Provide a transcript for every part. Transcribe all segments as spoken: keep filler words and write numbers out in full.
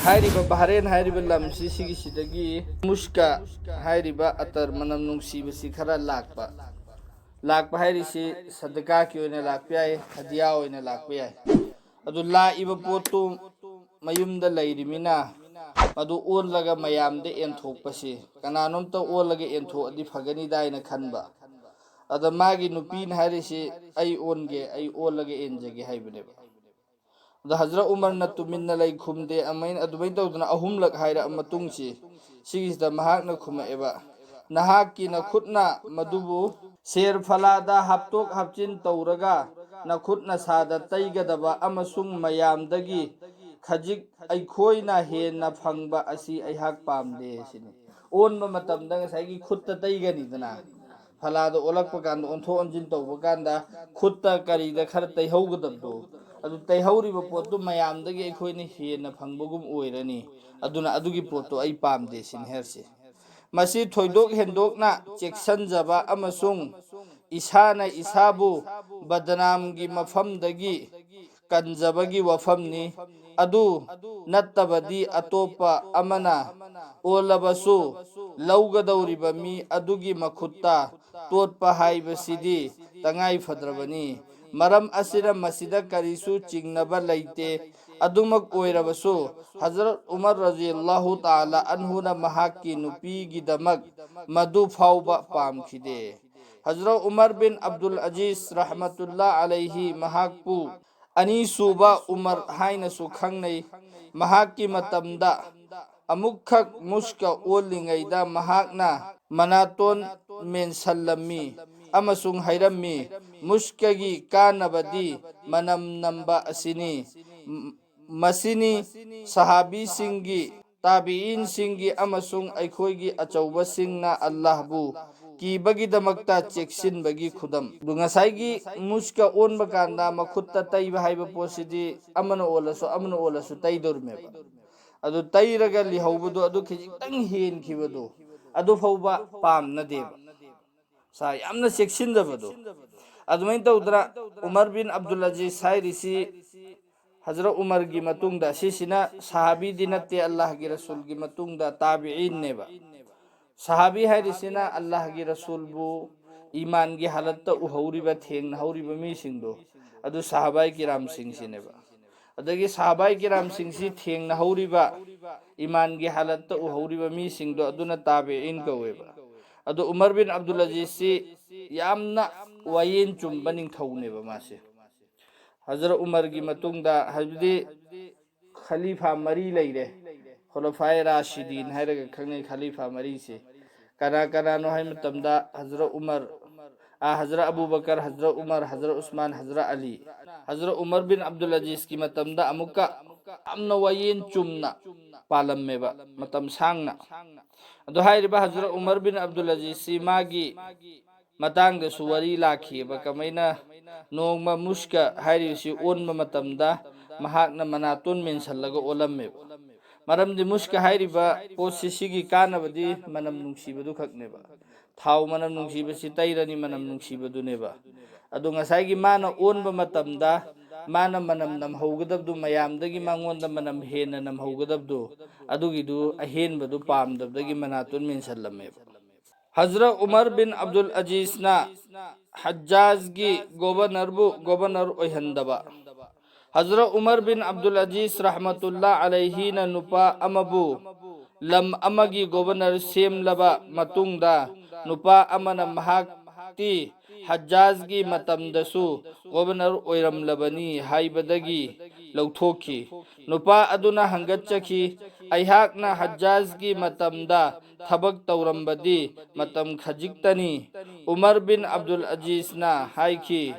ꯍꯥꯏꯔꯤꯕ ꯕꯍꯔꯦꯟ ꯍꯥꯏꯔꯤꯕ ꯂꯝꯁꯤ, ꯁꯤꯒꯤꯁꯤꯗꯒꯤ ꯃꯨꯁꯀ ꯍꯥꯏꯔꯤꯕ ꯑꯇꯔ, ꯃꯅꯝ ꯅꯨꯡꯁꯤꯕꯁꯤ ꯈꯔ ꯂꯥꯛꯄ꯫ ꯂꯥꯛꯄ ꯍꯥꯏꯔꯤꯁꯤ ꯁꯗꯀꯥꯒꯤ ꯑꯣꯏꯅ ꯂꯥꯛꯄ ꯌꯥꯏ, ꯍꯗꯤꯌꯥ ꯑꯣꯏꯅ ꯂꯥꯛꯄ ꯌꯥꯏ꯫ ꯑꯗꯨ ꯂꯥꯛꯏꯕ ꯄꯣꯠꯇꯨ ꯃꯌꯨꯝꯗ ꯂꯩꯔꯤꯃꯤꯅ, ꯃꯗꯨ ꯑꯣꯜꯂꯒ ꯃꯌꯥꯝꯗ ꯌꯦꯟꯊꯣꯛꯄꯁꯤ, ꯀꯅꯥꯅꯣꯝꯇ ꯑꯣꯜꯂꯒ ꯌꯦꯟꯊꯣꯛꯑꯗꯤ ꯐꯒꯅꯤꯗ ꯍꯥꯏꯅ ꯈꯟꯕ꯫ ꯑꯗ ꯃꯥꯒꯤ ꯅꯨꯄꯤꯅ ꯍꯥꯏꯔꯤꯁꯤ, "ꯑꯩ ꯑꯣꯟꯒꯦ, ꯑꯩ ꯑꯣꯜꯂꯒ ꯌꯦꯟꯖꯒꯦ" ꯍꯥꯏꯕꯅꯦꯕ꯫ ꯑꯗ ꯍꯖꯔꯠ ꯎꯃꯔꯅ ꯇꯨꯃꯤꯟꯅ ꯂꯩ ꯈꯨꯝꯗꯦ, ꯑꯃꯥꯏꯅ ꯑꯗꯨꯃꯥꯏꯅ ꯇꯧꯗꯅ ꯑꯍꯨꯝꯂꯛ ꯍꯥꯏꯔꯛꯑ ꯃꯇꯨꯡꯁꯤ, ꯁꯤꯒꯤꯁꯤꯗ ꯃꯍꯥꯛꯅ ꯈꯨꯝꯃꯛꯑꯦꯕ, "ꯅꯍꯥꯛꯀꯤ ꯅꯈꯨꯠꯅ ꯃꯗꯨꯕꯨ ꯁꯦꯔ ꯐꯂꯥꯗ ꯍꯥꯞꯇꯣꯛ ꯍꯥꯞꯆꯤꯟ ꯇꯧꯔꯒ, ꯅꯈꯨꯠ ꯅꯁꯥꯗ ꯇꯩꯒꯗꯕ ꯑꯃꯁꯨꯡ ꯃꯌꯥꯝꯗꯒꯤ ꯈꯖꯤꯛ ꯑꯩꯈꯣꯏꯅ ꯍꯦꯟꯅ ꯐꯪꯕ ꯑꯁꯤ ꯑꯩꯍꯥꯛ ꯄꯥꯝꯗꯦ" ꯁꯤꯅꯤ꯫ ꯑꯣꯟꯕ ꯃꯇꯝꯗ ꯉꯁꯥꯏꯒꯤ ꯈꯨꯠꯇ ꯇꯩꯒꯅꯤꯗꯅ, ꯐꯂꯥꯗ ꯑꯣꯜꯂꯛꯄ ꯀꯥꯟꯗ, ꯑꯣꯟꯊꯣꯛ ꯑꯣꯟꯁꯤꯟ ꯇꯧꯕ ꯀꯥꯟꯗ ꯈꯨꯠꯇ ꯀꯔꯤꯗ ꯈꯔ ꯇꯩꯍꯧꯒꯗꯕꯗꯣ, ꯑꯗꯨ ꯇꯩꯍꯧꯔꯤꯕ ꯄꯣꯠꯇꯨ ꯃꯌꯥꯝꯗꯒꯤ ꯑꯩꯈꯣꯏꯅ ꯍꯦꯟꯅ ꯐꯪꯕꯒꯨꯝ ꯑꯣꯏꯔꯅꯤ꯫ ꯑꯗꯨꯅ ꯑꯗꯨꯒꯤ ꯄꯣꯠꯇꯣ ꯑꯩ ꯄꯥꯝꯗꯦ ꯁꯤꯅꯤ ꯍꯥꯏꯔꯤꯁꯦ꯫ ꯃꯁꯤ ꯊꯣꯏꯗꯣꯛ ꯍꯦꯟꯗꯣꯛꯅ ꯆꯦꯛꯁꯤꯟꯖꯕ ꯑꯃꯁꯨꯡ ꯏꯁꯥꯅ ꯏꯁꯥꯕꯨ ꯕꯗꯅꯥꯝꯒꯤ ꯃꯐꯝꯗꯒꯤ ꯀꯟꯖꯕꯒꯤ ꯋꯥꯐꯝꯅꯤ꯫ ꯑꯗꯨ ꯅꯠꯇꯕꯗꯤ ꯑꯇꯣꯞꯄ ꯑꯃꯅ ꯑꯣꯜꯂꯕꯁꯨ, ꯂꯧꯒꯗꯧꯔꯤꯕ ꯃꯤ ꯑꯗꯨꯒꯤ ꯃꯈꯨꯠꯇ ꯇꯣꯠꯄ ꯍꯥꯏꯕꯁꯤꯗꯤ ꯇꯉꯥꯏ ꯐꯗ꯭ꯔꯕꯅꯤ꯫ ꯃꯔꯝ ꯑꯁꯤꯅ ꯃꯁꯤꯗ ꯀꯔꯤꯁꯨ ꯆꯤꯡꯅꯕ ꯂꯩꯇꯦ꯫ ꯑꯗꯨꯃꯛ ꯑꯣꯏꯔꯕꯁꯨ, ꯍꯖꯔꯠ ꯎꯃꯔ ꯔꯖꯤꯌꯜꯂꯥꯍꯨ ꯇꯥꯂꯥ ꯑꯟꯍꯨꯅ ꯃꯍꯥꯛꯀꯤ ꯅꯨꯄꯤꯒꯤꯗꯃꯛ ꯃꯗꯨ ꯐꯥꯎꯕ ꯄꯥꯝꯈꯤꯗꯦ꯫ ꯍꯖꯔꯠ ꯎꯃꯔ ꯕꯤꯟ ꯑꯕꯗꯨꯜ ꯑꯖꯤꯖ ꯔꯍꯃꯇꯨꯜꯂꯥ ꯑꯂꯩꯍꯤ, ꯃꯍꯥꯛꯄꯨ ꯑꯅꯤꯁꯨꯕ ꯎꯃꯔ ꯍꯥꯏꯅꯁꯨ ꯈꯪꯅꯩ, ꯃꯍꯥꯛꯀꯤ ꯃꯇꯝꯗ ꯑꯃꯨꯛꯈꯛ ꯃꯨꯁꯀ ꯑꯣꯜꯂꯤꯉꯩꯗ ꯃꯍꯥꯛꯅ ꯃꯅꯥꯇꯣꯟ ꯃꯦꯟꯁꯜꯂꯝꯃꯤ ꯑꯃꯁꯨꯡ ꯍꯥꯏꯔꯝꯃꯤ, "ꯃꯨꯁꯀꯒꯤ ꯀꯥꯟꯅꯕꯗꯤ ꯃꯅꯝ ꯅꯝꯕ ꯑꯁꯤꯅꯤ꯫ ꯃꯁꯤꯅꯤ ꯁꯍꯥꯕꯤꯁꯤꯡꯒꯤ, ꯇꯥꯕꯤꯏꯟꯁꯤꯡꯒꯤ ꯑꯃꯁꯨꯡ ꯑꯩꯈꯣꯏꯒꯤ ꯑꯆꯧꯕꯁꯤꯡꯅ ꯑꯜꯂꯥꯍꯕꯨ ꯀꯤꯕꯒꯤꯗꯃꯛꯇ ꯆꯦꯛꯁꯤꯟꯕꯒꯤ ꯈꯨꯗꯝ"꯫ ꯑꯗꯨ ꯉꯁꯥꯏꯒꯤ ꯃꯨꯁꯀ ꯑꯣꯟꯕ ꯀꯥꯟꯗ ꯃꯈꯨꯠꯇ ꯇꯩꯕ ꯍꯥꯏꯕ ꯄꯣꯠꯁꯤꯗꯤ ꯑꯃꯅ ꯑꯣꯜꯂꯁꯨ ꯑꯃꯅ ꯑꯣꯜꯂꯁꯨ ꯇꯩꯗꯧꯔꯤꯃꯦꯕ꯫ ꯑꯗꯨ ꯇꯩꯔꯒ ꯂꯤꯍꯧꯕꯗꯣ, ꯑꯗꯨ ꯈꯤꯖꯤꯛꯇꯪ ꯍꯦꯟꯈꯤꯕꯗꯣ, ꯑꯗꯨ ꯐꯥꯎꯕ ꯄꯥꯝꯅꯗꯦꯕ꯫ ꯁꯥ ꯌꯥꯝꯅ ꯆꯦꯛꯁꯤꯟꯖꯕꯗꯣ꯫ ꯑꯗꯨꯃꯥꯏꯅ ꯇꯧꯗꯅ ꯎꯃꯔ ꯕꯤꯟ ꯑꯕꯗꯨꯜ ꯑꯖꯤꯖ ꯍꯥꯏꯔꯤꯁꯤ ꯍꯖꯔꯠ ꯎꯃꯔꯒꯤ ꯃꯇꯨꯡꯗ, ꯁꯤꯁꯤꯅ ꯁꯍꯥꯕꯤꯗꯤ ꯅꯠꯇꯦ, ꯑꯜꯂꯥꯍꯒꯤ ꯔꯁꯨꯜꯒꯤ ꯃꯇꯨꯡꯗ ꯇꯥꯕꯤꯏꯟꯅꯦꯕ꯫ ꯁꯍꯥꯕꯤ ꯍꯥꯏꯔꯤꯁꯤꯅ ꯑꯜꯂꯥꯍꯒꯤ ꯔꯁꯨꯜꯕꯨ ꯏꯃꯥꯟꯒꯤ ꯍꯥꯂꯠꯇ ꯎꯍꯧꯔꯤꯕ, ꯊꯦꯡꯅꯍꯧꯔꯤꯕ ꯃꯤꯁꯤꯡꯗꯣ, ꯑꯗꯨ ꯁꯍꯥꯕꯥꯏ ꯀꯤꯔꯥꯝꯁꯤꯡꯁꯤꯅꯦꯕ꯫ ꯑꯗꯒꯤ ꯁꯍꯥꯕꯥꯏ ꯀꯤꯔꯥꯝꯁꯤꯡꯁꯤ ꯊꯦꯡꯅꯍꯧꯔꯤꯕ, ꯏꯃꯥꯟꯒꯤ ꯍꯥꯂꯠꯇ ꯎꯍꯧꯔꯤꯕ ꯃꯤꯁꯤꯡꯗꯣ, ꯑꯗꯨꯅ ꯇꯥꯕꯤꯏꯟ ꯀꯧꯋꯦꯕ꯫ ꯑꯗꯣ ꯎꯃꯔ ꯕꯤꯟ ꯑꯕꯗꯨꯜ ꯑꯖꯤꯖꯁꯤ ꯌꯥꯝꯅ ꯋꯥꯌꯦꯟ ꯆꯨꯝꯕ ꯅꯤꯡꯊꯧꯅꯦꯕ ꯃꯥꯁꯦ꯫ ꯍꯖꯔꯠ ꯎꯃꯔꯒꯤ ꯃꯇꯨꯡꯗ, ꯍꯥꯏꯕꯗꯤ ꯈꯂꯤꯐꯥ ꯃꯔꯤ ꯂꯩꯔꯦ, ꯈꯨꯂꯐꯥꯏ ꯔꯥꯁꯤꯗꯤꯟ ꯍꯥꯏꯔꯒ ꯈꯪꯅꯩ ꯈꯂꯤꯐꯥ ꯃꯔꯤꯁꯦ꯫ ꯀꯅꯥ ꯀꯅꯥꯅꯣ ꯍꯥꯏ ꯃꯇꯝꯗ, ꯍꯖꯔꯠ ꯎꯃꯔ, ꯑ, ꯍꯖꯔꯠ ꯑꯕꯨ ꯕꯀꯔ, ꯍꯖꯔꯠ ꯎꯃꯔ, ꯍꯖꯔꯠ ꯎꯁꯃꯥꯟ, ꯍꯖꯔꯠ ꯑꯂꯤ꯫ ꯍꯖꯔꯠ ꯎꯃꯔ ꯕꯤꯟ ꯑꯕꯗꯨꯜ ꯑꯖꯤꯖꯀꯤ ꯃꯇꯝꯗ ꯑꯃꯨꯛꯀ ꯌꯥꯝꯅ ꯋꯥꯌꯦꯟ ꯆꯨꯝꯅ ꯄꯥꯜꯂꯝꯃꯦꯕ, ꯃꯇꯝ ꯁꯥꯡꯅ꯫ ꯑꯗꯣ ꯍꯥꯏꯔꯤꯕ ꯍꯖꯔꯠ ꯎꯃꯔ ꯕꯤꯟ ꯑꯕꯗꯨꯜ ꯑꯖꯤꯖꯁꯤ ꯃꯥꯒꯤ ꯃꯇꯥꯡꯗꯁꯨ ꯋꯥꯔꯤ ꯂꯥꯛꯈꯤꯑꯕ꯫ ꯀꯃꯥꯏꯅ ꯅꯣꯡꯃ ꯃꯨꯁꯀ ꯍꯥꯏꯔꯤꯕꯁꯤ ꯑꯣꯟꯕ ꯃꯇꯝꯗ ꯃꯍꯥꯛꯅ ꯃꯅꯥꯇꯣꯟ ꯃꯦꯟꯁꯤꯜꯂꯒ ꯑꯣꯜꯂꯝꯃꯦꯕ꯫ ꯃꯔꯝꯗꯤ ꯃꯨꯁꯀ ꯍꯥꯏꯔꯤꯕ ꯄꯣꯠꯁꯤ, ꯁꯤꯒꯤ ꯀꯥꯟꯅꯕꯗꯤ ꯃꯅꯝ ꯅꯨꯡꯁꯤꯕꯗꯨ ꯈꯛꯅꯦꯕ꯫ ꯊꯥꯎ ꯃꯅꯝ ꯅꯨꯡꯁꯤꯕꯁꯤ ꯇꯩꯔꯅꯤ, ꯃꯅꯝ ꯅꯨꯡꯁꯤꯕꯗꯨꯅꯦꯕ꯫ ꯑꯗꯣ ꯉꯁꯥꯏꯒꯤ ꯃꯥꯅ ꯑꯣꯟꯕ ꯃꯇꯝꯗ ꯃꯥꯅ ꯃꯅꯝ ꯅꯝꯍꯧꯒꯗꯕꯗꯨ, ꯃꯌꯥꯝꯗꯒꯤ ꯃꯉꯣꯟꯗ ꯃꯅꯝ ꯍꯦꯟꯅ ꯅꯝꯍꯧꯒꯗꯕꯗꯨ, ꯑꯗꯨꯒꯤꯗꯨ ꯑꯍꯦꯟꯕꯗꯨ ꯄꯥꯝꯗꯕꯗꯒꯤ ꯃꯅꯥꯇꯣꯟ ꯃꯦꯟꯁꯤꯜꯂꯝꯃꯦꯕ꯫ ꯍꯖꯔꯠ ꯎꯃꯔ ꯕꯤꯟ ꯑꯕꯗꯨꯜ ꯑꯖꯤꯖꯅ ꯍꯖ꯭ꯖꯥꯖꯒꯤ ꯒꯣꯕꯔꯅꯔꯕꯨ ꯒꯣꯕꯔꯅꯔ ꯑꯣꯏꯍꯟꯗꯕ꯫ ꯍꯖꯔꯠ ꯎꯃꯔ ꯕꯤꯟ ꯑꯕꯗꯨꯜ ꯑꯖꯤꯖ ꯔꯍꯃꯇꯨꯜꯂꯥ ꯑꯂꯩꯍꯤꯅ ꯅꯨꯄꯥ ꯑꯃꯕꯨ ꯂꯝ ꯑꯃꯒꯤ ꯒꯣꯕꯔꯅꯔ ꯁꯦꯝꯂꯕ ꯃꯇꯨꯡꯗ, ꯅꯨꯄꯥ ꯑꯃꯅ ꯃꯍꯥꯛꯇꯤ ꯍꯖ꯭ꯖꯥꯖꯒꯤ ꯃꯇꯝꯗꯁꯨ ꯒꯣꯕꯔꯅꯔ ꯑꯣꯏꯔꯝꯂꯕꯅꯤ ꯍꯥꯏꯕꯗꯒꯤ ꯂꯧꯊꯣꯛꯈꯤ꯫ ꯅꯨꯄꯥ ꯑꯗꯨꯅ ꯍꯪꯒꯠꯆꯈꯤ, "ꯑꯩꯍꯥꯛꯅ ꯍꯖ꯭ꯖꯥꯖꯒꯤ ꯃꯇꯝꯗ ꯊꯕꯛ ꯇꯧꯔꯝꯕꯗꯤ ꯃꯇꯝ ꯈꯖꯤꯛꯇꯅꯤ꯫" ꯎꯃꯔ ꯕꯤꯟ ꯑꯕꯗꯨꯜ ꯑꯖꯤꯖꯅ ꯍꯥꯏꯈꯤ,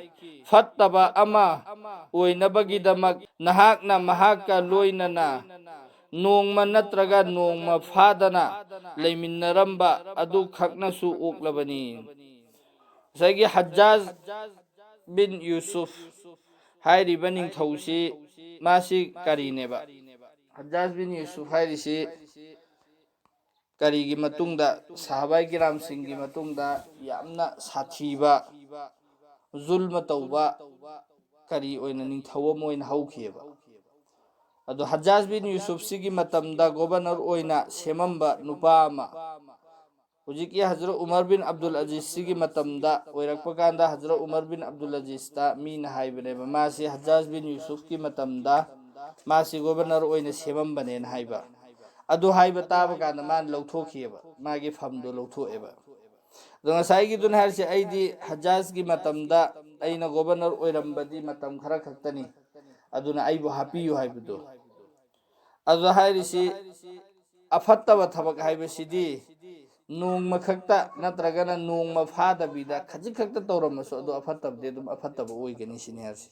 "ꯐꯠꯇꯕ ꯑꯃ ꯑꯣꯏꯅꯕꯒꯤꯗꯃꯛ ꯅꯍꯥꯛꯅ ꯃꯍꯥꯛꯀ ꯂꯣꯏꯅꯅ ꯅꯣꯡꯃ ꯅꯠꯇ꯭ꯔꯒ ꯅꯣꯡꯃ ꯐꯥꯗꯅ ꯂꯩꯃꯤꯟꯅꯔꯝꯕ ꯑꯗꯨꯈꯛꯅꯁꯨ ꯑꯣꯛꯂꯕꯅꯤ꯫" ꯉꯁꯥꯏꯒꯤ ꯍꯖ꯭ꯖꯥꯖ ꯕꯤꯟ ꯌꯨꯁꯨꯐ ꯍꯥꯏꯔꯤꯕ ꯅꯤꯡꯊꯧꯁꯤ, ꯃꯥꯁꯤ ꯀꯔꯤꯅꯦꯕ? ꯍꯖ꯭ꯖꯥꯖ ꯕꯤꯟ ꯌꯨꯁꯨꯐ ꯍꯥꯏꯔꯤꯁꯤ ꯀꯔꯤꯒꯤ ꯃꯇꯨꯡꯗ, ꯁꯍꯥꯕꯥꯏ ꯀꯤꯔꯥꯝꯁꯤꯡꯒꯤ ꯃꯇꯨꯡꯗ ꯌꯥꯝꯅ ꯁꯥꯊꯤꯕ, ꯖꯨꯜꯃ ꯇꯧꯕ ꯀꯔꯤ ꯑꯣꯏꯅ, ꯅꯤꯡꯊꯧ ꯑꯃ ꯑꯣꯏꯅ ꯍꯧꯈꯤꯑꯕ? ꯑꯗꯣ ꯍꯖꯥꯖ ꯕꯤꯟ ꯌꯨꯁꯨꯐꯁꯤꯒꯤ ꯃꯇꯝꯗ ꯒꯣꯕꯔꯅꯔ ꯑꯣꯏꯅ ꯁꯦꯝꯃꯝꯕ ꯅꯨꯄꯥ ꯑꯃ, ꯍꯧꯖꯤꯛꯀꯤ ꯍꯖꯔꯠ ꯎꯃꯔ ꯕꯤꯟ ꯑꯕꯗꯨꯜ ꯑꯖꯤꯖꯁꯤꯒꯤ ꯃꯇꯝꯗ ꯑꯣꯏꯔꯛꯄ ꯀꯥꯟꯗ ꯍꯖꯔꯠ ꯎꯃꯔ ꯕꯤꯟ ꯑꯕꯗꯨꯜ ꯑꯖꯤꯖꯇ ꯃꯤꯅ ꯍꯥꯏꯕꯅꯦꯕ, ꯃꯥꯁꯤ ꯍꯖꯥꯖ ꯕꯤꯟ ꯌꯨꯁꯨꯐꯀꯤ ꯃꯇꯝꯗ ꯃꯥꯁꯤ ꯒꯣꯕꯔꯅꯔ ꯑꯣꯏꯅ ꯁꯦꯝꯃꯝꯕꯅꯦꯅ ꯍꯥꯏꯕ꯫ ꯑꯗꯨ ꯍꯥꯏꯕ ꯇꯥꯕ ꯀꯥꯟꯗ ꯃꯥꯅ ꯂꯧꯊꯣꯛꯈꯤꯑꯕ, ꯃꯥꯒꯤ ꯐꯝꯗꯣ ꯂꯧꯊꯣꯛꯑꯦꯕ꯫ ꯑꯗꯣ ꯉꯁꯥꯏꯒꯤꯗꯨꯅ ꯍꯥꯏꯔꯤꯁꯦ, ꯑꯩꯗꯤ ꯍꯖꯥꯖꯀꯤ ꯃꯇꯝꯗ ꯑꯩꯅ ꯒꯣꯕꯔꯅꯔ ꯑꯣꯏꯔꯝꯕꯗꯤ ꯃꯇꯝ ꯈꯔ ꯈꯛꯇꯅꯤ, ꯑꯗꯨꯅ ꯑꯩꯕꯨ ꯍꯥꯞꯄꯤꯌꯨ ꯍꯥꯏꯕꯗꯣ꯫ ꯑꯗꯨꯗ ꯍꯥꯏꯔꯤꯁꯤ, ꯑꯐꯠꯇꯕ ꯊꯕꯛ ꯍꯥꯏꯕꯁꯤꯗꯤ ꯅꯣꯡꯃ ꯈꯛꯇ ꯅꯠꯇ꯭ꯔꯒꯅ ꯅꯣꯡꯃ ꯐꯥꯗꯕꯤꯗ ꯈꯖꯤꯛ ꯈꯛꯇ ꯇꯧꯔꯝꯃꯁꯨ ꯑꯗꯨ ꯑꯐꯠꯇꯕꯗꯤ ꯑꯗꯨꯝ ꯑꯐꯠꯇꯕ ꯑꯣꯏꯒꯅꯤ ꯁꯤꯅꯤ ꯍꯥꯏꯔꯤꯁꯤ꯫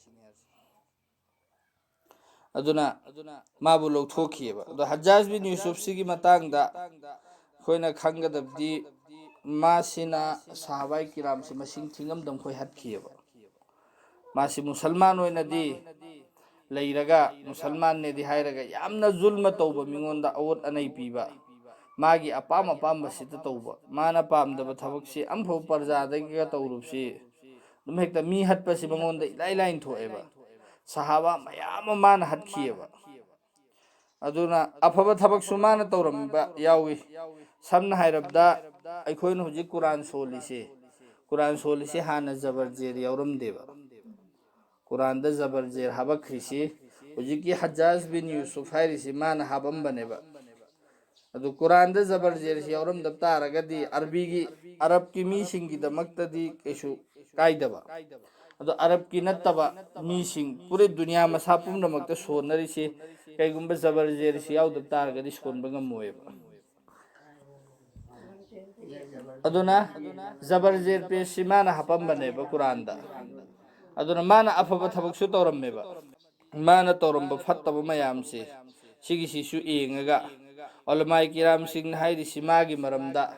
ꯑꯗꯨꯅ ꯃꯥꯕꯨ ꯂꯧꯊꯣꯛꯈꯤꯑꯕ꯫ ꯑꯗꯣ ꯍꯖꯥꯖ ꯕꯤꯟ ꯌꯨꯁꯨꯐꯁꯤꯒꯤ ꯃꯇꯥꯡꯗ ꯑꯩꯈꯣꯏꯅ ꯈꯪꯒꯗꯕꯗꯤ, ꯃꯥꯁꯤꯅ ꯁꯍꯥꯕꯥꯏ ꯀꯤꯔꯥꯝꯁꯤ ꯃꯁꯤꯡ ꯊꯤꯉꯝꯗ ꯃꯈꯣꯏ ꯍꯠꯈꯤꯑꯕ꯫ ꯃꯥꯁꯤ ꯃꯨꯁꯜꯃꯥꯟ ꯑꯣꯏꯅꯗꯤ ꯂꯩꯔꯒ, ꯃꯨꯁꯜꯃꯥꯟꯅꯦꯗꯤ ꯍꯥꯏꯔꯒ, ꯌꯥꯝꯅ ꯖꯨꯜꯃ ꯇꯧꯕ, ꯃꯤꯉꯣꯟꯗ ꯑꯋꯣꯠ ꯑꯅꯩ ꯄꯤꯕ, ꯃꯥꯒꯤ ꯑꯄꯥꯝ ꯑꯄꯥꯝꯕꯁꯤꯗ ꯇꯧꯕ, ꯃꯥꯅ ꯄꯥꯝꯗꯕ ꯊꯕꯛꯁꯤ ꯑꯃꯐꯥꯎ ꯄ꯭ꯔꯖꯥꯗꯒꯤꯒ ꯇꯧꯔꯨꯕꯁꯤ ꯑꯗꯨꯝ ꯍꯦꯛꯇ ꯃꯤ ꯍꯠꯄꯁꯤ ꯃꯉꯣꯟꯗ ꯏꯂꯥꯏ ꯂꯥꯏꯅ ꯊꯣꯛꯑꯦꯕ꯫ ꯁꯍꯥꯕꯥ ꯃꯌꯥꯝ ꯑꯃ ꯃꯥꯅ ꯍꯠꯈꯤꯑꯕ꯫ ꯑꯗꯨꯅ ꯑꯐꯕ ꯊꯕꯛꯁꯨ ꯃꯥꯅ ꯇꯧꯔꯝꯕ ꯌꯥꯎꯏ꯫ ꯁꯝꯅ ꯍꯥꯏꯔꯕꯗ, ꯑꯩꯈꯣꯏꯅ ꯍꯧꯖꯤꯛ ꯀꯨꯔꯥꯟ ꯁꯣꯜꯂꯤꯁꯦ, ꯀꯨꯔꯥꯟ ꯁꯣꯜꯂꯤꯁꯦ ꯍꯥꯟꯅ ꯖꯕꯔ ꯖꯦꯔ ꯌꯥꯎꯔꯝꯗꯦꯕ꯫ ꯀꯨꯔꯥꯟꯗ ꯖꯕꯔ ꯖꯦꯔ ꯍꯥꯕꯛꯈ꯭ꯔꯤꯁꯤ ꯍꯧꯖꯤꯛꯀꯤ ꯍꯖꯥꯖ ꯕꯤꯟ ꯌꯨꯁꯨꯐ ꯍꯥꯏꯔꯤꯁꯤ ꯃꯥꯅ ꯍꯥꯞꯄꯝꯕꯅꯦꯕ꯫ ꯑꯗꯨ ꯀꯨꯔꯥꯟꯗ ꯖꯕꯔ ꯖꯦꯔꯁꯤ ꯌꯥꯎꯔꯝꯗꯕ ꯇꯥꯔꯒꯗꯤ ꯑꯔꯕꯤꯒꯤ, ꯑꯔꯕꯀꯤ ꯃꯤꯁꯤꯡꯒꯤꯗꯃꯛꯇꯗꯤ ꯀꯩꯁꯨ ꯀꯥꯏꯗꯕ꯫ ꯑꯗꯣ ꯑꯔꯕꯀꯤ ꯅꯠꯇꯕ ꯃꯤꯁꯤꯡ, ꯄꯨꯔꯦ ꯗꯨꯅꯤꯌꯥ ꯃꯁꯥ ꯄꯨꯝꯅꯃꯛꯇ ꯁꯣꯟꯅꯔꯤꯁꯤ, ꯀꯩꯒꯨꯝꯕ ꯖꯕꯔ ꯖꯦꯔꯁꯤ ꯌꯥꯎꯗꯕ ꯇꯥꯔꯒꯗꯤ ꯁꯣꯟꯕ ꯉꯝꯃꯣꯏꯕ꯫ ꯑꯗꯨꯅ ꯖꯕꯔ ꯖꯦꯔ ꯄꯦꯁꯁꯤ ꯃꯥꯅ ꯍꯥꯄꯝꯕꯅꯦꯕ ꯀꯨꯔꯥꯟꯗ꯫ ꯑꯗꯨꯅ ꯃꯥꯅ ꯑꯐꯕ ꯊꯕꯛꯁꯨ ꯇꯧꯔꯝꯃꯦꯕ꯫ ꯃꯥꯅ ꯇꯧꯔꯝꯕ ꯐꯠꯇꯕ ꯃꯌꯥꯝꯁꯦ, ꯁꯤꯒꯤꯁꯤꯁꯨ ꯌꯦꯡꯉꯒ, ꯎꯂꯃꯥꯏ ꯀꯤꯔꯥꯝꯁꯤꯡꯅ ꯍꯥꯏꯔꯤꯁꯤ ꯃꯥꯒꯤ ꯃꯔꯝꯗ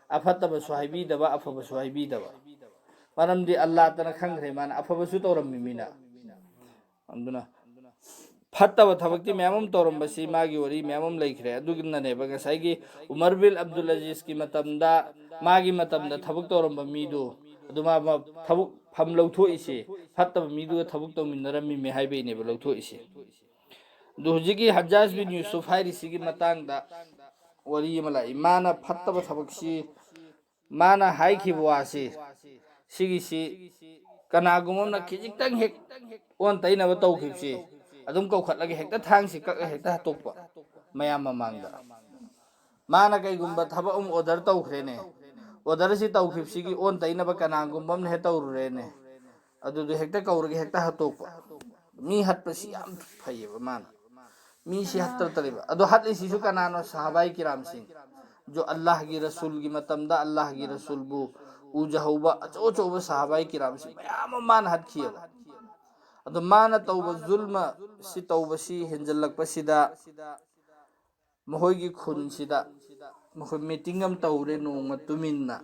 ꯑꯐꯠꯇꯕꯁꯨ ꯍꯥꯏꯕꯤꯗꯕ, ꯑꯐꯕꯁꯨ ꯍꯥꯏꯕꯤꯗꯕ꯫ ꯃꯔꯝꯗꯤ ꯑꯜꯂꯥꯍꯇꯅ ꯈꯪꯈ꯭ꯔꯦ ꯃꯥꯅ ꯑꯐꯕꯁꯨ ꯇꯧꯔꯝꯃꯤ ꯃꯤꯅ꯫ ꯑꯗꯨꯅ ꯐꯠꯇꯕ ꯊꯕꯛꯇꯤ ꯃꯌꯥꯝ ꯑꯃ ꯇꯧꯔꯝꯕꯁꯤ ꯃꯥꯒꯤ ꯋꯥꯔꯤ ꯃꯌꯥꯝ ꯑꯃ ꯂꯩꯈ꯭ꯔꯦ꯫ ꯑꯗꯨꯒꯤꯅꯅꯦꯕ ꯉꯁꯥꯏꯒꯤ ꯎꯃꯔ ꯕꯤꯟ ꯑꯕꯗꯨꯜ ꯑꯖꯤꯖꯀꯤ ꯃꯇꯝꯗ, ꯃꯥꯒꯤ ꯃꯇꯝꯗ ꯊꯕꯛ ꯇꯧꯔꯝꯕ ꯃꯤꯗꯨ, ꯑꯗꯨ ꯃꯥ, ꯃꯥ ꯊꯕꯛ ꯐꯝ ꯂꯧꯊꯣꯛꯏꯁꯦ, ꯐꯠꯇꯕ ꯃꯤꯗꯨꯒ ꯊꯕꯛ ꯇꯧꯃꯤꯟꯅꯔꯝꯃꯤꯃꯦ ꯍꯥꯏꯕꯩꯅꯦꯕ ꯂꯧꯊꯣꯛꯏꯁꯦ꯫ ꯑꯗꯨ ꯍꯧꯖꯤꯛꯀꯤ ꯍꯖꯥꯖ ꯕꯤꯟ ꯌꯨꯁꯨꯐ ꯍꯥꯏꯔꯤꯁꯤꯒꯤ ꯃꯇꯥꯡꯗ ꯋꯥꯔꯤ ꯑꯃ ꯂꯥꯛꯏ꯫ ꯃꯥꯅ ꯐꯠꯇꯕ ꯊꯕꯛꯁꯤ, ꯃꯥꯅ ꯍꯥꯏꯈꯤꯕ ꯋꯥꯁꯤ, ꯁꯤꯒꯤꯁꯤ ꯀꯅꯥꯒꯨꯝꯕ ꯑꯃꯅ ꯈꯤꯖꯤꯛꯇꯪ ꯍꯦꯛ ꯑꯣꯟ ꯇꯩꯅꯕ ꯇꯧꯈꯤꯕꯁꯤ, ꯑꯗꯨꯝ ꯀꯧꯈꯠꯂꯒ ꯍꯦꯛꯇ ꯊꯥꯡꯁꯤ ꯀꯛꯑ ꯍꯦꯛꯇ ꯍꯥꯠꯇꯣꯛꯄ ꯃꯌꯥꯝ ꯃꯃꯥꯡꯗ꯫ ꯃꯥꯅ ꯀꯩꯒꯨꯝꯕ ꯊꯕꯛ ꯑꯃ ꯑꯣꯔꯗꯔ ꯇꯧꯈ꯭ꯔꯦꯅꯦ, ꯑꯣꯔꯗꯔꯁꯤ ꯇꯧꯈꯤꯕꯁꯤꯒꯤ ꯑꯣꯟ ꯇꯩꯅꯕ ꯀꯅꯥꯒꯨꯝꯕ ꯑꯃꯅ ꯍꯦꯛ ꯇꯧꯔꯨꯔꯦꯅꯦ, ꯑꯗꯨꯗ ꯍꯦꯛꯇ ꯀꯧꯔꯒ ꯍꯦꯛꯇ ꯍꯥꯠꯇꯣꯛꯄ꯫ ꯃꯤ ꯍꯥꯠꯄꯁꯤ ꯌꯥꯝ ꯐꯩꯌꯦꯕ ꯃꯥꯅ꯫ ꯃꯤꯁꯤ ꯍꯥꯠꯇ꯭ꯔꯛꯇꯔꯤꯕ꯫ ꯑꯗꯣ ꯍꯥꯠꯂꯤꯁꯤꯁꯨ ꯀꯅꯥꯅꯣ? ꯁꯍꯥꯕꯥꯏ ꯀꯤꯔꯥꯝꯁꯤꯡ꯫ ꯖꯣ ꯑꯜꯂꯥꯍꯒꯤ ꯔꯁꯨꯜꯒꯤ ꯃꯇꯝꯗ ꯑꯜꯂꯥꯍꯒꯤ ꯔꯁꯨꯜꯕꯨ ꯎꯖꯍꯧꯕ ꯑꯆꯧ ꯑꯆꯧꯕ ꯁꯍꯥꯕꯥꯏ ꯀꯤꯔꯥꯝꯁꯤ ꯃꯌꯥꯝ ꯑꯃ ꯃꯥꯅ ꯍꯥꯠꯈꯤꯑꯕ꯫ ꯑꯗꯣ ꯃꯥꯅ ꯇꯧꯕ ꯖꯨꯜꯃ ꯁꯤ ꯇꯧꯕꯁꯤ ꯍꯦꯟꯖꯜꯂꯛꯄꯁꯤꯗ ꯃꯈꯣꯏꯒꯤ ꯈꯨꯟꯁꯤꯗ ꯃꯈꯣꯏ ꯃꯤꯇꯤꯡ ꯑꯃ ꯇꯧꯔꯦ ꯅꯣꯡꯃ ꯇꯨꯃꯤꯟꯅ꯫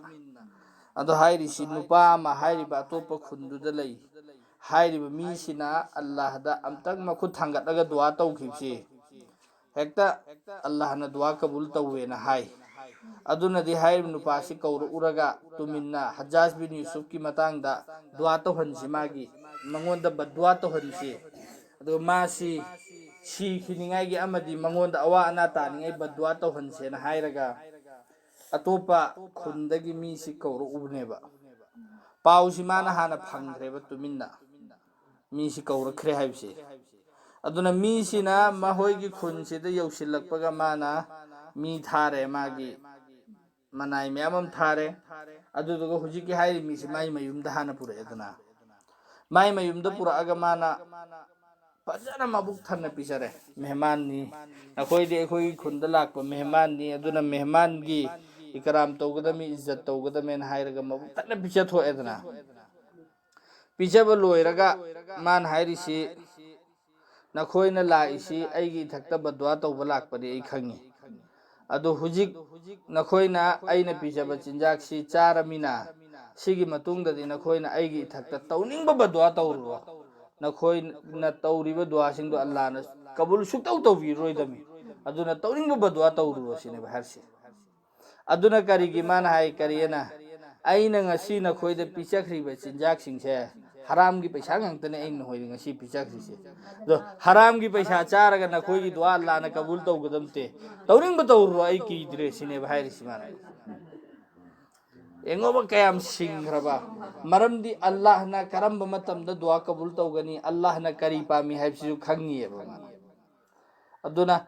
ꯑꯗꯣ ꯍꯥꯏꯔꯤꯁꯤ ꯅꯨꯄꯥ ꯑꯃ ꯍꯥꯏꯔꯤꯕ ꯑꯇꯣꯞꯄ ꯈꯨꯟꯗꯨꯗ ꯂꯩ꯫ ꯍꯥꯏꯔꯤꯕ ꯃꯤꯁꯤꯅ ꯑꯜꯂꯥꯍꯗ ꯑꯝꯇꯪ ꯃꯈꯨꯠ ꯊꯥꯡꯒꯠꯂꯒ ꯗꯨꯋꯥ ꯇꯧꯈꯤꯕꯁꯤ ꯍꯦꯛꯇ ꯑꯜꯂꯥꯍꯅ ꯗꯨꯋꯥ ꯀꯕꯨꯜ ꯇꯧꯋꯦꯅ ꯍꯥꯏ꯫ ꯑꯗꯨꯅꯗꯤ ꯍꯥꯏꯔꯤꯕ ꯅꯨꯄꯥꯁꯤ ꯀꯧꯔꯛꯎꯔꯒ ꯇꯨꯃꯤꯟꯅ ꯍꯖꯥꯖ ꯕꯤꯟ ꯌꯨꯁꯨꯐꯀꯤ ꯃꯇꯥꯡꯗ ꯗꯨꯋꯥ ꯇꯧꯍꯟꯁꯤ, ꯃꯥꯒꯤ ꯃꯉꯣꯟꯗ ꯕꯗꯗꯨꯋꯥ ꯇꯧꯍꯟꯁꯤ, ꯑꯗꯨꯒ ꯃꯥꯁꯤ ꯁꯤꯈꯤꯅꯤꯡꯉꯥꯏꯒꯤ ꯑꯃꯗꯤ ꯃꯉꯣꯟꯗ ꯑꯋꯥ ꯑꯅꯥ ꯇꯥꯅꯤꯡꯉꯥꯏ ꯕꯗꯗꯨꯋꯥ ꯇꯧꯍꯟꯁꯦꯅ ꯍꯥꯏꯔꯒ ꯑꯇꯣꯞꯄ ꯈꯨꯟꯗꯒꯤ ꯃꯤꯁꯤ ꯀꯧꯔꯛꯎꯕꯅꯦꯕ꯫ ꯄꯥꯎꯁꯤ ꯃꯥꯅ ꯍꯥꯟꯅ ꯐꯪꯈ꯭ꯔꯦꯕ ꯇꯨꯃꯤꯟꯅ, ꯃꯤꯁꯤ ꯀꯧꯔꯛꯈ꯭ꯔꯦ ꯍꯥꯏꯕꯁꯦ꯫ ꯑꯗꯨꯅ ꯃꯤꯁꯤꯅ ꯃꯈꯣꯏꯒꯤ ꯈꯨꯟꯁꯤꯗ ꯌꯧꯁꯤꯜꯂꯛꯄꯒ ꯃꯥꯅ ꯃꯤ ꯊꯥꯔꯦ, ꯃꯥꯒꯤ ꯃꯅꯥꯏ ꯃꯌꯥꯝ ꯑꯃ ꯊꯥꯔꯦ꯫ ꯑꯗꯨꯗꯨꯒ ꯍꯧꯖꯤꯛꯀꯤ ꯍꯥꯏꯔꯤꯕ ꯃꯤꯁꯤ ꯃꯥꯏ ꯃꯌꯨꯝꯗ ꯍꯥꯟꯅ ꯄꯨꯔꯛꯑꯦꯗꯅ, ꯃꯥꯏ ꯃꯌꯨꯝꯗ ꯄꯨꯔꯛꯑꯒ ꯃꯥꯅ ꯐꯖꯅ ꯃꯕꯨꯛ ꯊꯟꯅ ꯄꯤꯖꯔꯦ꯫ ꯃꯦꯍꯃꯥꯟꯅꯤ, ꯅꯈꯣꯏꯗꯤ ꯑꯩꯈꯣꯏꯒꯤ ꯈꯨꯟꯗ ꯂꯥꯛꯄ ꯃꯦꯍꯃꯥꯟꯅꯤ, ꯑꯗꯨꯅ ꯃꯦꯍꯃꯥꯟꯒꯤ ꯏꯀꯔꯥꯝ ꯇꯧꯒꯗꯕꯅꯤ, ꯏꯖꯠ ꯇꯧꯒꯗꯕꯅꯦꯅ ꯍꯥꯏꯔꯒ ꯃꯕꯨꯛ ꯊꯟꯅ ꯄꯤꯖꯊꯣꯛꯑꯦꯗꯅ꯫ ꯄꯤꯖꯕ ꯂꯣꯏꯔꯒ ꯃꯥꯅ ꯍꯥꯏꯔꯤꯁꯤ, "ꯅꯈꯣꯏꯅ ꯂꯥꯛꯏꯁꯤ ꯑꯩꯒꯤ ꯏꯊꯛꯇ ꯕꯗꯗꯨꯋꯥ ꯇꯧꯕ ꯂꯥꯛꯄꯅꯤ ꯑꯩ ꯈꯪꯉꯤ꯫ ꯑꯗꯨ ꯍꯧꯖꯤꯛ ꯅꯈꯣꯏꯅ ꯑꯩꯅ ꯄꯤꯖꯕ ꯆꯤꯟꯖꯥꯛꯁꯤ ꯆꯥꯔꯃꯤꯅ, ꯁꯤꯒꯤ ꯃꯇꯨꯡꯗꯗꯤ ꯅꯈꯣꯏꯅ ꯑꯩꯒꯤ ꯏꯊꯛꯇ ꯇꯧꯅꯤꯡꯕ ꯕꯗꯗꯨꯋꯥ ꯇꯧꯔꯨꯔꯣ꯫ ꯅꯈꯣꯏꯅ ꯇꯧꯔꯤꯕ ꯗꯨꯋꯥꯁꯤꯡꯗꯣ ꯑꯜꯂꯥꯍꯅ ꯀꯕꯨꯜ ꯁꯨꯛꯇꯧ ꯇꯧꯕꯤꯔꯣꯏꯗꯕꯅꯤ꯫ ꯑꯗꯨꯅ ꯇꯧꯅꯤꯡꯕ ꯕꯗꯗꯨꯋꯥ ꯇꯧꯔꯨꯔꯣ" ꯁꯤꯅꯦꯕ ꯍꯥꯏꯔꯤꯁꯦ꯫ ꯑꯗꯨꯅ ꯀꯔꯤꯒꯤ ꯃꯥꯅ ꯍꯥꯏ, ꯀꯔꯤꯑꯅ? "ꯑꯩꯅ ꯉꯁꯤ ꯅꯈꯣꯏꯗ ꯄꯤꯖꯈ꯭ꯔꯤꯕ ꯆꯤꯟꯖꯥꯛꯁꯤꯡꯁꯦ ꯍꯔꯥꯝꯒꯤ ꯄꯩꯁꯥ ꯉꯥꯛꯇꯅꯦ ꯑꯩꯅ ꯅꯈꯣꯏꯗ ꯉꯁꯤ ꯄꯤꯖꯈ꯭ꯔꯤꯁꯦ꯫ ꯑꯗꯣ ꯍꯔꯥꯝꯒꯤ ꯄꯩꯁꯥ ꯆꯥꯔꯒ ꯅꯈꯣꯏꯒꯤ ꯗꯨꯋꯥ ꯑꯜꯂꯥꯍꯅ ꯀꯕꯨꯜ ꯇꯧꯒꯗꯕ ꯅꯠꯇꯦ꯫ ꯇꯧꯅꯤꯡꯕ ꯇꯧꯔꯨꯔꯣ, ꯑꯩ ꯀꯤꯗ꯭ꯔꯦ ꯁꯤꯅꯦꯕ ꯍꯥꯏꯔꯤꯁꯤ ꯃꯥꯅ꯫ ꯌꯦꯡꯉꯣꯕ ꯀꯌꯥꯝ ꯁꯤꯡꯈ꯭ꯔꯕ꯫ ꯃꯔꯝꯗꯤ ꯑꯜꯂꯥꯍꯅ ꯀꯔꯝꯕ ꯃꯇꯝꯗ ꯗꯨꯋꯥ ꯀꯕꯨꯜ ꯇꯧꯒꯅꯤ, ꯑꯜꯂꯥꯍꯅ ꯀꯔꯤ ꯄꯥꯝꯃꯤ ꯍꯥꯏꯕꯁꯤꯁꯨ ꯈꯪꯉꯤꯑꯕ ꯃꯥꯅ꯫ ꯑꯗꯨꯅ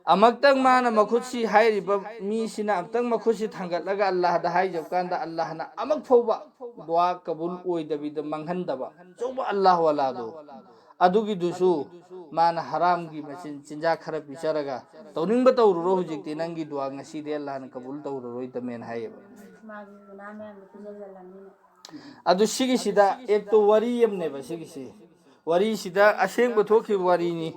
ꯑꯃꯨꯛꯇꯪ ꯃꯥꯅ ꯃꯈꯨꯠꯁꯤ, ꯍꯥꯏꯔꯤꯕ ꯃꯤꯁꯤꯅ ꯑꯃꯨꯛꯇꯪ ꯃꯈꯨꯠꯁꯤ ꯊꯥꯡꯒꯠꯂꯒ ꯑꯜꯂꯥꯍꯗ ꯍꯥꯏꯖꯕ ꯀꯥꯟꯗ ꯑꯜꯂꯥꯍꯅ ꯑꯃꯨꯛ ꯐꯥꯎꯕ ꯗꯨꯋꯥ ꯀꯕꯨꯜ ꯑꯣꯏꯗꯕꯤꯗ ꯃꯥꯡꯍꯟꯗꯕ ꯑꯆꯧꯕ ꯑꯜꯂꯥꯍ ꯋꯥꯂꯥꯗꯣ, ꯑꯗꯨꯒꯤꯗꯨꯁꯨ ꯃꯥꯅ ꯍꯔꯥꯝꯒꯤ ꯃꯆꯤꯟ ꯆꯤꯟꯖꯥꯛ ꯈꯔ ꯄꯤꯖꯔꯒ, "ꯇꯧꯅꯤꯡꯕ ꯇꯧꯔꯨꯔꯣ, ꯍꯧꯖꯤꯛꯇꯤ ꯅꯪꯒꯤ ꯗꯨꯋꯥ ꯉꯁꯤꯗꯤ ꯑꯜꯂꯥꯍꯅ ꯀꯕꯨꯜ ꯇꯧꯔꯔꯣꯏꯗꯃꯦꯅ" ꯍꯥꯏꯌꯦꯕ꯫ ꯃꯥꯒꯤ ꯒꯨꯅꯥ ꯃꯌꯥꯝꯗꯣ ꯄꯤꯖꯜꯂꯝꯅꯤꯅ꯫ ꯑꯗꯨ ꯁꯤꯒꯤꯁꯤꯗ ꯑꯦꯛꯇꯣ ꯋꯥꯔꯤ ꯑꯃꯅꯦꯕ ꯁꯤꯒꯤꯁꯤ꯫ ꯋꯥꯔꯤꯁꯤꯗ ꯑꯁꯦꯡꯕ ꯊꯣꯛꯈꯤꯕ ꯋꯥꯔꯤꯅꯤ꯫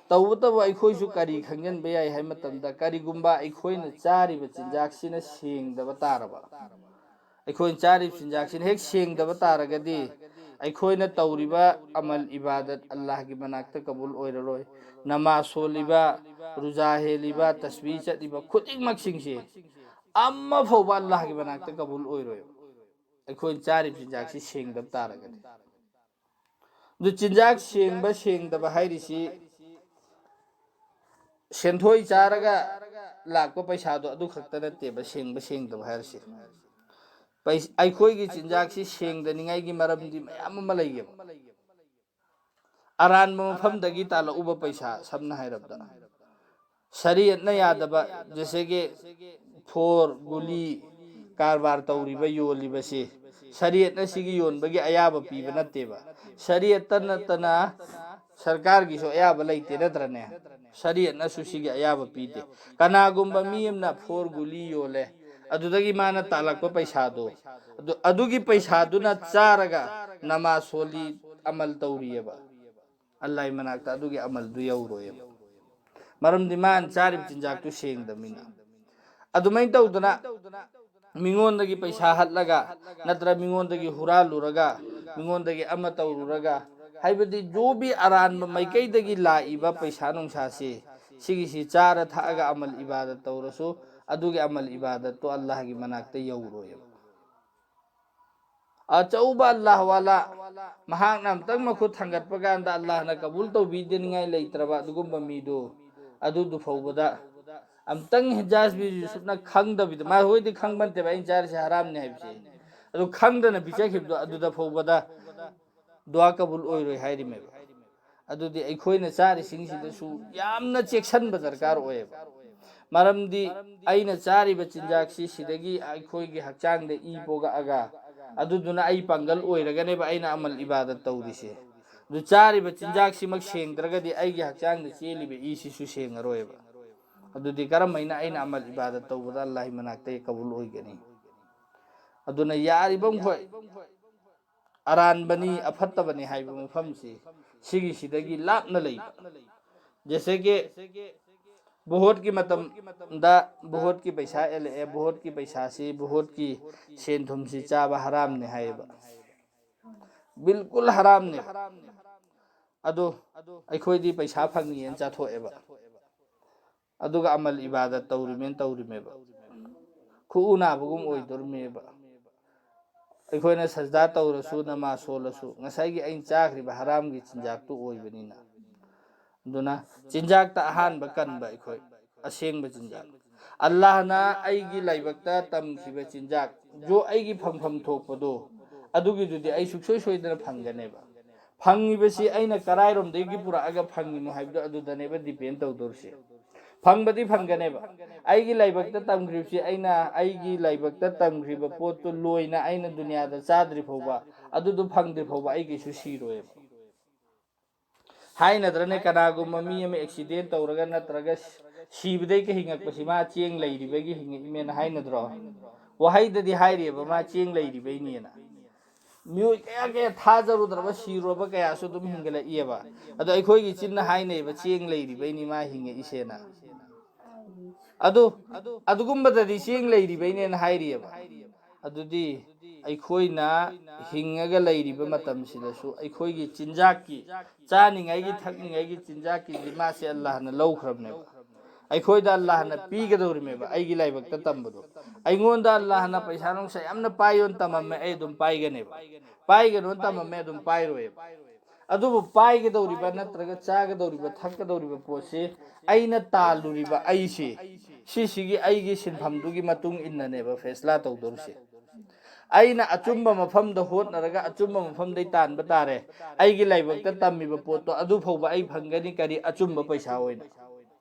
ꯇꯧꯕꯇꯕꯨ ꯑꯩꯈꯣꯏꯁꯨ ꯀꯔꯤ ꯈꯪꯖꯤꯟꯕ ꯌꯥꯏ ꯍꯥꯏꯕ ꯃꯇꯝꯗ, ꯀꯔꯤꯒꯨꯝꯕ ꯑꯩꯈꯣꯏꯅ ꯆꯥꯔꯤꯕ ꯆꯤꯟꯖꯥꯛꯁꯤꯅ ꯁꯦꯡꯗꯕ ꯇꯥꯔꯕ, ꯑꯩꯈꯣꯏꯅ ꯆꯥꯔꯤꯕ ꯆꯤꯟꯖꯥꯛꯁꯤꯅ ꯍꯦꯛ ꯁꯦꯡꯗꯕ ꯇꯥꯔꯒꯗꯤ, ꯑꯩꯈꯣꯏꯅ ꯇꯧꯔꯤꯕ ꯑꯃꯜ ꯏꯕꯥꯗꯠ ꯑꯜꯂꯥꯍꯒꯤ ꯃꯅꯥꯛꯇ ꯀꯕꯨꯜ ꯑꯣꯏꯔꯔꯣꯏ꯫ ꯅꯃꯥꯖ ꯁꯣꯜꯂꯤꯕ, ꯔꯨꯖꯥ ꯍꯦꯜꯂꯤꯕ, ꯇꯁꯕꯤ ꯆꯠꯂꯤꯕ ꯈꯨꯗꯤꯡꯃꯛꯁꯤꯡꯁꯦ ꯑꯃ ꯐꯥꯎꯕ ꯑꯜꯂꯥꯍꯒꯤ ꯃꯅꯥꯛꯇ ꯀꯕꯨꯜ ꯑꯣꯏꯔꯣꯏꯕ, ꯑꯩꯈꯣꯏꯅ ꯆꯥꯔꯤꯕ ꯆꯤꯟꯖꯥꯛꯁꯤ ꯁꯦꯡꯗꯕ ꯇꯥꯔꯒꯗꯤ꯫ ꯑꯗꯨ ꯆꯤꯟꯖꯥꯛ ꯁꯦꯡꯕ ꯁꯦꯡꯗꯕ ꯍꯥꯏꯔꯤꯁꯤ ꯁꯦꯟꯊꯣꯏ ꯆꯥꯔꯒ ꯂꯥꯛꯄ ꯄꯩꯁꯥꯗꯣ ꯑꯗꯨ ꯈꯛꯇ ꯅꯠꯇꯦꯕ ꯁꯦꯡꯕ ꯁꯦꯡꯗꯕ ꯍꯥꯏꯔꯤꯁꯤ꯫ ꯄꯩ-, ꯑꯩꯈꯣꯏꯒꯤ ꯆꯤꯟꯖꯥꯛꯁꯤ ꯁꯦꯡꯗꯅꯤꯡꯉꯥꯏꯒꯤ ꯃꯔꯝꯗꯤ ꯃꯌꯥꯝ ꯑꯃ ꯂꯩꯌꯦꯕ꯫ ꯑꯔꯥꯟꯕ ꯃꯐꯝꯗꯒꯤ ꯇꯥꯜꯂꯛꯎꯕ ꯄꯩꯁꯥ, ꯁꯝꯅ ꯍꯥꯏꯔꯕꯗ, ꯁꯔꯤꯌꯠꯅ ꯌꯥꯗꯕ, ꯖꯦꯁꯦꯒꯤ ꯐꯣꯔ, ꯒꯨꯂꯤ ꯀꯔꯕꯥꯔ ꯇꯧꯔꯤꯕ, ꯌꯣꯜꯂꯤꯕꯁꯤ, ꯁꯔꯤꯌꯠꯅ ꯁꯤꯒꯤ ꯌꯣꯟꯕꯒꯤ ꯑꯌꯥꯕ ꯄꯤꯕ ꯅꯠꯇꯦꯕ꯫ ꯁꯔꯤꯌꯠꯇ ꯅꯠꯇꯅ ꯁꯔꯀꯥꯔꯒꯤꯁꯨ ꯑꯌꯥꯕ ꯂꯩꯇꯦ, ꯅꯠꯇ꯭ꯔꯅꯦ? ꯁꯔꯤꯌꯠꯅꯁꯨ ꯁꯤꯒꯤ ꯑꯌꯥꯕ ꯄꯤꯗꯦ꯫ ꯀꯅꯥꯒꯨꯝꯕ ꯃꯤ ꯑꯃꯅ ꯐꯣꯔ, ꯒꯨꯂꯤ ꯌꯣꯜꯂꯦ, ꯑꯗꯨꯗꯒꯤ ꯃꯥꯅ ꯇꯥꯜꯂꯛꯄ ꯄꯩꯁꯥꯗꯣ, ꯑꯗꯨ, ꯑꯗꯨꯒꯤ ꯄꯩꯁꯥꯗꯨꯅ ꯆꯥꯔꯒ ꯅꯃꯥꯖ ꯁꯣꯜꯂꯤ, ꯑꯃꯜ ꯇꯧꯔꯤꯑꯕ꯫ ꯑꯜꯂꯥꯍꯒꯤ ꯃꯅꯥꯛꯇ ꯑꯗꯨꯒꯤ ꯑꯃꯜꯗꯨ ꯌꯧꯔꯣꯏꯑꯕ꯫ ꯃꯔꯝꯗꯤ ꯃꯥꯅ ꯆꯥꯔꯤꯕ ꯆꯤꯟꯖꯥꯛꯇꯨ ꯁꯦꯡꯗꯕꯅꯤꯅ꯫ ꯑꯗꯨꯃꯥꯏꯅ ꯇꯧꯗꯅ ꯃꯤꯉꯣꯟꯗꯒꯤ ꯄꯩꯁꯥ ꯍꯠꯂꯒ, ꯅꯠꯇ꯭ꯔ ꯃꯤꯉꯣꯟꯗꯒꯤ ꯍꯨꯔꯥꯜꯂꯨꯔꯒ, ꯃꯤꯉꯣꯟꯗꯒꯤ ꯑꯃ ꯇꯧꯔꯨꯔꯒ, ꯍꯥꯏꯕꯗꯤ ꯖꯣꯕꯤ ꯑꯔꯥꯟꯕ ꯃꯥꯏꯀꯩꯗꯒꯤ ꯂꯥꯛꯏꯕ ꯄꯩꯁꯥ ꯅꯨꯡꯁꯥꯁꯤ, ꯁꯤꯒꯤꯁꯤ ꯆꯥꯔ ꯊꯛꯑꯒ ꯑꯃꯜ ꯏꯕꯥꯗꯠ ꯇꯧꯔꯁꯨ, ꯑꯗꯨꯒꯤ ꯑꯃꯜ ꯏꯕꯥꯗꯠꯇꯣ ꯑꯜꯂꯥꯍꯒꯤ ꯃꯅꯥꯛꯇ ꯌꯧꯔꯣꯏꯑꯕ꯫ ꯑꯆꯧꯕ ꯑꯜꯂꯥꯍ ꯋꯥꯂꯥ, ꯃꯍꯥꯛꯅ ꯑꯝꯇꯪ ꯃꯈꯨꯠ ꯊꯥꯡꯒꯠꯄ ꯀꯥꯟꯗ ꯑꯜꯂꯥꯍꯅ ꯀꯕꯨꯜ ꯇꯧꯕꯤꯗꯅꯤꯡꯉꯥꯏ ꯂꯩꯇ꯭ꯔꯕ ꯑꯗꯨꯒꯨꯝꯕ ꯃꯤꯗꯨ, ꯑꯗꯨꯗꯨ ꯐꯥꯎꯕꯗ ꯑꯝꯇꯪ ꯍꯤꯟꯖꯥꯖ ꯕꯤꯟ ꯌꯨꯁꯨꯞꯅ ꯈꯪꯗꯕꯤꯗ, ꯃꯥ ꯍꯣꯏꯗꯤ ꯈꯪꯕ ꯅꯠꯇꯦꯕ ꯑꯩꯅ ꯆꯥꯔꯤꯁꯦ ꯍꯔꯥꯝꯅꯤ ꯍꯥꯏꯕꯁꯦ, ꯑꯗꯨ ꯈꯪꯗꯅ ꯄꯤꯖꯈꯤꯕꯗꯣ, ꯑꯗꯨꯗ ꯐꯥꯎꯕꯗ ꯗꯨꯋꯥ ꯀꯕꯨꯜ ꯑꯣꯏꯔꯣꯏ ꯍꯥꯏꯔꯤꯃꯦꯕ꯫ ꯑꯗꯨꯗꯤ ꯑꯩꯈꯣꯏꯅ ꯆꯥꯔꯤꯁꯤꯡꯁꯤꯗꯁꯨ ꯌꯥꯝꯅ ꯆꯦꯛꯁꯤꯟꯕ ꯗꯔꯀꯥꯔ ꯑꯣꯏꯌꯦꯕ꯫ ꯃꯔꯝꯗꯤ ꯑꯩꯅ ꯆꯥꯔꯤꯕ ꯆꯤꯟꯖꯥꯛꯁꯤ ꯁꯤꯗꯒꯤ ꯑꯩꯈꯣꯏꯒꯤ ꯍꯛꯆꯥꯡꯗ ꯏ ꯄꯣꯛꯂꯛꯑꯒ, ꯑꯗꯨꯗꯨꯅ ꯑꯩ ꯄꯥꯡꯒꯜ ꯑꯣꯏꯔꯒꯅꯦꯕ ꯑꯩꯅ ꯑꯃꯜ ꯏꯕꯥꯗꯠ ꯇꯧꯔꯤꯁꯦ꯫ ꯑꯗꯨ ꯆꯥꯔꯤꯕ ꯆꯤꯟꯖꯥꯛꯁꯤꯃꯛ ꯁꯦꯡꯗ꯭ꯔꯒꯗꯤ ꯑꯩꯒꯤ ꯍꯛꯆꯥꯡꯗ ꯆꯦꯜꯂꯤꯕ ꯏꯁꯤꯁꯨ ꯁꯦꯡꯉꯔꯣꯏꯕ꯫ ꯑꯗꯨꯗꯤ ꯀꯔꯝ ꯍꯥꯏꯅ ꯑꯩꯅ ꯑꯃꯜ ꯏꯕꯥꯗꯠ ꯇꯧꯕꯗ ꯑꯜꯂꯥꯍꯤ ꯃꯅꯥꯛꯇ ꯀꯕꯨꯜ ꯑꯣꯏꯒꯅꯤ? ꯑꯗꯨꯅ ꯌꯥꯔꯤꯕ ꯃꯈꯩ ꯑꯔꯥꯟꯕꯅꯤ, ꯑꯐꯠꯇꯕꯅꯤ ꯍꯥꯏꯕ ꯃꯐꯝꯁꯤ ꯁꯤꯒꯤꯁꯤꯗꯒꯤ ꯂꯥꯞꯅ ꯂꯩꯕ꯫ ꯖꯦꯁꯦ ꯀꯤ ꯚꯣꯠꯀꯤ ꯃꯇꯝꯗ ꯚꯣꯠꯀꯤ ꯄꯩꯁꯥ ꯑꯦꯜꯂꯛꯑꯦ, ꯚꯣꯠꯀꯤ ꯄꯩꯁꯥꯁꯤ, ꯚꯣꯠꯀꯤ ꯁꯦꯟ ꯊꯨꯝꯁꯤ ꯆꯥꯕ ꯍꯔꯥꯝꯅꯤ ꯍꯥꯏꯌꯦꯕ꯫ ꯕꯤꯜꯀꯨꯜ ꯍꯔꯥꯝꯅꯦ꯫ ꯑꯗꯣ ꯑꯩꯈꯣꯏꯗꯤ ꯄꯩꯁꯥ ꯐꯪꯉꯤꯅ ꯆꯥꯊꯣꯛꯑꯦꯕ꯫ ꯑꯗꯨꯒ ꯑꯃꯜ ꯏꯕꯥꯗꯠ ꯇꯧꯔꯤꯃꯦꯅ ꯇꯧꯔꯤꯃꯦꯕ꯫ ꯈꯨꯎ ꯅꯥꯕꯒꯨꯝ ꯑꯣꯏꯗꯣꯔꯤꯃꯦꯕ꯫ ꯑꯩꯈꯣꯏꯅ ꯁꯖꯗꯥ ꯇꯧꯔꯁꯨ, ꯅꯃꯥꯖ ꯁꯣꯜꯂꯁꯨ, ꯉꯁꯥꯏꯒꯤ ꯑꯩꯅ ꯆꯥꯈ꯭ꯔꯤꯕ ꯍꯔꯥꯝꯒꯤ ꯆꯤꯟꯖꯥꯛꯇꯨ ꯑꯣꯏꯕꯅꯤꯅ꯫ ꯑꯗꯨꯅ ꯆꯤꯟꯖꯥꯛꯇ ꯑꯍꯥꯟꯕ ꯀꯟꯕ ꯑꯩꯈꯣꯏ, ꯑꯁꯦꯡꯕ ꯆꯤꯟꯖꯥꯛ꯫ ꯑꯜꯂꯥꯍꯅ ꯑꯩꯒꯤ ꯂꯥꯏꯕꯛꯇ ꯇꯝꯈꯤꯕ ꯆꯤꯟꯖꯥꯛ, ꯖꯣ ꯑꯩꯒꯤ ꯐꯪꯐꯝ ꯊꯣꯛꯄꯗꯣ, ꯑꯗꯨꯒꯤꯗꯨꯗꯤ ꯑꯩ ꯁꯨꯡꯁꯣꯏ ꯁꯣꯏꯗꯅ ꯐꯪꯒꯅꯦꯕ꯫ ꯐꯪꯉꯤꯕꯁꯤ ꯑꯩꯅ ꯀꯔꯥꯏꯔꯣꯝꯗꯒꯤ ꯄꯨꯔꯛꯑꯒ ꯐꯪꯉꯤꯅꯣ ꯍꯥꯏꯕꯗꯣ ꯑꯗꯨꯗꯅꯦꯕ ꯗꯤꯄꯦꯟ ꯇꯧꯗꯧꯔꯤꯁꯦ꯫ ꯐꯪꯕꯗꯤ ꯐꯪꯒꯅꯦꯕ꯫ ꯑꯩꯒꯤ ꯂꯥꯏꯕꯛꯇ ꯇꯝꯈ꯭ꯔꯤꯕꯁꯤ, ꯑꯩꯅ ꯑꯩꯒꯤ ꯂꯥꯏꯕꯛꯇ ꯇꯝꯈ꯭ꯔꯤꯕ ꯄꯣꯠꯇꯨ ꯂꯣꯏꯅ ꯑꯩꯅ ꯗꯨꯅꯤꯌꯥꯗ ꯆꯥꯗ꯭ꯔꯤ ꯐꯥꯎꯕ, ꯑꯗꯨꯗꯨ ꯐꯪꯗ꯭ꯔꯤ ꯐꯥꯎꯕ ꯑꯩ ꯀꯩꯁꯨ ꯁꯤꯔꯣꯏꯕ꯫ ꯍꯥꯏꯅꯗ꯭ꯔꯅꯦ, ꯀꯅꯥꯒꯨꯝꯕ ꯃꯤ ꯑꯃ ꯑꯦꯛꯁꯤꯗꯦꯟ ꯇꯧꯔꯒ ꯅꯠꯇ꯭ꯔꯒ ꯁꯤꯕꯗꯩ ꯀ ꯍꯤꯡꯉꯛꯄꯁꯤ ꯃꯥ ꯆꯦꯡ ꯂꯩꯔꯤꯕꯒꯤ ꯍꯤꯡꯉꯛꯏꯃꯦꯅ ꯍꯥꯏꯅꯗ꯭ꯔꯣ? ꯋꯥꯍꯩꯗꯗꯤ ꯍꯥꯏꯔꯤꯑꯕ ꯃꯥ ꯆꯦꯡ ꯂꯩꯔꯤꯕꯩꯅꯦꯅ꯫ ꯃꯤꯑꯣꯏ ꯀꯌꯥ ꯀꯌꯥ ꯊꯥꯖꯔꯨꯗ꯭ꯔꯕ, ꯁꯤꯔꯨꯔꯕ ꯀꯌꯥꯁꯨ ꯑꯗꯨꯝ ꯍꯤꯡꯒꯠꯂꯛꯏꯑꯕ꯫ ꯑꯗꯣ ꯑꯩꯈꯣꯏꯒꯤ ꯆꯤꯟꯅ ꯍꯥꯏꯅꯩꯕ, "ꯆꯦꯡ ꯂꯩꯔꯤꯕꯩꯅꯤ ꯃꯥ ꯍꯤꯡꯉꯛꯏꯁꯦꯅ"꯫ ꯑꯗꯨ, ꯑꯗꯨꯒꯨꯝꯕꯗꯗꯤ ꯆꯦꯡ ꯂꯩꯔꯤꯕꯩꯅꯦꯅ ꯍꯥꯏꯔꯤꯑꯕ꯫ ꯑꯗꯨꯗꯤ ꯑꯩꯈꯣꯏꯅ ꯍꯤꯡꯉꯒ ꯂꯩꯔꯤꯕ ꯃꯇꯝꯁꯤꯗꯁꯨ ꯑꯩꯈꯣꯏꯒꯤ ꯆꯤꯟꯖꯥꯛꯀꯤ, ꯆꯥꯅꯤꯡꯉꯥꯏꯒꯤ ꯊꯛꯅꯤꯡꯉꯥꯏꯒꯤ ꯆꯤꯟꯖꯥꯛꯀꯤ ꯖꯤꯃꯥꯁꯦ ꯑꯜꯂꯥꯍꯅ ꯂꯧꯈ꯭ꯔꯕꯅꯦꯕ꯫ ꯑꯩꯈꯣꯏꯗ ꯑꯜꯂꯥꯍꯅ ꯄꯤꯒꯗꯧꯔꯤꯃꯦꯕ ꯑꯩꯒꯤ ꯂꯥꯏꯕꯛꯇ ꯇꯝꯕꯗꯣ꯫ ꯑꯩꯉꯣꯟꯗ ꯑꯜꯂꯥꯍꯅ ꯄꯩꯁꯥ ꯅꯨꯡꯁꯥ ꯌꯥꯝꯅ ꯄꯥꯏꯌꯣꯅ ꯇꯝꯃꯝꯃꯦ, ꯑꯩ ꯑꯗꯨꯝ ꯄꯥꯏꯒꯅꯦꯕ꯫ ꯄꯥꯏꯒꯅꯣꯅ ꯇꯝꯃꯝꯃꯦ, ꯑꯗꯨꯝ ꯄꯥꯏꯔꯣꯏꯕ꯫ ꯑꯗꯨꯕꯨ ꯄꯥꯏꯒꯗꯧꯔꯤꯕ ꯅꯠꯇ꯭ꯔꯒ ꯆꯥꯒꯗꯧꯔꯤꯕ, ꯊꯛꯀꯗꯧꯔꯤꯕ ꯄꯣꯠꯁꯤ ꯑꯩꯅ ꯇꯥꯜꯂꯨꯔꯤꯕ ꯑꯩꯁꯤ, ꯁꯤꯁꯤꯒꯤ ꯑꯩꯒꯤ ꯁꯤꯟꯐꯝꯗꯨꯒꯤ ꯃꯇꯨꯡ ꯏꯟꯅꯅꯦꯕ ꯐꯦꯁꯂꯥ ꯇꯧꯗꯧꯔꯤꯁꯦ꯫ ꯑꯩꯅ ꯑꯆꯨꯝꯕ ꯃꯐꯝꯗ ꯍꯣꯠꯅꯔꯒ ꯑꯆꯨꯝꯕ ꯃꯐꯝꯗꯩ ꯇꯥꯟꯕ ꯇꯥꯔꯦ꯫ ꯑꯩꯒꯤ ꯂꯥꯏꯕꯛꯇ ꯇꯝꯃꯤꯕ ꯄꯣꯠꯇꯣ ꯑꯗꯨ ꯐꯥꯎꯕ ꯑꯩ ꯐꯪꯒꯅꯤ, ꯀꯔꯤ? ꯑꯆꯨꯝꯕ ꯄꯩꯁꯥ ꯑꯣꯏꯅ꯫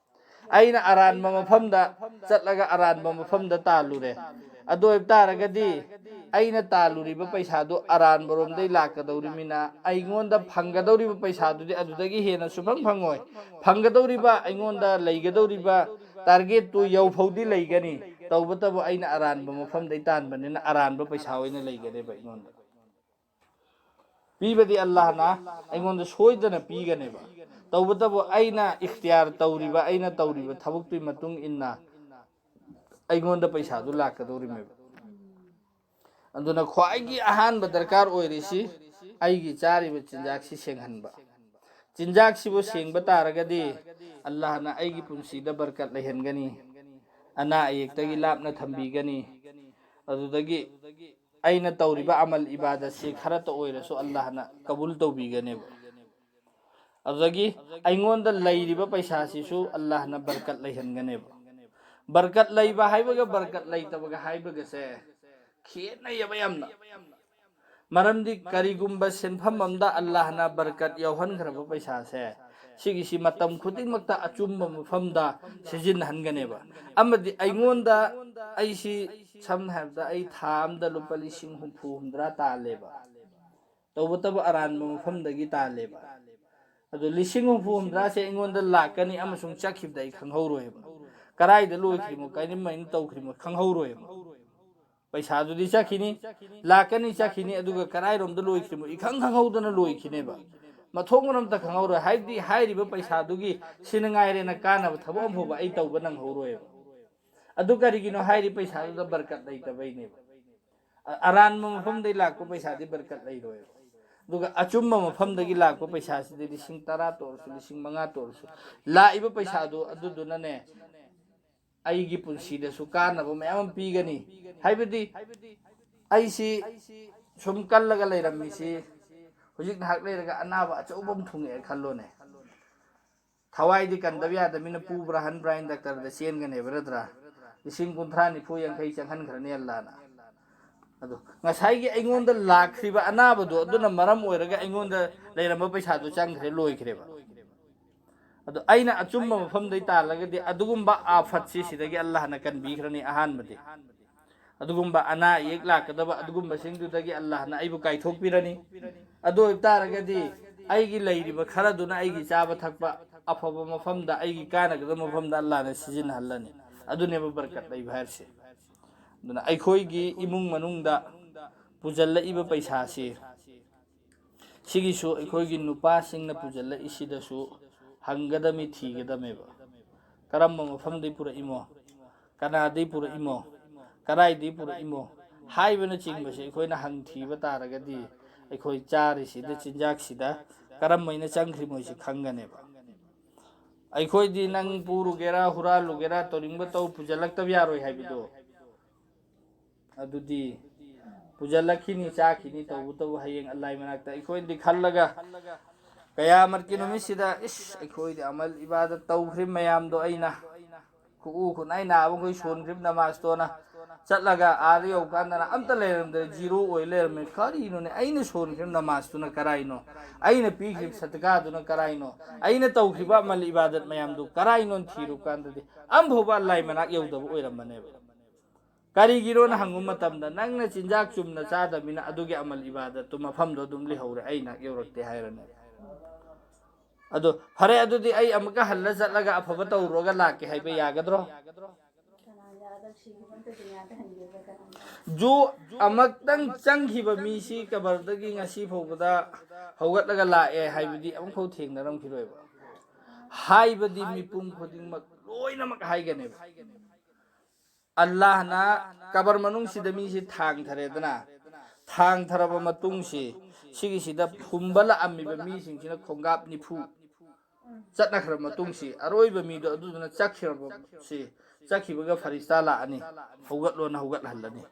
ꯑꯩꯅ ꯑꯔꯥꯟꯕ ꯃꯐꯝꯗ ꯆꯠꯂꯒ ꯑꯔꯥꯟꯕ ꯃꯐꯝꯗ ꯇꯥꯜꯂꯨꯔꯦ꯫ ꯑꯗꯨ ꯑꯣꯏꯕ ꯇꯥꯔꯒꯗꯤ ꯑꯩꯅ ꯇꯥꯜꯂꯨꯔꯤꯕ ꯄꯩꯁꯥꯗꯨ ꯑꯔꯥꯟꯕꯔꯣꯝꯗꯩ ꯂꯥꯛꯀꯗꯧꯔꯤꯃꯤꯅ, ꯑꯩꯉꯣꯟꯗ ꯐꯪꯒꯗꯧꯔꯤꯕ ꯄꯩꯁꯥꯗꯨꯗꯤ ꯑꯗꯨꯗꯒꯤ ꯍꯦꯟꯅ ꯁꯨꯐꯪ ꯐꯪꯉꯣꯏ꯫ ꯐꯪꯒꯗꯧꯔꯤꯕ, ꯑꯩꯉꯣꯟꯗ ꯂꯩꯒꯗꯧꯔꯤꯕ ꯇꯥꯔꯒꯦꯠꯇꯨ ꯌꯧꯐꯧꯗꯤ ꯂꯩꯒꯅꯤ, ꯇꯧꯕꯇꯕꯨ ꯑꯩꯅ ꯑꯔꯥꯟꯕ ꯃꯐꯝꯗꯩ ꯇꯥꯟꯕꯅꯤꯅ ꯑꯔꯥꯟꯕ ꯄꯩꯁꯥ ꯑꯣꯏꯅ ꯂꯩꯒꯅꯦꯕ ꯑꯩꯉꯣꯟꯗ꯫ ꯄꯤꯕꯗꯤ ꯑꯜꯂꯥꯍꯅ ꯑꯩꯉꯣꯟꯗ ꯁꯣꯏꯗꯅ ꯄꯤꯒꯅꯦꯕ꯫ ꯇꯧꯕꯇꯕꯨ ꯑꯩꯅ ꯏꯈꯇꯤꯌꯥꯔ ꯇꯧꯔꯤꯕ, ꯑꯩꯅ ꯇꯧꯔꯤꯕ ꯊꯕꯛꯇꯨꯒꯤ ꯃꯇꯨꯡ ꯏꯟꯅ ꯑꯩꯉꯣꯟꯗ ꯄꯩꯁꯥꯗꯨ ꯂꯥꯛꯀꯗꯧꯔꯤꯃꯦꯕ꯫ ꯑꯗꯨꯅ ꯈ꯭ꯋꯥꯏꯒꯤ ꯑꯍꯥꯟꯕ ꯗꯔꯀꯥꯔ ꯑꯣꯏꯔꯤꯁꯤ ꯑꯩꯒꯤ ꯆꯥꯔꯤꯕ ꯆꯤꯟꯖꯥꯛꯁꯤ ꯁꯦꯡꯍꯟꯕ꯫ ꯆꯤꯟꯖꯥꯛꯁꯤꯕꯨ ꯁꯦꯡꯕ ꯇꯥꯔꯒꯗꯤ ꯑꯜꯂꯥꯍꯅ ꯑꯩꯒꯤ ꯄꯨꯟꯁꯤꯗ ꯕꯔꯀꯠ ꯂꯩꯍꯟꯒꯅꯤ, ꯑꯅꯥ ꯑꯌꯦꯛꯇꯒꯤ ꯂꯥꯞꯅ ꯊꯝꯕꯤꯒꯅꯤ꯫ ꯑꯗꯨꯗꯒꯤ ꯑꯩꯅ ꯇꯧꯔꯤꯕ ꯑꯃꯜ ꯏꯕꯥꯗꯠꯁꯤ ꯈꯔꯇ ꯑꯣꯏꯔꯁꯨ ꯑꯜꯂꯥꯍꯅ ꯀꯕꯨꯜ ꯇꯧꯕꯤꯒꯅꯦꯕ꯫ ꯑꯗꯨꯗꯒꯤ ꯑꯩꯉꯣꯟꯗ ꯂꯩꯔꯤꯕ ꯄꯩꯁꯥꯁꯤꯁꯨ ꯑꯜꯂꯥꯍꯅ ꯕꯔꯀꯠ ꯂꯩꯍꯟꯒꯅꯦꯕ꯫ ꯕꯔꯀꯠ ꯂꯩꯕ ꯍꯥꯏꯕꯒ ꯕꯔꯀꯠ ꯂꯩꯇꯕꯒ ꯍꯥꯏꯕꯒꯁꯦ ꯈꯦꯠꯅꯩꯌꯦꯕ ꯌꯥꯝꯅ꯫ ꯃꯔꯝꯗꯤ ꯀꯔꯤꯒꯨꯝꯕ ꯁꯦꯟꯐꯝ ꯑꯃꯗ ꯑꯜꯂꯥꯍꯅ ꯕꯔꯀꯠ ꯌꯥꯎꯍꯟꯈ꯭ꯔꯕ ꯄꯩꯁꯥꯁꯦ, ꯁꯤꯒꯤꯁꯤ ꯃꯇꯝ ꯈꯨꯗꯤꯡꯃꯛꯇ ꯑꯆꯨꯝꯕ ꯃꯐꯝꯗ ꯁꯤꯖꯤꯟꯅꯍꯟꯒꯅꯦꯕ꯫ ꯑꯃꯗꯤ ꯑꯩꯉꯣꯟꯗ, ꯑꯩꯁꯤ ꯁꯝꯅ ꯍꯥꯏꯔꯕꯗ ꯑꯩ ꯊꯥ ꯑꯃꯗ ꯂꯨꯄꯥ ꯂꯤꯁꯤꯡ ꯍꯨꯝꯐꯨ ꯍꯨꯝꯗ꯭ꯔꯥ ꯇꯥꯜꯂꯦꯕ, ꯇꯧꯕꯇꯕꯨ ꯑꯔꯥꯟꯕ ꯃꯐꯝꯗꯒꯤ ꯇꯥꯜꯂꯦꯕ꯫ ꯑꯗꯣ ꯂꯤꯁꯤꯡ ꯍꯨꯝꯐꯨ ꯍꯨꯝꯗ꯭ꯔꯥꯁꯦ ꯑꯩꯉꯣꯟꯗ ꯂꯥꯛꯀꯅꯤ ꯑꯃꯁꯨꯡ ꯆꯠꯈꯤꯕꯗ ꯑꯩ ꯈꯪꯍꯧꯔꯣꯏꯕ꯫ ꯀꯗꯥꯏꯗ ꯂꯣꯏꯈ꯭ꯔꯤꯃꯣ, ꯀꯔꯝꯍꯥꯏꯅ ꯇꯧꯈ꯭ꯔꯤꯃꯣ ꯈꯪꯍꯧꯔꯣꯏꯕ꯫ ꯄꯩꯁꯥꯗꯨꯗꯤ ꯆꯠꯈꯤꯅꯤ, ꯂꯥꯛꯀꯅꯤ, ꯆꯠꯈꯤꯅꯤ, ꯑꯗꯨꯒ ꯀꯗꯥꯏꯔꯣꯝꯗ ꯂꯣꯏꯈ꯭ꯔꯤꯃꯣ ꯏꯈꯪ ꯈꯪꯍꯧꯗꯅ ꯂꯣꯏꯈꯤꯅꯦꯕ꯫ ꯃꯊꯣꯡ ꯃꯔꯝꯇ ꯈꯪꯍꯧꯔꯣꯏ꯫ ꯍꯥꯏꯕꯗꯤ ꯍꯥꯏꯔꯤꯕ ꯄꯩꯁꯥꯗꯨꯒꯤ ꯁꯤꯅꯉꯥꯏꯔꯦꯅ ꯀꯥꯟꯅꯕ ꯊꯕꯛ ꯑꯃ ꯐꯥꯎꯕ ꯑꯩ ꯇꯧꯕ ꯅꯪꯍꯧꯔꯣꯏꯕ꯫ ꯑꯗꯨ ꯀꯔꯤꯒꯤꯅꯣ ꯍꯥꯏꯔꯤ? ꯄꯩꯁꯥꯗꯨꯗ ꯕꯔꯀꯠ ꯂꯩꯇꯕꯩꯅꯦꯕ꯫ ꯑ-, ꯑꯔꯥꯟꯕ ꯃꯐꯝꯗꯩ ꯂꯥꯛꯄ ꯄꯩꯁꯥꯗꯤ ꯕꯔꯀꯠ ꯂꯩꯔꯣꯏꯕ꯫ ꯑꯗꯨꯒ ꯑꯆꯨꯝꯕ ꯃꯐꯝꯗꯒꯤ ꯂꯥꯛꯄ ꯄꯩꯁꯥꯁꯤꯗꯤ ꯂꯤꯁꯤꯡ ꯇꯔꯥ ꯇꯣꯛꯑꯁꯨ, ꯂꯤꯁꯤꯡ ꯃꯉꯥ ꯇꯣꯛꯑꯁꯨ, ꯂꯥꯛꯏꯕ ꯄꯩꯁꯥꯗꯨ ꯑꯗꯨꯗꯨꯅꯅꯦ, ꯑꯩꯒꯤ ꯄꯨꯟꯁꯤꯗꯁꯨ ꯀꯥꯟꯅꯕ ꯃꯌꯥꯝ ꯑꯃ ꯄꯤꯒꯅꯤ꯫ ꯍꯥꯏꯕꯗꯤ ꯑꯩꯁꯤ ꯁꯨꯝ ꯀꯜꯂꯒ ꯂꯩꯔꯝꯃꯤꯁꯤ, ꯍꯧꯖꯤꯛ ꯉꯥꯏꯍꯥꯛ ꯂꯩꯔꯒ ꯑꯅꯥꯕ ꯑꯆꯧꯕ ꯑꯃ ꯊꯨꯡꯉꯛꯑꯦ ꯈꯜꯂꯣꯅꯦ꯫ ꯊꯋꯥꯏꯗꯤ ꯀꯟꯗꯕ ꯌꯥꯗꯕꯅꯤꯅ ꯄꯨꯕ꯭ꯔꯥ ꯍꯟꯕ꯭ꯔꯥ ꯍꯥꯏꯅ ꯗꯥꯛꯇꯔꯗ ꯆꯦꯟꯒꯅꯦꯕ ꯅꯠꯇ꯭ꯔꯥ? ꯂꯤꯁꯤꯡ ꯀꯨꯟꯊ꯭ꯔꯥ, ꯅꯤꯐꯨ, ꯌꯥꯡꯈꯩ ꯆꯪꯍꯟꯈ꯭ꯔꯅꯤ ꯑꯜꯂꯥꯅ꯫ ꯑꯗꯣ ꯉꯁꯥꯏꯒꯤ ꯑꯩꯉꯣꯟꯗ ꯂꯥꯛꯈ꯭ꯔꯤꯕ ꯑꯅꯥꯕꯗꯣ ꯑꯗꯨꯅ ꯃꯔꯝ ꯑꯣꯏꯔꯒ ꯑꯩꯉꯣꯟꯗ ꯂꯩꯔꯝꯕ ꯄꯩꯁꯥꯗꯣ ꯆꯪꯈ꯭ꯔꯦ, ꯂꯣꯏꯈ꯭ꯔꯦꯕ꯫ ꯑꯗꯣ ꯑꯩꯅ ꯑꯆꯨꯝꯕ ꯃꯐꯝꯗꯩ ꯇꯥꯜꯂꯒꯗꯤ ꯑꯗꯨꯒꯨꯝꯕ ꯑꯥꯐꯠꯁꯤ ꯁꯤꯗꯒꯤ ꯑꯜꯂꯥꯍꯅ ꯀꯟꯕꯤꯈ꯭ꯔꯅꯤ ꯑꯍꯥꯟꯕꯗꯤ꯫ ꯑꯗꯨꯒꯨꯝꯕ ꯑꯅꯥ ꯑꯌꯦꯛ ꯂꯥꯛꯀꯗꯕ ꯑꯗꯨꯒꯨꯝꯕꯁꯤꯡꯗꯨꯗꯒꯤ ꯑꯜꯂꯥꯍꯅ ꯑꯩꯕꯨ ꯀꯥꯏꯊꯣꯛꯄꯤꯔꯅꯤ꯫ ꯑꯗꯨ ꯑꯣꯏꯕ ꯇꯥꯔꯒꯗꯤ ꯑꯩꯒꯤ ꯂꯩꯔꯤꯕ ꯈꯔꯗꯨꯅ ꯑꯩꯒꯤ ꯆꯥꯕ ꯊꯛꯄ ꯑꯐꯕ ꯃꯐꯝꯗ, ꯑꯩꯒꯤ ꯀꯥꯟꯅꯒꯗꯕ ꯃꯐꯝꯗ ꯑꯜꯂꯥꯍꯅ ꯁꯤꯖꯤꯟꯅꯍꯜꯂꯅꯤ꯫ ꯑꯗꯨꯅꯦꯕ ꯕꯔꯀꯠ ꯂꯩꯕ ꯍꯥꯏꯔꯤꯁꯦ꯫ ꯑꯗꯨꯅ ꯑꯩꯈꯣꯏꯒꯤ ꯏꯃꯨꯡ ꯃꯅꯨꯡꯗ ꯄꯨꯖꯜꯂꯛꯏꯕ ꯄꯩꯁꯥꯁꯤ, ꯁꯤꯒꯤꯁꯨ ꯑꯩꯈꯣꯏꯒꯤ ꯅꯨꯄꯥꯁꯤꯡꯅ ꯄꯨꯖꯜꯂꯛꯏꯁꯤꯗꯁꯨ ꯍꯪꯒꯗꯃꯤ, ꯊꯤꯒꯗꯃꯦꯕ꯫ ꯀꯔꯝꯕ ꯃꯐꯝꯗꯒꯤ ꯄꯨꯔꯛꯏꯃꯣ, ꯀꯅꯥꯗꯒꯤ ꯄꯨꯔꯛꯏꯃꯣ, ꯀꯗꯥꯏꯗꯒꯤ ꯄꯨꯔꯛꯏꯃꯣ ꯍꯥꯏꯕꯅꯆꯤꯡꯕꯁꯦ ꯑꯩꯈꯣꯏꯅ ꯍꯪꯊꯤꯕ ꯇꯥꯔꯒꯗꯤ, ꯑꯩꯈꯣꯏ ꯆꯥꯔꯤꯁꯤꯗ, ꯆꯤꯟꯖꯥꯛꯁꯤꯗ ꯀꯔꯝꯕꯅ ꯆꯪꯈ꯭ꯔꯤꯃꯣꯏꯁꯤ ꯈꯪꯒꯅꯦꯕ꯫ ꯑꯩꯈꯣꯏꯗꯤ ꯅꯪ ꯄꯨꯔꯨꯒꯦꯔꯥ, ꯍꯨꯔꯥꯜꯂꯨꯒꯦꯔꯥ, ꯇꯧꯅꯤꯡꯕ ꯇꯧ, ꯄꯨꯖꯜꯂꯛꯇꯕ ꯌꯥꯔꯣꯏ ꯍꯥꯏꯕꯗꯣ꯫ ꯑꯗꯨꯗꯤ ꯄꯨꯖꯜꯂꯛꯈꯤꯅꯤ, ꯆꯥꯈꯤꯅꯤ, ꯇꯧꯕꯇꯕꯨ ꯍꯌꯦꯡ ꯑꯜꯂꯥꯍ ꯃꯅꯥꯛꯇ ꯑꯩꯈꯣꯏꯅꯗꯤ ꯈꯜꯂꯒ, ꯀꯌꯥꯃꯠꯀꯤ ꯅꯨꯃꯤꯠꯁꯤꯗ, ꯏꯁ, ꯑꯩꯈꯣꯏꯗꯤ ꯑꯃꯜ ꯏꯕꯥꯗꯠ ꯇꯧꯈ꯭ꯔꯤꯕ ꯃꯌꯥꯝꯗꯣ ꯑꯩꯅ, ꯈꯨꯎ ꯈꯨꯠꯅꯥꯏ ꯅꯥꯕꯈꯣꯏ ꯁꯣꯟꯈ꯭ꯔꯤꯕ ꯅꯃꯥꯖꯇꯣꯅ ꯆꯠꯂꯒ ꯑꯥꯗ ꯌꯧꯀꯥꯟꯗꯅ ꯑꯝꯇ ꯂꯩꯔꯝꯗ꯭ꯔꯦ, ꯖꯤꯔꯣ ꯑꯣꯏ ꯂꯩꯔꯝꯃꯦ꯫ ꯀꯔꯤꯅꯣꯅꯦ? ꯑꯩꯅ ꯁꯣꯟꯈ꯭ꯔꯤꯕ ꯅꯃꯥꯖꯇꯨꯅ ꯀꯔꯥꯏꯅꯣ? ꯑꯩꯅ ꯄꯤꯈ꯭ꯔꯤꯕ ꯁꯗꯀꯥꯗꯨꯅ ꯀꯔꯥꯏꯅꯣ? ꯑꯩꯅ ꯇꯧꯈ꯭ꯔꯤꯕ ꯑꯃꯜ ꯏꯕꯥꯗꯠ ꯃꯌꯥꯝꯗꯨ ꯀꯔꯥꯏꯅꯣ ꯊꯤꯔꯨ ꯀꯥꯟꯗꯗꯤ ꯑꯝꯐꯥꯎꯕ ꯑꯜꯂꯥꯍ ꯃꯅꯥꯛ ꯌꯧꯗꯕ ꯑꯣꯏꯔꯝꯕꯅꯦꯕ꯫ ꯀꯔꯤꯒꯤꯅꯣꯅ ꯍꯪꯕ ꯃꯇꯝꯗ, ꯅꯪꯅ ꯆꯤꯟꯖꯥꯛ ꯆꯨꯝꯅ ꯆꯥꯗꯕꯅꯤꯅ ꯑꯗꯨꯒꯤ ꯑꯃꯜ ꯏꯕꯥꯗꯠꯇꯨ ꯃꯐꯝꯗꯣ ꯑꯗꯨꯝ ꯂꯩꯍꯧꯔꯦ, ꯑꯩ ꯅꯥꯛ ꯌꯧꯔꯛꯇꯦ ꯍꯥꯏꯔꯅꯦ꯫ ꯑꯗꯣ ꯐꯔꯦ, ꯑꯗꯨꯗꯤ ꯑꯩ ꯑꯃꯨꯛꯀ ꯍꯜꯂ ꯆꯠꯂꯒ ꯑꯐꯕ ꯇꯧꯔꯨꯔꯒ ꯂꯥꯛꯀꯦ ꯍꯥꯏꯕ ꯌꯥꯒꯗ꯭ꯔꯣ? ꯖꯨ ꯑꯃꯨꯛꯇꯪ ꯆꯪꯈꯤꯕ ꯃꯤꯁꯤ ꯀꯕꯔꯗꯒꯤ ꯉꯁꯤ ꯐꯥꯎꯕꯗ ꯍꯧꯒꯠꯂꯒ ꯂꯥꯛꯑꯦ ꯍꯥꯏꯕꯗꯤ ꯑꯃꯨꯛꯐꯥꯎ ꯊꯦꯡꯅꯔꯝꯈꯤꯔꯣꯏꯕ꯫ ꯍꯥꯏꯕꯗꯤ ꯃꯤꯄꯨꯝ ꯈꯨꯗꯤꯡꯃꯛ ꯂꯣꯏꯅꯃꯛ ꯍꯥꯏꯒꯅꯦꯕ꯫ ꯑꯜꯂꯥꯍꯅ ꯀꯕꯔ ꯃꯅꯨꯡꯁꯤꯗ ꯃꯤꯁꯤ ꯊꯥꯡꯊꯔꯦꯗꯅ, ꯊꯥꯡꯊꯔꯕ ꯃꯇꯨꯡꯁꯤ ꯁꯤꯒꯤꯁꯤꯗ ꯐꯨꯝꯕ ꯂꯥꯛꯑꯝꯃꯤꯕ ꯃꯤꯁꯤꯡꯁꯤꯅ ꯈꯣꯡꯒꯥꯞ ꯅꯤꯐꯨ ꯆꯠꯅꯈ꯭ꯔꯕ ꯃꯇꯨꯡꯁꯤ, ꯑꯔꯣꯏꯕ ꯃꯤꯗꯣ ꯑꯗꯨꯗꯨꯅ ꯆꯠꯈ꯭ꯔꯕꯁꯤ, ꯆꯠꯈꯤꯕꯒ ꯐꯔꯤꯁꯇꯥ ꯂꯥꯛꯑꯅꯤ, "ꯍꯧꯒꯠꯂꯣꯅ" ꯍꯧꯒꯠꯍꯜꯂꯅꯤ꯫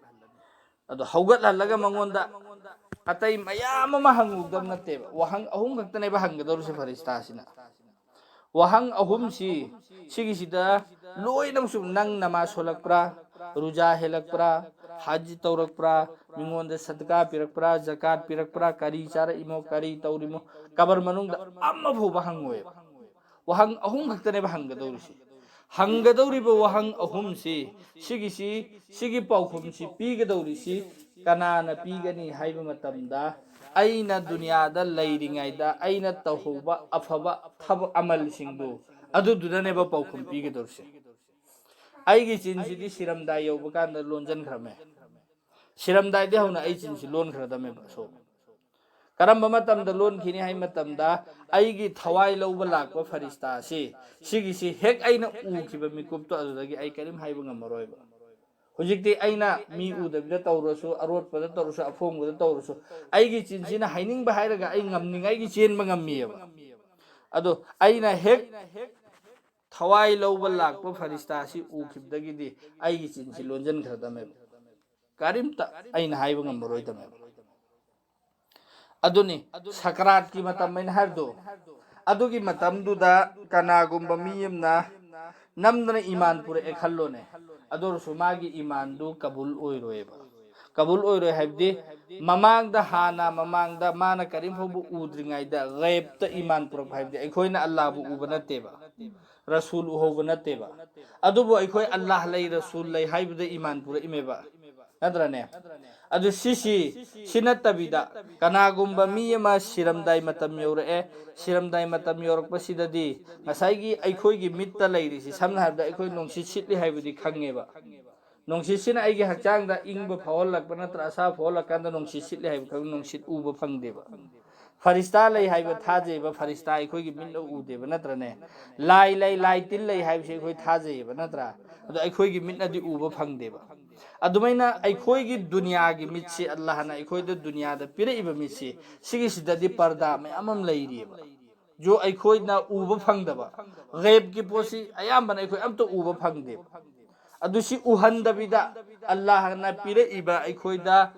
ꯑꯗꯣ ꯍꯧꯒꯠꯍꯜꯂꯒ ꯃꯉꯣꯟꯗ ꯑꯇꯩ ꯃꯌꯥꯝ ꯑꯃ ꯍꯪꯉꯨꯗꯕ ꯅꯠꯇꯦꯕ, ꯋꯥꯍꯪ ꯑꯍꯨꯝ ꯈꯛꯇꯅꯦꯕ ꯍꯪꯒꯗꯧꯔꯤꯁꯦ ꯐꯔꯤꯁꯇꯥꯁꯤꯅ꯫ ꯋꯥꯍꯪ ꯑꯍꯨꯝꯁꯤ, ꯁꯤꯒꯤꯁꯤꯗ ꯂꯣꯏꯅꯃꯛꯁꯨ, "ꯅꯪ ꯅꯃꯥꯖ ꯁꯣꯜꯂꯛꯄ꯭ꯔꯥ? ꯔꯨꯖꯥ ꯍꯦꯜꯂꯛꯄ꯭ꯔꯥ? ꯍꯖ ꯇꯧꯔꯛꯄ꯭ꯔꯥ? ꯃꯤꯉꯣꯟꯗ ꯁꯗꯀꯥ ꯄꯤꯔꯛꯄ꯭ꯔꯥ? ꯖꯀꯥꯠ ꯄꯤꯔꯛꯄ꯭ꯔꯥ? ꯀꯔꯤ ꯆꯥꯔꯛꯏꯃꯣ? ꯀꯔꯤ ꯇꯧꯔꯤꯃꯣ?" ꯀꯕꯔ ꯃꯅꯨꯡꯗ ꯑꯃ ꯐꯥꯎꯕ ꯍꯪꯉꯣꯏꯕ꯫ ꯋꯥꯍꯪ ꯑꯍꯨꯝ ꯈꯛꯇꯅꯦꯕ ꯍꯪꯒꯗꯧꯔꯤꯁꯤ꯫ ꯍꯪꯒꯗꯧꯔꯤꯕ ꯋꯥꯍꯪ ꯑꯍꯨꯝꯁꯤ, ꯁꯤꯒꯤꯁꯤ, ꯁꯤꯒꯤ ꯄꯥꯎꯈꯨꯝꯁꯤ ꯄꯤꯒꯗꯧꯔꯤꯁꯤ ꯀꯅꯥꯅ ꯄꯤꯒꯅꯤ ꯍꯥꯏꯕ ꯃꯇꯝꯗ, ꯑꯩꯅ ꯗꯨꯅꯤꯌꯥꯗ ꯂꯩꯔꯤꯉꯩꯗ ꯑꯩꯅ ꯇꯧꯍꯧꯕ ꯑꯐꯕ ꯊꯕꯛ ꯑꯃꯜꯁꯤꯡꯗꯨ, ꯑꯗꯨꯗꯨꯅꯅꯦꯕ ꯄꯥꯎꯈꯨꯝ ꯄꯤꯒꯗꯧꯔꯤꯁꯦ꯫ ꯑꯩꯒꯤ ꯆꯤꯟꯁꯤꯗꯤ ꯁꯤꯔꯝꯗꯥꯏ ꯌꯧꯕ ꯀꯥꯟꯗ ꯂꯣꯟꯁꯤꯟꯈ꯭ꯔꯝꯃꯦ꯫ ꯁꯤꯔꯝꯗꯥꯏꯗꯤ ꯍꯧꯅ ꯑꯩ ꯆꯤꯟꯁꯤ ꯂꯣꯟꯈ꯭ꯔꯗꯝꯃꯦꯕ꯫ ꯁꯣ ꯀꯔꯝꯕ ꯃꯇꯝꯗ ꯂꯣꯟꯈꯤꯅꯤ ꯍꯥꯏ ꯃꯇꯝꯗ, ꯑꯩꯒꯤ ꯊꯋꯥꯏ ꯂꯧꯕ ꯂꯥꯛꯄ ꯐꯔꯤꯁꯇꯥ ꯑꯁꯤ, ꯁꯤꯒꯤꯁꯤ ꯍꯦꯛ ꯑꯩꯅ ꯎꯈꯤꯕ ꯃꯤꯀꯨꯞꯇꯣ, ꯑꯗꯨꯗꯒꯤ ꯑꯩ ꯀꯔꯤꯝ ꯍꯥꯏꯕ ꯉꯝꯃꯔꯣꯏꯕ꯫ ꯍꯧꯖꯤꯛꯇꯤ ꯑꯩꯅ ꯃꯤ ꯎꯗꯕꯤꯗ ꯇꯧꯔꯁꯨ, ꯑꯔꯣꯠꯄꯗ ꯇꯧꯔꯁꯨ, ꯑꯐꯣꯡꯕꯗ ꯇꯧꯔꯁꯨ, ꯑꯩꯒꯤ ꯆꯤꯟꯁꯤꯅ ꯍꯥꯏꯅꯤꯡꯕ ꯍꯥꯏꯔꯒ ꯑꯩ ꯉꯝꯅꯤꯡꯉꯥꯏꯒꯤ ꯆꯦꯟꯕ ꯉꯝꯃꯤꯑꯕ꯫ ꯑꯗꯣ ꯑꯩꯅ ꯍꯦꯛ ꯊꯋꯥꯏ ꯂꯧꯕ ꯂꯥꯛꯄ ꯐꯔꯤꯁꯇꯥ ꯑꯁꯤ ꯎꯈꯤꯕꯗꯒꯤꯗꯤ ꯑꯩꯒꯤ ꯆꯤꯟꯁꯤ ꯂꯣꯟꯁꯤꯟꯈ꯭ꯔꯗꯝꯃꯦꯕ꯫ ꯀꯔꯤꯝꯇ ꯑꯩꯅ ꯍꯥꯏꯕ ꯉꯝꯃꯔꯣꯏꯗꯝꯃꯦꯕ꯫ ꯑꯗꯨꯅꯤ ꯁꯀꯔꯥꯠꯀꯤ ꯃꯇꯝ ꯑꯩꯅ ꯍꯥꯏꯕꯗꯣ꯫ ꯑꯗꯨꯒꯤ ꯃꯇꯝꯗꯨꯗ ꯀꯅꯥꯒꯨꯝꯕ ꯃꯤ ꯑꯃꯅ ꯅꯝꯗꯅ ꯏꯃꯥꯟ ꯄꯨꯔꯛꯑꯦ ꯈꯜꯂꯣꯅꯦ꯫ ꯑꯗꯨ ꯑꯣꯏꯔꯁꯨ ꯃꯥꯒꯤ ꯏꯃꯥꯟꯗꯨ ꯀꯕꯨꯜ ꯑꯣꯏꯔꯣꯏꯕ꯫ ꯀꯕꯨꯜ ꯑꯣꯏꯔꯣꯏ ꯍꯥꯏꯕꯗꯤ, ꯃꯃꯥꯡꯗ, ꯍꯥꯟꯅ ꯃꯃꯥꯡꯗ ꯃꯥꯅ ꯀꯔꯤꯝ ꯐꯥꯎꯕ ꯎꯗ꯭ꯔꯤꯉꯩꯗ ꯒꯩꯕꯇ ꯏꯃꯥꯟ ꯄꯨꯔꯛꯄ ꯍꯥꯏꯕꯗꯤ, ꯑꯩꯈꯣꯏꯅ ꯑꯜꯂꯥꯍꯕꯨ ꯎꯕ ꯅꯠꯇꯦꯕ, ꯔꯁꯨꯜ ꯎꯍꯧꯕ ꯅꯠꯇꯦꯕ꯫ ꯑꯗꯨꯕꯨ ꯑꯩꯈꯣꯏ ꯑꯜꯂꯥꯍ ꯂꯩ, ꯔꯁꯨꯜ ꯂꯩ ꯍꯥꯏꯕꯗ ꯏꯃꯥꯟ ꯄꯨꯔꯛꯏꯃꯦꯕ, ꯅꯠꯇ꯭ꯔꯅꯦ? ꯑꯗꯨ ꯁꯤꯁꯤ, ꯁꯤ ꯅꯠꯇꯕꯤꯗ, ꯀꯅꯥꯒꯨꯝꯕ ꯃꯤ ꯑꯃ ꯁꯤꯔꯝꯗꯥꯏ ꯃꯇꯝ ꯌꯧꯔꯛꯑꯦ, ꯁꯤꯔꯝꯗꯥꯏ ꯃꯇꯝ ꯌꯧꯔꯛꯄꯁꯤꯗꯗꯤ ꯉꯁꯥꯏꯒꯤ ꯑꯩꯈꯣꯏꯒꯤ ꯃꯤꯠꯇ ꯂꯩꯔꯤꯁꯤ, ꯁꯝꯅ ꯍꯥꯏꯔꯕꯗ ꯑꯩꯈꯣꯏ ꯅꯨꯡꯁꯤꯠ ꯁꯤꯠꯂꯤ ꯍꯥꯏꯕꯗꯤ ꯈꯪꯉꯦꯕ꯫ ꯅꯨꯡꯁꯤꯠꯁꯤꯅ ꯑꯩꯒꯤ ꯍꯛꯆꯥꯡꯗ ꯏꯪꯕ ꯐꯥꯎꯍꯜꯂꯛꯄ ꯅꯠꯇ꯭ꯔ ꯑꯁꯥꯕ ꯐꯥꯎꯍꯜꯂꯛꯀꯥꯟꯗ ꯅꯨꯡꯁꯤꯠ ꯁꯤꯠꯂꯤ ꯍꯥꯏꯕ ꯈꯪ, ꯅꯨꯡꯁꯤꯠ ꯎꯕ ꯐꯪꯗꯦꯕ꯫ ꯐꯔꯤꯁꯇꯥ ꯂꯩ ꯍꯥꯏꯕ ꯊꯥꯖꯩꯕ, ꯐꯔꯤꯁꯇꯥ ꯑꯩꯈꯣꯏꯒꯤ ꯃꯤꯠꯅ ꯎꯗꯦꯕ, ꯅꯠꯇ꯭ꯔꯅꯦ? ꯂꯥꯏ ꯂꯩ, ꯂꯥꯏ ꯇꯤꯟ ꯂꯩ ꯍꯥꯏꯕꯁꯤ ꯑꯩꯈꯣꯏ ꯊꯥꯖꯩꯌꯦꯕ, ꯅꯠꯇ꯭ꯔꯥ? ꯑꯗꯣ ꯑꯩꯈꯣꯏꯒꯤ ꯃꯤꯠꯅꯗꯤ ꯎꯕ ꯐꯪꯗꯦꯕ꯫ ꯑꯗꯨꯃꯥꯏꯅ ꯑꯩꯈꯣꯏꯒꯤ ꯗꯨꯅꯤꯌꯥꯒꯤ ꯃꯤꯠꯁꯤ, ꯑꯜꯂꯥꯍꯅ ꯑꯩꯈꯣꯏꯗ ꯗꯨꯅꯤꯌꯥꯗ ꯄꯤꯔꯛꯏꯕ ꯃꯤꯠꯁꯤ, ꯁꯤꯒꯤꯁꯤꯗꯗꯤ ꯄꯔꯗꯥ ꯃꯌꯥꯝ ꯑꯃ ꯂꯩꯔꯤꯑꯕ, ꯖꯣ ꯑꯩꯈꯣꯏꯅ ꯎꯕ ꯐꯪꯗꯕ꯫ ꯒꯩꯕꯀꯤ ꯄꯣꯠꯁꯤ ꯑꯌꯥꯝꯕꯅ ꯑꯩꯈꯣꯏ ꯑꯝꯇ ꯎꯕ ꯐꯪꯗꯦꯕ꯫ ꯑꯗꯨ ꯁꯤ ꯎꯍꯟꯗꯕꯤꯗ, ꯑꯜꯂꯥꯍꯅ ꯄꯤꯔꯛꯏꯕ ꯑꯩꯈꯣꯏꯗ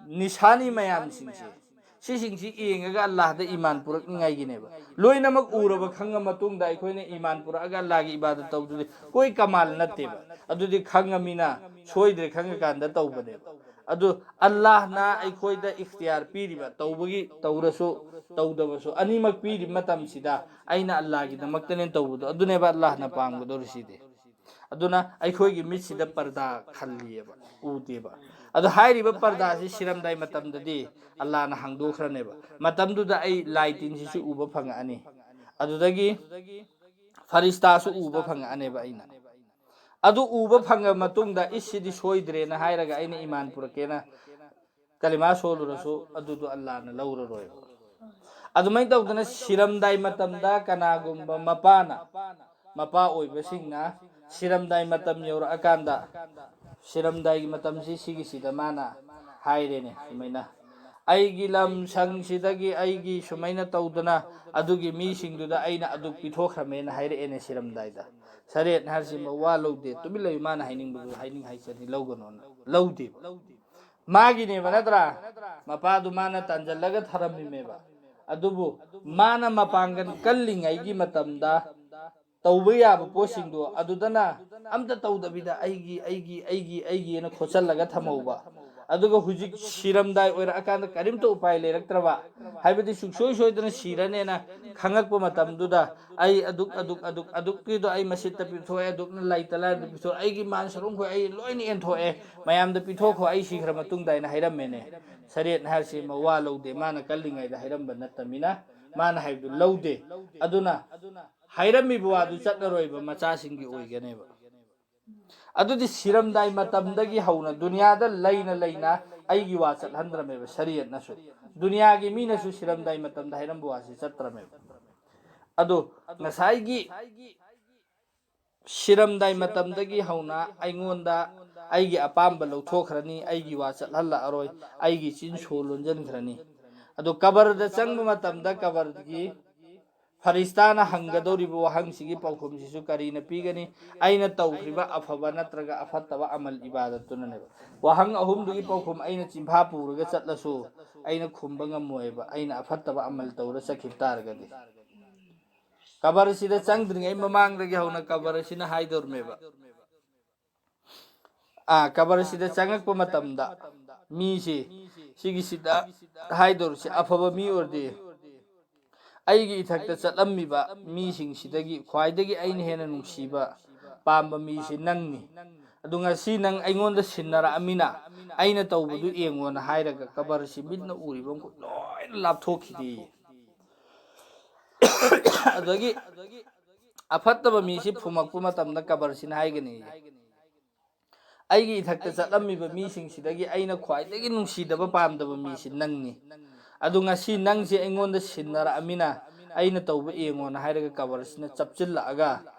ꯅꯤꯁꯥꯅꯤ ꯃꯌꯥꯝꯁꯤꯡꯁꯦ, ꯁꯤꯁꯤꯡꯁꯤ ꯌꯦꯡꯉꯒ ꯑꯜꯂꯥꯍꯗ ꯏꯃꯥꯟ ꯄꯨꯔꯛꯅꯤꯡꯉꯥꯏꯒꯤꯅꯦꯕ꯫ ꯂꯣꯏꯅꯃꯛ ꯎꯔꯕ ꯈꯪꯉ ꯃꯇꯨꯡꯗ ꯑꯩꯈꯣꯏꯅ ꯏꯃꯥꯟ ꯄꯨꯔꯛꯑꯒ ꯑꯜꯂꯥꯍꯒꯤ ꯏꯕꯥꯗꯠ ꯇꯧꯗꯨꯗꯤ ꯀꯣꯏ ꯀꯃꯥꯜ ꯅꯠꯇꯦꯕ꯫ ꯑꯗꯨꯗꯤ ꯈꯪꯉꯃꯤꯅ ꯁꯣꯏꯗ꯭ꯔꯦ, ꯈꯪꯉꯀꯥꯟꯗ ꯇꯧꯕꯅꯦꯕ꯫ ꯑꯗꯨ ꯑꯜꯂꯥꯍꯅ ꯑꯩꯈꯣꯏꯗ ꯏꯈꯇꯤꯌꯥꯔ ꯄꯤꯔꯤꯕ, ꯇꯧꯕꯒꯤ, ꯇꯧꯔꯁꯨ ꯇꯧꯗꯕꯁꯨ ꯑꯅꯤꯃꯛ ꯄꯤꯔꯤꯕ ꯃꯇꯝꯁꯤꯗ, ꯑꯩꯅ ꯑꯜꯂꯥꯍꯒꯤꯗꯃꯛꯇꯅꯦ ꯇꯧꯕꯗꯣ, ꯑꯗꯨꯅꯦꯕ ꯑꯜꯂꯥꯍꯅ ꯄꯥꯝꯒꯗꯧꯔꯤꯁꯤꯗꯤ꯫ ꯑꯗꯨꯅ ꯑꯩꯈꯣꯏꯒꯤ ꯃꯤꯠꯁꯤꯗ ꯄꯔꯗꯥ ꯈꯜꯂꯤꯑꯕ, ꯎꯗꯦꯕ꯫ ꯑꯗꯣ ꯍꯥꯏꯔꯤꯕ ꯄꯔꯗꯥꯁꯤ ꯁꯤꯔꯝꯗꯥꯏ ꯃꯇꯝꯗꯗꯤ ꯑꯜꯂꯥꯍꯅ ꯍꯥꯡꯗꯣꯛꯈ꯭ꯔꯅꯦꯕ꯫ ꯃꯇꯝꯗꯨꯗ ꯑꯩ ꯂꯥꯏ ꯇꯤꯟꯁꯤꯁꯨ ꯎꯕ ꯐꯪꯉꯛꯑꯅꯤ, ꯑꯗꯨꯗꯒꯤ ꯐꯔꯤꯁꯇꯥꯁꯨ ꯎꯕ ꯐꯪꯉꯛꯑꯅꯦꯕ ꯑꯩꯅ꯫ ꯑꯗꯨ ꯎꯕ ꯐꯪꯉ ꯃꯇꯨꯡꯗ, "ꯏꯁ, ꯁꯤꯗꯤ ꯁꯣꯏꯗ꯭ꯔꯦꯅ" ꯍꯥꯏꯔꯒ ꯑꯩꯅ ꯏꯃꯥꯟ ꯄꯨꯔꯛꯀꯦꯅ ꯀꯂꯤꯃꯥ ꯁꯣꯜꯂꯨꯔꯁꯨ, ꯑꯗꯨꯗꯣ ꯑꯜꯂꯥꯍꯅ ꯂꯧꯔꯔꯣꯏꯕ꯫ ꯑꯗꯨꯃꯥꯏꯅ ꯇꯧꯗꯅ ꯁꯤꯔꯝꯗꯥꯏ ꯃꯇꯝꯗ ꯀꯅꯥꯒꯨꯝꯕ ꯃꯄꯥꯅ, ꯃꯄꯥ ꯑꯣꯏꯕꯁꯤꯡꯅ ꯁꯤꯔꯝꯗꯥꯏ ꯃꯇꯝ ꯌꯧꯔꯛꯑꯀꯥꯟꯗ, ꯁꯤꯔꯝꯗꯥꯏꯒꯤ ꯃꯇꯝꯁꯤ ꯁꯤꯒꯤꯁꯤꯗ ꯃꯥꯅ ꯍꯥꯏꯔꯦꯅꯦ ꯁꯨꯃꯥꯏꯅ, "ꯑꯩꯒꯤ ꯂꯝ ꯁꯪꯁꯤꯗꯒꯤ ꯑꯩꯒꯤ ꯁꯨꯃꯥꯏꯅ ꯇꯧꯗꯅ ꯑꯗꯨꯒꯤ ꯃꯤꯁꯤꯡꯗꯨꯗ ꯑꯩꯅ ꯑꯗꯨꯛ ꯄꯤꯊꯣꯛꯈ꯭ꯔꯃꯦꯅ" ꯍꯥꯏꯔꯛꯑꯦꯅꯦ ꯁꯤꯔꯝꯗꯥꯏꯗ꯫ ꯁꯔꯤꯌꯠꯅ ꯍꯥꯏꯔꯤꯁꯤ ꯋꯥ ꯂꯧꯗꯦ, ꯇꯨꯃꯤꯟ ꯂꯩꯌꯨ, ꯃꯥꯅ ꯍꯥꯏꯅꯤꯡꯕꯗꯨ ꯍꯥꯏꯅꯤꯡ ꯍꯥꯏꯖꯅꯤ, ꯂꯧꯒꯅꯣꯅ꯫ ꯂꯧꯗꯦꯕ꯫ ꯃꯥꯒꯤꯅꯦꯕ, ꯅꯠꯇ꯭ꯔꯥ? ꯃꯄꯥꯗꯨ ꯃꯥꯅ ꯇꯥꯟꯖꯜꯂꯒ ꯊꯔꯝꯃꯤꯃꯦꯕ꯫ ꯑꯗꯨꯕꯨ ꯃꯥꯅ ꯃꯄꯥꯡꯒꯜ ꯀꯜꯂꯤꯉꯩꯒꯤ ꯃꯇꯝꯗ ꯇꯧꯕ ꯌꯥꯕ ꯄꯣꯠꯁꯤꯡꯗꯣ ꯑꯗꯨꯗꯅ ꯑꯝꯇ ꯇꯧꯗꯕꯤꯗ "ꯑꯩꯒꯤ, ꯑꯩꯒꯤ, ꯑꯩꯒꯤ, ꯑꯩꯒꯤꯅ" ꯈꯣꯠꯆꯜꯂꯒ ꯊꯝꯍꯧꯕ꯫ ꯑꯗꯨꯒ ꯍꯧꯖꯤꯛ ꯁꯤꯔꯝꯗꯥꯏ ꯑꯣꯏꯔꯛꯑꯀꯥꯟꯗ ꯀꯔꯤꯝꯇ ꯎꯄꯥꯏ ꯂꯩꯔꯛꯇ꯭ꯔꯕ, ꯍꯥꯏꯕꯗꯤ ꯁꯨꯡꯁꯣꯏ ꯁꯣꯏꯗꯅ ꯁꯤꯔꯅꯦꯅ ꯈꯪꯉꯛꯄ ꯃꯇꯝꯗꯨꯗ, "ꯑꯩ ꯑꯗꯨꯛ, ꯑꯗꯨꯛ, ꯑꯗꯨꯛ, ꯑꯗꯨꯛꯀꯤꯗꯣ ꯑꯩ ꯃꯁꯤꯠꯇ ꯄꯤꯊꯣꯛꯑꯦ, ꯑꯗꯨꯛꯅ ꯂꯩꯇ ꯂꯥꯏꯔꯗ ꯄꯤꯊꯣꯛꯑꯦ, ꯑꯩꯒꯤ ꯃꯥꯟ ꯁꯔꯨꯛꯈꯣꯏ ꯑꯩ ꯂꯣꯏꯅ ꯌꯦꯟꯊꯣꯛꯑꯦ, ꯃꯌꯥꯝꯗ ꯄꯤꯊꯣꯛꯈꯣ, ꯑꯩ ꯁꯤꯈ꯭ꯔ ꯃꯇꯨꯡꯗ" ꯍꯥꯏꯅ ꯍꯥꯏꯔꯝꯃꯦꯅꯦ꯫ ꯁꯔꯤꯌꯠꯅ ꯍꯥꯏꯔꯤꯁꯤ ꯃꯋꯥ ꯂꯧꯗꯦ, ꯃꯥꯅ ꯀꯜꯂꯤꯉꯩꯗ ꯍꯥꯏꯔꯝꯕ ꯅꯠꯇꯃꯤꯅ ꯃꯥꯅ ꯍꯥꯏꯕꯗꯨ ꯂꯧꯗꯦ꯫ ꯑꯗꯨꯅ ꯍꯥꯏꯔꯝꯃꯤꯕ ꯋꯥꯗꯨ ꯆꯠꯂꯔꯣꯏꯕ, ꯃꯆꯥꯁꯤꯡꯒꯤ ꯑꯣꯏꯒꯅꯦꯕ꯫ ꯑꯗꯨꯗꯤ ꯁꯤꯔꯝꯗꯥꯏ ꯃꯇꯝꯗꯒꯤ ꯍꯧꯅ ꯗꯨꯅꯤꯌꯥꯗ ꯂꯩꯅ ꯂꯩꯅ ꯑꯩꯒꯤ ꯋꯥ ꯆꯠꯍꯟꯗ꯭ꯔꯃꯦꯕ ꯁꯔꯤꯌꯠꯅꯁꯨ꯫ ꯗꯨꯅꯤꯌꯥꯒꯤ ꯃꯤꯅꯁꯨ ꯁꯤꯔꯝꯗꯥꯏ ꯃꯇꯝꯗ ꯍꯥꯏꯔꯝꯕ ꯋꯥꯁꯤ ꯆꯠꯇ꯭ꯔꯃꯦꯕ꯫ ꯑꯗꯣ ꯉꯁꯥꯏꯒꯤ ꯁꯤꯔꯝꯗꯥꯏ ꯃꯇꯝꯗꯒꯤ ꯍꯧꯅ ꯑꯩꯉꯣꯟꯗ ꯑꯩꯒꯤ ꯑꯄꯥꯝꯕ ꯂꯧꯊꯣꯛꯈ꯭ꯔꯅꯤ, ꯑꯩꯒꯤ ꯋꯥ ꯆꯠꯍꯜꯂꯛꯑꯔꯣꯏ, ꯑꯩꯒꯤ ꯆꯤꯟ ꯁꯣ ꯂꯣꯟꯁꯤꯟꯈ꯭ꯔꯅꯤ꯫ ꯑꯗꯣ ꯀꯕꯔꯗ ꯆꯪꯕ ꯃꯇꯝꯗ ꯀꯕꯔꯒꯤ ꯐꯔꯤꯁꯇꯥꯅ ꯍꯪꯒꯗꯧꯔꯤꯕ ꯋꯥꯍꯪꯁꯤꯒꯤ ꯄꯥꯎꯈꯨꯝꯁꯤꯁꯨ ꯀꯔꯤꯅ ꯄꯤꯒꯅꯤ? ꯑꯩꯅ ꯇꯧꯈ꯭ꯔꯤꯕ ꯑꯐꯕ ꯅꯠꯇ꯭ꯔꯒ ꯑꯐꯠꯇꯕ ꯑꯃꯜ ꯏꯕꯥꯗꯠꯇꯨꯅꯅꯦꯕ꯫ ꯋꯥꯍꯪ ꯑꯍꯨꯝꯗꯨꯒꯤ ꯄꯥꯎꯈꯨꯝ ꯑꯩꯅ ꯆꯤꯟꯐꯥ ꯄꯨꯔꯒ ꯆꯠꯂꯁꯨ ꯑꯩꯅ ꯈꯨꯝꯕ ꯉꯝꯃꯣꯏꯕ, ꯑꯩꯅ ꯑꯐꯠꯇꯕ ꯑꯃꯜ ꯇꯧꯔ ꯆꯠꯈꯤꯕ ꯇꯥꯔꯒꯗꯤ꯫ ꯀꯕꯔꯁꯤꯗ ꯆꯪꯗ꯭ꯔꯤꯉꯩ ꯃꯃꯥꯡꯗꯒꯤ ꯍꯧꯅ ꯀꯕꯔꯁꯤꯅ ꯍꯥꯏꯗꯧꯔꯝꯃꯦꯕ꯫ ꯑꯥ, ꯀꯕꯔꯁꯤꯗ ꯆꯪꯉꯛꯄ ꯃꯇꯝꯗ ꯃꯤꯁꯤ, ꯁꯤꯒꯤꯁꯤꯗ ꯍꯥꯏꯗꯧꯔꯤꯁꯤ, ꯑꯐꯕ ꯃꯤ ꯑꯣꯏꯔꯗꯤ ꯑꯩꯒꯤ ꯏꯊꯛꯇ ꯆꯠꯂꯝꯃꯤꯕ ꯃꯤꯁꯤꯡꯁꯤꯗꯒꯤ ꯈ꯭ꯋꯥꯏꯗꯒꯤ ꯑꯩꯅ ꯍꯦꯟꯅ ꯅꯨꯡꯁꯤꯕ, ꯄꯥꯝꯕ ꯃꯤꯁꯤ ꯅꯪꯅꯤ꯫ ꯑꯗꯨ ꯉꯁꯤ ꯅꯪ ꯑꯩꯉꯣꯟꯗ ꯁꯤꯟꯅꯔꯛꯑꯃꯤꯅ ꯑꯩꯅ ꯇꯧꯕꯗꯨ ꯌꯦꯡꯉꯣꯅ ꯍꯥꯏꯔꯒ ꯀꯕꯔꯁꯤ ꯃꯤꯠꯅ ꯎꯔꯤꯕ ꯃꯈꯩ ꯂꯣꯏꯅ ꯂꯥꯞꯊꯣꯛꯈꯤꯗꯦ꯫ ꯑꯗꯒꯤ ꯑꯐꯠꯇꯕ ꯃꯤꯁꯤ ꯐꯨꯝꯃꯛꯄ ꯃꯇꯝꯗ ꯀꯕꯔꯁꯤꯅ ꯍꯥꯏꯒꯅꯤ, "ꯑꯩꯒꯤ ꯏꯊꯛꯇ ꯆꯠꯂꯝꯃꯤꯕ ꯃꯤꯁꯤꯡꯁꯤꯗꯒꯤ ꯑꯩꯅ ꯈ꯭ꯋꯥꯏꯗꯒꯤ ꯅꯨꯡꯁꯤꯗꯕ ꯄꯥꯝꯗꯕ ꯃꯤꯁꯤ ꯅꯪꯅꯤ꯫ ꯑꯗꯨ ꯉꯁꯤ ꯅꯪꯁꯦ ꯑꯩꯉꯣꯟꯗ ꯁꯤꯟꯅꯔꯛꯑꯃꯤꯅ ꯑꯩꯅ ꯇꯧꯕ ꯌꯦꯡꯉꯣꯅ" ꯍꯥꯏꯔꯒ ꯀꯕꯔꯁꯤꯅ ꯆꯞꯆꯤꯜꯂꯛꯑꯒ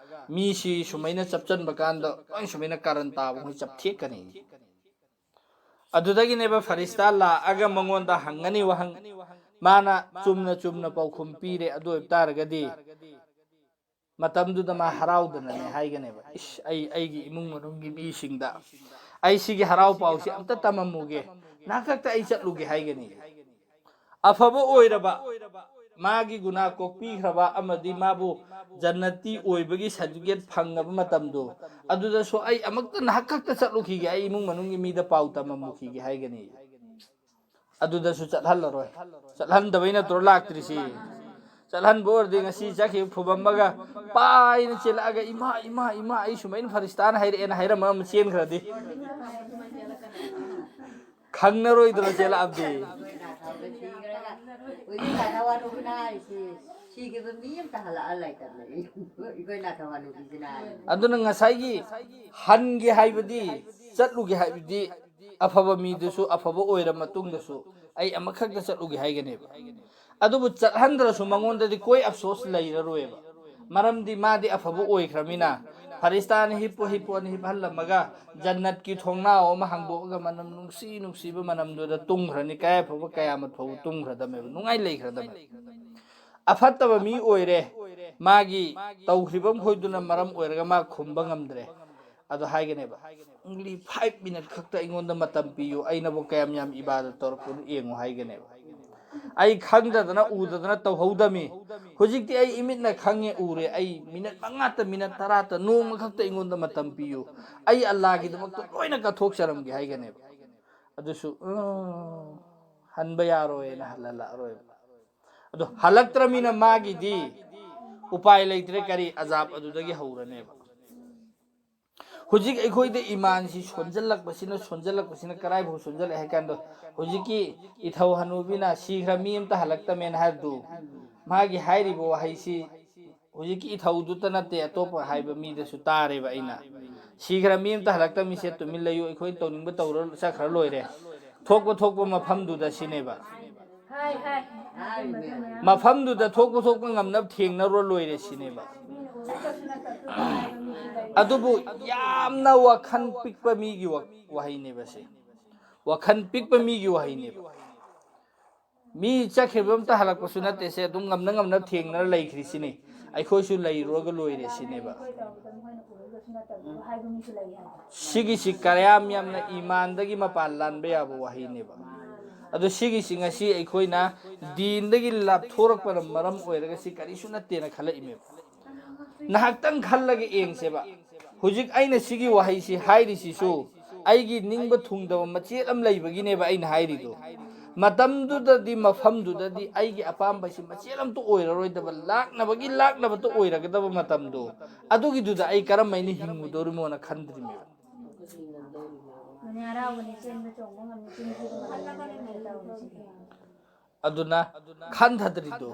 ꯃꯤꯁꯤ ꯁꯨꯃꯥꯏꯅ ꯆꯞꯆꯟꯕ ꯀꯥꯟꯗ ꯂꯣꯏ ꯁꯨꯃꯥꯏꯅ ꯀꯥꯔꯟ ꯇꯥꯕ ꯃꯈꯩ ꯆꯞꯊꯦꯛꯀꯅꯤ꯫ ꯑꯗꯨꯗꯒꯤꯅꯦꯕ ꯐꯔꯤꯁꯇꯥ ꯂꯥꯛꯑꯒ ꯃꯉꯣꯟꯗ ꯍꯪꯒꯅꯤ ꯋꯥꯍꯪ꯫ ꯃꯥꯅ ꯆꯨꯝꯅ ꯆꯨꯝꯅ ꯄꯥꯎꯈꯨꯝ ꯄꯤꯔꯦ, ꯑꯗꯨ ꯑꯣꯏꯕ ꯇꯥꯔꯒꯗꯤ ꯃꯇꯝꯗꯨꯗ ꯃꯥ ꯍꯔꯥꯎꯗꯅꯅꯦ ꯍꯥꯏꯒꯅꯦꯕ, "ꯏꯁ, ꯑꯩ ꯑꯩꯒꯤ ꯏꯃꯨꯡ ꯃꯅꯨꯡꯒꯤ ꯃꯤꯁꯤꯡꯗ ꯑꯩ ꯁꯤꯒꯤ ꯍꯔꯥꯎ ꯄꯥꯎꯁꯤ ꯑꯝꯇ ꯇꯝꯃꯝꯃꯨꯒꯦ, ꯅꯍꯥꯛꯈꯛꯇ ꯑꯩ ꯆꯠꯂꯨꯒꯦ" ꯍꯥꯏꯒꯅꯤ꯫ ꯑꯐꯕ ꯑꯣꯏꯔꯕ, ꯃꯥꯒꯤ ꯒꯨꯅꯥ ꯀꯣꯛꯄꯤꯈ꯭ꯔꯕ ꯑꯃꯗꯤ ꯃꯥꯕꯨ ꯖꯟꯅꯇꯤ ꯑꯣꯏꯕꯒꯤ ꯁꯥꯔꯇꯤꯐꯤꯀꯦꯠ ꯐꯪꯉꯕ ꯃꯇꯝꯗꯣ, ꯑꯗꯨꯗꯁꯨ "ꯑꯩ ꯑꯃꯨꯛꯇ ꯅꯍꯥꯛꯈꯛꯇ ꯆꯠꯂꯨꯈꯤꯒꯦ, ꯑꯩ ꯏꯃꯨꯡ ꯃꯅꯨꯡꯒꯤ ꯃꯤꯗ ꯄꯥꯎ ꯇꯝꯃꯝꯃꯨꯈꯤꯒꯦ" ꯍꯥꯏꯒꯅꯤ꯫ ꯑꯗꯨꯗꯁꯨ ꯆꯠꯍꯜꯂꯔꯣꯏ꯫ ꯆꯠꯍꯟꯗꯕꯩ ꯅꯠꯇ꯭ꯔꯣ ꯂꯥꯛꯇ꯭ꯔꯤꯁꯤ? ꯆꯠꯍꯟꯕ ꯑꯣꯏꯔꯗꯤ ꯉꯁꯤ ꯆꯠꯈꯤꯕ ꯐꯨꯕꯝꯃꯒ ꯄꯥꯏꯅ ꯆꯦꯜꯂꯛꯑꯒ, "ꯏꯃꯥ, ꯏꯃꯥ, ꯏꯃꯥ, ꯑꯩ ꯁꯨꯃꯥꯏꯅ ꯐꯔꯤꯁꯇꯥꯅ ꯍꯥꯏꯔꯛꯑꯦꯅ" ꯍꯥꯏꯔꯝꯃ ꯑꯃ ꯆꯦꯟꯈ꯭ꯔꯗꯤ꯫ ꯈꯪꯅꯔꯣꯏꯗ꯭ꯔꯣ ꯆꯦꯜꯂꯛꯑꯕꯗꯤ? ꯑꯗꯨꯅ ꯉꯁꯥꯏꯒꯤ ꯍꯟꯒꯦ ꯍꯥꯏꯕꯗꯤ, ꯆꯠꯂꯨꯒꯦ ꯍꯥꯏꯕꯗꯤ, ꯑꯐꯕ ꯃꯤꯗꯨꯁꯨ ꯑꯐꯕ ꯑꯣꯏꯔ ꯃꯇꯨꯡꯗꯁꯨ ꯑꯩ ꯑꯃꯈꯛꯇ ꯆꯠꯂꯨꯒꯦ ꯍꯥꯏꯒꯅꯦꯕ꯫ ꯑꯗꯨꯕꯨ ꯆꯠꯍꯟꯗ꯭ꯔꯁꯨ ꯃꯉꯣꯟꯗꯗꯤ ꯀꯣꯏ ꯑꯐꯁꯣꯁ ꯂꯩꯔꯔꯣꯏꯕ꯫ ꯃꯔꯝꯗꯤ ꯃꯥꯗꯤ ꯑꯐꯕ ꯑꯣꯏꯈ꯭ꯔꯃꯤꯅ, ꯐꯔꯤꯁꯇꯥꯅ ꯍꯤꯞꯄꯨ ꯍꯤꯞꯄꯨꯅ ꯍꯤꯞꯍꯜꯂꯝꯃꯒ ꯖꯟꯅꯠꯀꯤ ꯊꯣꯡꯅꯥꯎ ꯑꯃ ꯍꯥꯡꯗꯣꯛꯑꯒ ꯃꯅꯝ ꯅꯨꯡꯁꯤ ꯅꯨꯡꯁꯤꯕ ꯃꯅꯝꯗꯨꯗ ꯇꯨꯝꯈ꯭ꯔꯅꯤ꯫ ꯀꯌꯥꯐꯕ ꯀꯌꯥꯃꯠ ꯐꯥꯎꯕ ꯇꯨꯝꯈ꯭ꯔꯗꯝꯃꯦꯕ, ꯅꯨꯡꯉꯥꯏ ꯂꯩꯈ꯭ꯔꯗꯝꯃꯦꯕ꯫ ꯑꯐꯠꯇꯕ ꯃꯤ ꯑꯣꯏꯔꯦ, ꯃꯥꯒꯤ ꯇꯧꯈ꯭ꯔꯤꯕ ꯃꯈꯣꯏꯗꯨꯅ ꯃꯔꯝ ꯑꯣꯏꯔꯒ ꯃꯥ ꯈꯨꯝꯕ ꯉꯝꯗ꯭ꯔꯦ꯫ ꯑꯗꯣ ꯍꯥꯏꯒꯅꯦꯕ, "Only five minute ꯈꯛꯇ ꯑꯩꯉꯣꯟꯗ ꯃꯇꯝ ꯄꯤꯌꯨ, ꯑꯩꯅꯕꯨ ꯀꯌꯥꯝ ꯌꯥꯝ ꯏꯕꯥꯗꯠ ꯇꯧꯔꯛꯄꯅꯣ ꯌꯦꯡꯉꯨ" ꯍꯥꯏꯒꯅꯦꯕ꯫ "ꯑꯩ ꯈꯪꯗꯗꯅ ꯎꯗꯗꯅ ꯇꯧꯍꯧꯗꯃꯤ, ꯍꯧꯖꯤꯛꯇꯤ ꯑꯩ ꯏꯃꯤꯠꯅ ꯈꯪꯉꯦ ꯎꯔꯦ, ꯑꯩ ꯃꯤꯅꯠ ꯃꯉꯥꯇ ꯃꯤꯅꯠ ꯇꯔꯥꯇ ꯅꯣꯡꯃ ꯈꯛꯇ ꯑꯩꯉꯣꯟꯗ ꯃꯇꯝ ꯄꯤꯌꯨ, ꯑꯩ ꯑꯜꯂꯥꯒꯤꯗꯃꯛꯇ ꯂꯣꯏꯅ ꯀꯠꯊꯣꯛꯆꯔꯝꯒꯦ" ꯍꯥꯏꯒꯅꯦꯕ꯫ ꯑꯗꯨꯁꯨ "ꯎꯝ, ꯍꯟꯕ ꯌꯥꯔꯣꯏꯅ" ꯍꯜꯍꯜꯂꯛꯑꯔꯣꯏꯕ꯫ ꯑꯗꯣ ꯍꯜꯂꯛꯇ꯭ꯔꯃꯤꯅ ꯃꯥꯒꯤꯗꯤ ꯎꯄꯥꯏ ꯂꯩꯇ꯭ꯔꯦ꯫ ꯀꯔꯤ? ꯑꯖꯥꯕ ꯑꯗꯨꯗꯒꯤ ꯍꯧꯔꯅꯦꯕ꯫ ꯍꯧꯖꯤꯛ ꯑꯩꯈꯣꯏꯗ ꯏꯃꯥꯟꯁꯤ ꯁꯣꯟꯖꯜꯂꯛꯄꯁꯤꯅ, ꯁꯣꯟꯖꯜꯂꯛꯄꯁꯤꯅ ꯀꯗꯥꯏꯐꯥꯎ ꯁꯣꯟꯖꯜꯂꯛꯑꯦ ꯍꯥꯏ ꯀꯥꯟꯗ, ꯍꯧꯖꯤꯛꯀꯤ ꯏꯊꯧ ꯍꯅꯨꯕꯤꯅ "ꯁꯤꯈ꯭ꯔ ꯃꯤ ꯑꯝꯇ ꯍꯜꯂꯛꯇꯃꯦꯅ" ꯍꯥꯏꯕꯗꯨ, ꯃꯥꯒꯤ ꯍꯥꯏꯔꯤꯕ ꯋꯥꯍꯩꯁꯤ ꯍꯧꯖꯤꯛꯀꯤ ꯏꯊꯧꯗꯨꯇ ꯅꯠꯇꯦ, ꯑꯇꯣꯞꯄ ꯍꯥꯏꯕ ꯃꯤꯗꯁꯨ ꯇꯥꯔꯦꯕ ꯑꯩꯅ꯫ "ꯁꯤꯈ꯭ꯔ ꯃꯤ ꯑꯝꯇ ꯍꯜꯂꯛꯇꯃꯤꯁꯦ ꯇꯨꯃꯤꯟ ꯂꯩꯌꯨ, ꯑꯩꯈꯣꯏꯅ ꯇꯧꯅꯤꯡꯕ ꯇꯧꯔ ꯆꯠꯈ꯭ꯔ ꯂꯣꯏꯔꯦ, ꯊꯣꯛꯄ ꯊꯣꯛꯄ ꯃꯐꯝꯗꯨꯗ" ꯁꯤꯅꯦꯕ꯫ ꯃꯐꯝꯗꯨꯗ ꯊꯣꯛꯄ ꯊꯣꯛꯄ ꯉꯝꯅꯕ ꯊꯦꯡꯅꯔꯨꯔ ꯂꯣꯏꯔꯦ ꯁꯤꯅꯦꯕ꯫ ꯑꯗꯨꯕꯨ ꯌꯥꯝꯅ ꯋꯥꯈꯜ ꯄꯤꯛꯄ ꯃꯤꯒꯤ ꯋꯥ-, ꯋꯥꯍꯩꯅꯦꯕ ꯁꯦ꯫ ꯋꯥꯈꯜ ꯄꯤꯛꯄ ꯃꯤꯒꯤ ꯋꯥꯍꯩꯅꯦꯕ꯫ ꯃꯤ ꯆꯠꯈꯤꯕ ꯑꯝꯇ ꯍꯜꯂꯛꯄꯁꯨ ꯅꯠꯇꯦ ꯁꯦ, ꯑꯗꯨꯝ ꯉꯝꯅ ꯉꯝꯅ ꯊꯦꯡꯅꯔ ꯂꯩꯈ꯭ꯔꯤꯁꯤꯅꯤ꯫ ꯑꯩꯈꯣꯏꯁꯨ ꯂꯩꯔꯨꯔꯒ ꯂꯣꯏꯔꯦ ꯁꯤꯅꯦꯕ꯫ ꯁꯤꯒꯤꯁꯤ ꯀꯌꯥꯝ ꯌꯥꯝꯅ ꯏꯃꯥꯟꯗꯒꯤ ꯃꯄꯥꯟ ꯂꯥꯟꯕ ꯌꯥꯕ ꯋꯥꯍꯩꯅꯦꯕ꯫ ꯑꯗꯣ ꯁꯤꯒꯤꯁꯤ ꯉꯁꯤ ꯑꯩꯈꯣꯏꯅ ꯗꯤꯟꯗꯒꯤ ꯂꯥꯞꯊꯣꯔꯛꯄꯅ ꯃꯔꯝ ꯑꯣꯏꯔꯒ ꯁꯤ ꯀꯔꯤꯁꯨ ꯅꯠꯇꯦꯅ ꯈꯜꯂꯛꯏꯃꯦꯕ꯫ ꯉꯥꯏꯍꯥꯛꯇꯪ ꯈꯜꯂꯒ ꯌꯦꯡꯁꯦꯕ꯫ ꯍꯧꯖꯤꯛ ꯑꯩꯅ ꯁꯤꯒꯤ ꯋꯥꯍꯩꯁꯤ ꯍꯥꯏꯔꯤꯁꯤꯁꯨ ꯑꯩꯒꯤ ꯅꯤꯡꯕ ꯊꯨꯡꯗꯕ ꯃꯆꯦꯠ ꯑꯃ ꯂꯩꯕꯒꯤꯅꯦꯕ ꯑꯩꯅ ꯍꯥꯏꯔꯤꯗꯣ꯫ ꯃꯇꯝꯗꯨꯗꯗꯤ, ꯃꯐꯝꯗꯨꯗꯗꯤ ꯑꯩꯒꯤ ꯑꯄꯥꯝꯕꯁꯤ ꯃꯆꯦꯠ ꯑꯝꯇ ꯑꯣꯏꯔꯔꯣꯏꯗꯕ, ꯂꯥꯛꯅꯕꯒꯤ ꯂꯥꯛꯅꯕꯇ ꯑꯣꯏꯔꯒꯗꯕ ꯃꯇꯝꯗꯣ, ꯑꯗꯨꯒꯤꯗꯨꯗ ꯑꯩ ꯀꯔꯝ ꯍꯥꯏꯅ ꯍꯤꯡꯉꯨꯗꯧꯔꯤꯃꯣꯅ ꯈꯟꯗ꯭ꯔꯤꯃꯦꯕ꯫ ꯑꯗꯨꯅ ꯈꯟꯊꯗ꯭ꯔꯤꯗꯣ꯫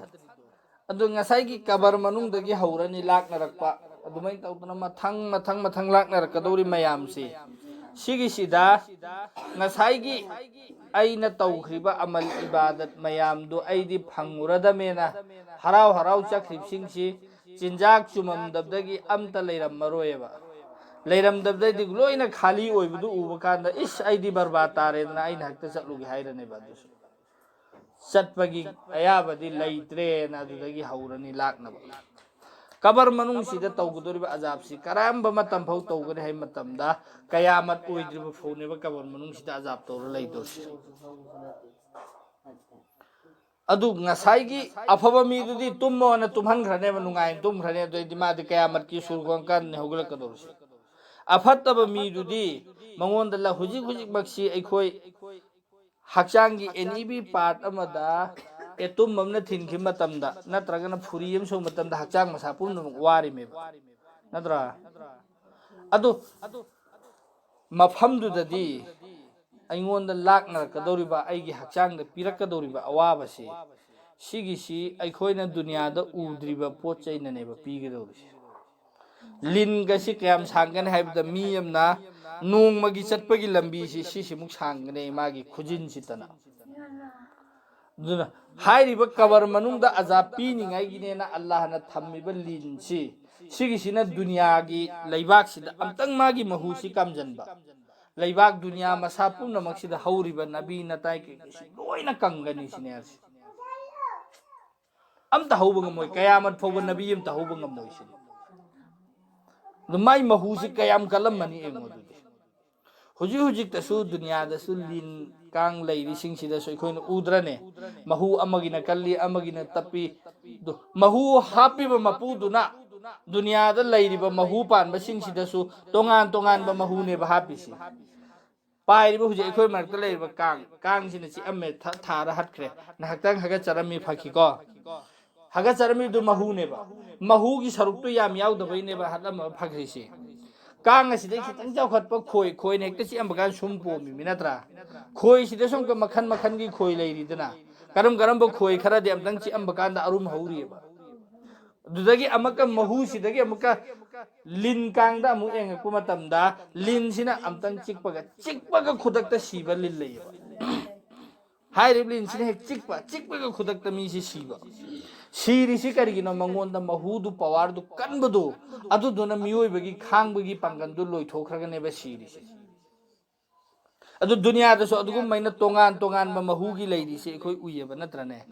ꯑꯗꯨ ꯉꯁꯥꯏꯒꯤ ꯀꯕꯔ ꯃꯅꯨꯡꯗꯒꯤ ꯍꯧꯔꯅꯤ ꯂꯥꯛꯅꯔꯛꯄ꯫ ꯑꯗꯨꯃꯥꯏꯅ ꯇꯧꯗꯅ ꯃꯊꯪ, ꯃꯊꯪ, ꯃꯊꯪ ꯂꯥꯛꯅꯔꯛꯀꯗꯧꯔꯤ ꯃꯌꯥꯝꯁꯤ꯫ ꯁꯤꯒꯤꯁꯤꯗ ꯉꯁꯥꯏꯒꯤ ꯑꯩꯅ ꯇꯧꯈ꯭ꯔꯤꯕ ꯑꯃꯜ ꯏꯕꯥꯗꯠ ꯃꯌꯥꯝꯗꯨ ꯑꯩꯗꯤ ꯐꯪꯉꯨꯔꯗꯃꯦꯅ ꯍꯔꯥꯎ ꯍꯔꯥꯎ ꯆꯠꯈ꯭ꯔꯤꯕꯁꯤꯡꯁꯤ ꯆꯤꯟꯖꯥꯛ ꯆꯨꯝꯃꯝꯗꯕꯗꯒꯤ ꯑꯝꯇ ꯂꯩꯔꯝꯃꯔꯣꯏꯕ꯫ ꯂꯩꯔꯝꯗꯕꯗꯩꯗꯤ ꯂꯣꯏꯅ ꯈꯥꯂꯤ ꯑꯣꯏꯕꯗꯨ ꯎꯕ ꯀꯥꯟꯗ, "ꯏꯁ, ꯑꯩꯗꯤ ꯕꯔꯕꯥꯗ ꯇꯥꯔꯦꯗꯅ ꯑꯩꯅ ꯍꯦꯛꯇ ꯆꯠꯂꯨꯒꯦ" ꯍꯥꯏꯔꯅꯦꯕ꯫ ꯑꯗꯨꯁꯨ ꯆꯠꯄꯒꯤ ꯑꯌꯥꯕꯗꯤ ꯂꯩꯇ꯭ꯔꯦꯅ ꯑꯗꯨꯗꯒꯤ ꯍꯧꯔꯅꯤ ꯂꯥꯛꯅꯕ꯫ ꯀꯕꯔ ꯃꯅꯨꯡꯁꯤꯗ ꯇꯧꯒꯗꯧꯔꯤꯕ ꯑꯖꯥꯕꯁꯤ ꯀꯔꯝꯕ ꯃꯇꯝ ꯐꯥꯎ ꯇꯧꯒꯅꯤ ꯍꯥꯏꯕ ꯃꯇꯝꯗ, ꯀꯌꯥꯃꯠ ꯑꯣꯏꯗ꯭ꯔꯤꯕ ꯐꯥꯎꯅꯦꯕ ꯀꯕꯔ ꯃꯅꯨꯡꯁꯤꯗ ꯑꯖꯥꯕ ꯇꯧꯔ ꯂꯩꯗꯧꯔꯤꯁꯤ꯫ ꯑꯗꯨ ꯉꯁꯥꯏꯒꯤ ꯑꯐꯕ ꯃꯤꯗꯨꯗꯤ ꯇꯨꯝꯃꯣꯅ ꯇꯨꯝꯍꯟꯈ꯭ꯔꯅꯦꯕ, ꯅꯨꯡꯉꯥꯏꯅ ꯇꯨꯝꯈ꯭ꯔꯅꯤ꯫ ꯑꯗꯨꯗꯩꯗꯤ ꯃꯥꯗꯤ ꯀꯌꯥꯃꯠꯀꯤ ꯁꯨꯔ ꯀꯥꯟꯅꯤ ꯍꯧꯒꯠꯂꯛꯀꯗꯧꯔꯤꯁꯤ꯫ ꯑꯐꯠꯇꯕ ꯃꯤꯗꯨꯗꯤ ꯃꯉꯣꯟꯗ ꯂ-, ꯍꯧꯖꯤꯛ ꯍꯧꯖꯤꯛꯃꯛꯁꯤ ꯑꯩꯈꯣꯏ ꯍꯛꯆꯥꯡꯒꯤ ꯑꯦꯅꯤ ꯕꯤ ꯄꯥꯔꯠ ꯑꯃꯗ ꯑꯦꯇꯣꯝ ꯑꯃꯅ ꯊꯤꯟꯈꯤꯕ ꯃꯇꯝꯗ, ꯅꯠꯇ꯭ꯔꯒꯅ ꯐꯨꯔꯤ ꯑꯃ ꯁꯣꯛꯄ ꯃꯇꯝꯗ, ꯍꯛꯆꯥꯡ ꯃꯁꯥ ꯄꯨꯝꯅꯃꯛ ꯋꯥꯔꯤꯃꯦꯕ, ꯅꯠꯇ꯭ꯔꯥ? ꯑꯗꯨ ꯃꯐꯝꯗꯨꯗꯗꯤ ꯑꯩꯉꯣꯟꯗ ꯂꯥꯛꯅꯔꯛꯀꯗꯧꯔꯤꯕ, ꯑꯩꯒꯤ ꯍꯛꯆꯥꯡꯗ ꯄꯤꯔꯛꯀꯗꯧꯔꯤꯕ ꯑꯋꯥꯕꯁꯤ, ꯁꯤꯒꯤꯁꯤ ꯑꯩꯈꯣꯏꯅ ꯗꯨꯅꯤꯌꯥꯗ ꯎꯗ꯭ꯔꯤꯕ ꯄꯣꯠ ꯆꯩꯅꯅꯦꯕ ꯄꯤꯒꯗꯧꯔꯤꯁꯦ꯫ ꯂꯤꯟꯒꯁꯤ ꯀꯌꯥꯝ ꯁꯥꯡꯒꯅꯤ ꯍꯥꯏꯕꯗ, ꯃꯤ ꯑꯃꯅ ꯅꯣꯡꯃꯒꯤ ꯆꯠꯄꯒꯤ ꯂꯝꯕꯤꯁꯤ ꯁꯤꯁꯤꯃꯨꯛ ꯁꯥꯡꯒꯅꯤ, ꯃꯥꯒꯤ ꯈꯨꯖꯤꯟꯁꯤꯇꯅ꯫ ꯑꯗꯨꯅ ꯍꯥꯏꯔꯤꯕ ꯀꯕꯔ ꯃꯅꯨꯡꯗ ꯑꯖꯥꯕ ꯄꯤꯅꯤꯡꯉꯥꯏꯒꯤꯅꯦꯅ ꯑꯜꯂꯥꯍꯅ ꯊꯝꯃꯤꯕ ꯂꯤꯟꯁꯤ, ꯁꯤꯒꯤꯁꯤꯅ ꯗꯨꯅꯤꯌꯥꯒꯤ ꯂꯩꯕꯥꯛꯁꯤꯗ ꯑꯝꯇꯪ ꯃꯥꯒꯤ ꯃꯍꯨꯁꯤ ꯀꯥꯝꯖꯟꯕ, ꯂꯩꯕꯥꯛ ꯗꯨꯅꯤꯌꯥ ꯃꯁꯥ ꯄꯨꯝꯅꯃꯛꯁꯤꯗ ꯍꯧꯔꯤꯕ ꯅꯥꯄꯤ ꯅꯇꯥꯏ ꯀꯩꯀꯩꯁꯤ ꯂꯣꯏꯅ ꯀꯪꯒꯅꯤ ꯁꯤꯅꯦ ꯍꯥꯏꯁꯦ꯫ ꯑꯝꯇ ꯍꯧꯕ ꯉꯝꯃꯣꯏ, ꯀꯌꯥꯃꯠ ꯐꯥꯎꯕ ꯅꯥꯄꯤ ꯑꯝꯇ ꯍꯧꯕ ꯉꯝꯃꯣꯏ ꯁꯤꯅꯤ꯫ ꯑꯗꯨ ꯃꯥꯏ ꯃꯍꯨꯁꯤ ꯀꯌꯥꯝ ꯀꯜꯂꯝꯃꯅꯤ ꯌꯦꯡꯉꯣ ꯑꯗꯨꯗꯤ꯫ ꯍꯧꯖꯤꯛ ꯍꯧꯖꯤꯛꯇꯁꯨ ꯗꯨꯅꯤꯌꯥꯗꯁꯨ ꯂꯤꯟ ꯀꯥꯡ ꯂꯩꯔꯤꯁꯤꯡꯁꯤꯗꯁꯨ ꯑꯩꯈꯣꯏꯅ ꯎꯗ꯭ꯔꯅꯦ? ꯃꯍꯨ ꯑꯃꯒꯤꯅ ꯀꯜꯂꯤ, ꯑꯃꯒꯤꯅ ꯇꯞꯄꯤ꯫ ꯑꯗꯨ ꯃꯍꯨ ꯍꯥꯞꯄꯤꯕ ꯃꯄꯨꯗꯨꯅ ꯗꯨꯅꯤꯌꯥꯗ ꯂꯩꯔꯤꯕ ꯃꯍꯨ ꯄꯥꯟꯕꯁꯤꯡꯁꯤꯗꯁꯨ ꯇꯣꯉꯥꯟ ꯇꯣꯉꯥꯟꯕ ꯃꯍꯨꯅꯦꯕ ꯍꯥꯞꯄꯤꯁꯤ꯫ ꯄꯥꯏꯔꯤꯕ ꯍꯧꯖꯤꯛ ꯑꯩꯈꯣꯏ ꯃꯔꯛꯇ ꯂꯩꯔꯤꯕ ꯀꯥꯡ, ꯀꯥꯡꯁꯤꯅ ꯆꯤꯛꯑꯝꯃꯦ, ꯊ-, ꯊꯥꯔ ꯍꯠꯈ꯭ꯔꯦ꯫ ꯉꯥꯏꯍꯥꯛꯇꯪ ꯍꯥꯒꯠꯆꯔꯝꯃꯤ, ꯐꯈꯤꯀꯣ꯫ ꯍꯥꯒꯠꯆꯔꯝꯃꯤꯗꯨ ꯃꯍꯨꯅꯦꯕ꯫ ꯃꯍꯨꯒꯤ ꯁꯔꯨꯛꯇꯨ ꯌꯥꯝ ꯌꯥꯎꯗꯕꯩꯅꯦꯕ ꯍꯠꯂꯝꯃꯒ ꯐꯈ꯭ꯔꯤꯁꯤ꯫ ꯀꯥꯡ ꯑꯁꯤꯗꯩ ꯈꯤꯇꯪ ꯆꯥꯎꯈꯠꯄ ꯈꯣꯏ, ꯈꯣꯏꯅ ꯍꯦꯛꯇ ꯆꯤꯛꯑꯝꯕ ꯀꯥꯟꯗ ꯁꯨꯝ ꯄꯣꯝꯃꯤꯃꯤ ꯅꯠꯇ꯭ꯔꯥ? ꯈꯣꯏꯁꯤꯗꯁꯨ ꯑꯃꯨꯛꯀ ꯃꯈꯟ ꯃꯈꯟꯒꯤ ꯈꯣꯏ ꯂꯩꯔꯤꯗꯅ꯫ ꯀꯔꯝ ꯀꯔꯝꯕ ꯈꯣꯏ ꯈꯔꯗꯤ ꯑꯝꯇꯪ ꯆꯤꯛꯑꯝꯕ ꯀꯥꯟꯗ ꯑꯔꯨꯝ ꯍꯧꯔꯤꯑꯕ꯫ ꯑꯗꯨꯗꯒꯤ ꯑꯃꯨꯛꯀ ꯃꯍꯨꯁꯤꯗꯒꯤ ꯑꯃꯨꯛꯀ ꯂꯤꯟ ꯀꯥꯡꯗ ꯑꯃꯨꯛ ꯌꯦꯡꯉꯛꯄ ꯃꯇꯝꯗ, ꯂꯤꯟꯁꯤꯅ ꯑꯝꯇꯪ ꯆꯤꯛꯄꯒ, ꯆꯤꯛꯄꯒ ꯈꯨꯗꯛꯇ ꯁꯤꯕ ꯂꯤꯟ ꯂꯩꯌꯦꯕ꯫ ꯍꯥꯏꯔꯤꯕ ꯂꯤꯟꯁꯤꯅ ꯍꯦꯛ ꯆꯤꯛꯄ, ꯆꯤꯛꯄꯒ ꯈꯨꯗꯛꯇ ꯃꯤꯁꯤ ꯁꯤꯕ꯫ ꯁꯤꯔꯤꯁꯤ ꯀꯔꯤꯒꯤꯅꯣ? ꯃꯉꯣꯟꯗ ꯃꯍꯨꯗꯨ, ꯄꯋꯥꯔꯗꯨ ꯀꯟꯕꯗꯨ, ꯑꯗꯨꯗꯨꯅ ꯃꯤꯑꯣꯏꯕꯒꯤ ꯈꯥꯡꯕꯒꯤ ꯄꯥꯡꯒꯜꯗꯨ ꯂꯣꯏꯊꯣꯛꯈ꯭ꯔꯒꯅꯦꯕ ꯁꯤꯔꯤꯁꯦ꯫ ꯑꯗꯨ ꯗꯨꯅꯤꯌꯥꯗꯁꯨ ꯑꯗꯨꯒꯨꯝꯕ ꯇꯣꯉꯥꯟ ꯇꯣꯉꯥꯟꯕ ꯃꯍꯨꯒꯤ ꯂꯩꯔꯤꯁꯦ ꯑꯩꯈꯣꯏ ꯎꯏꯌꯦꯕ, ꯅꯠꯇ꯭ꯔꯅꯦ?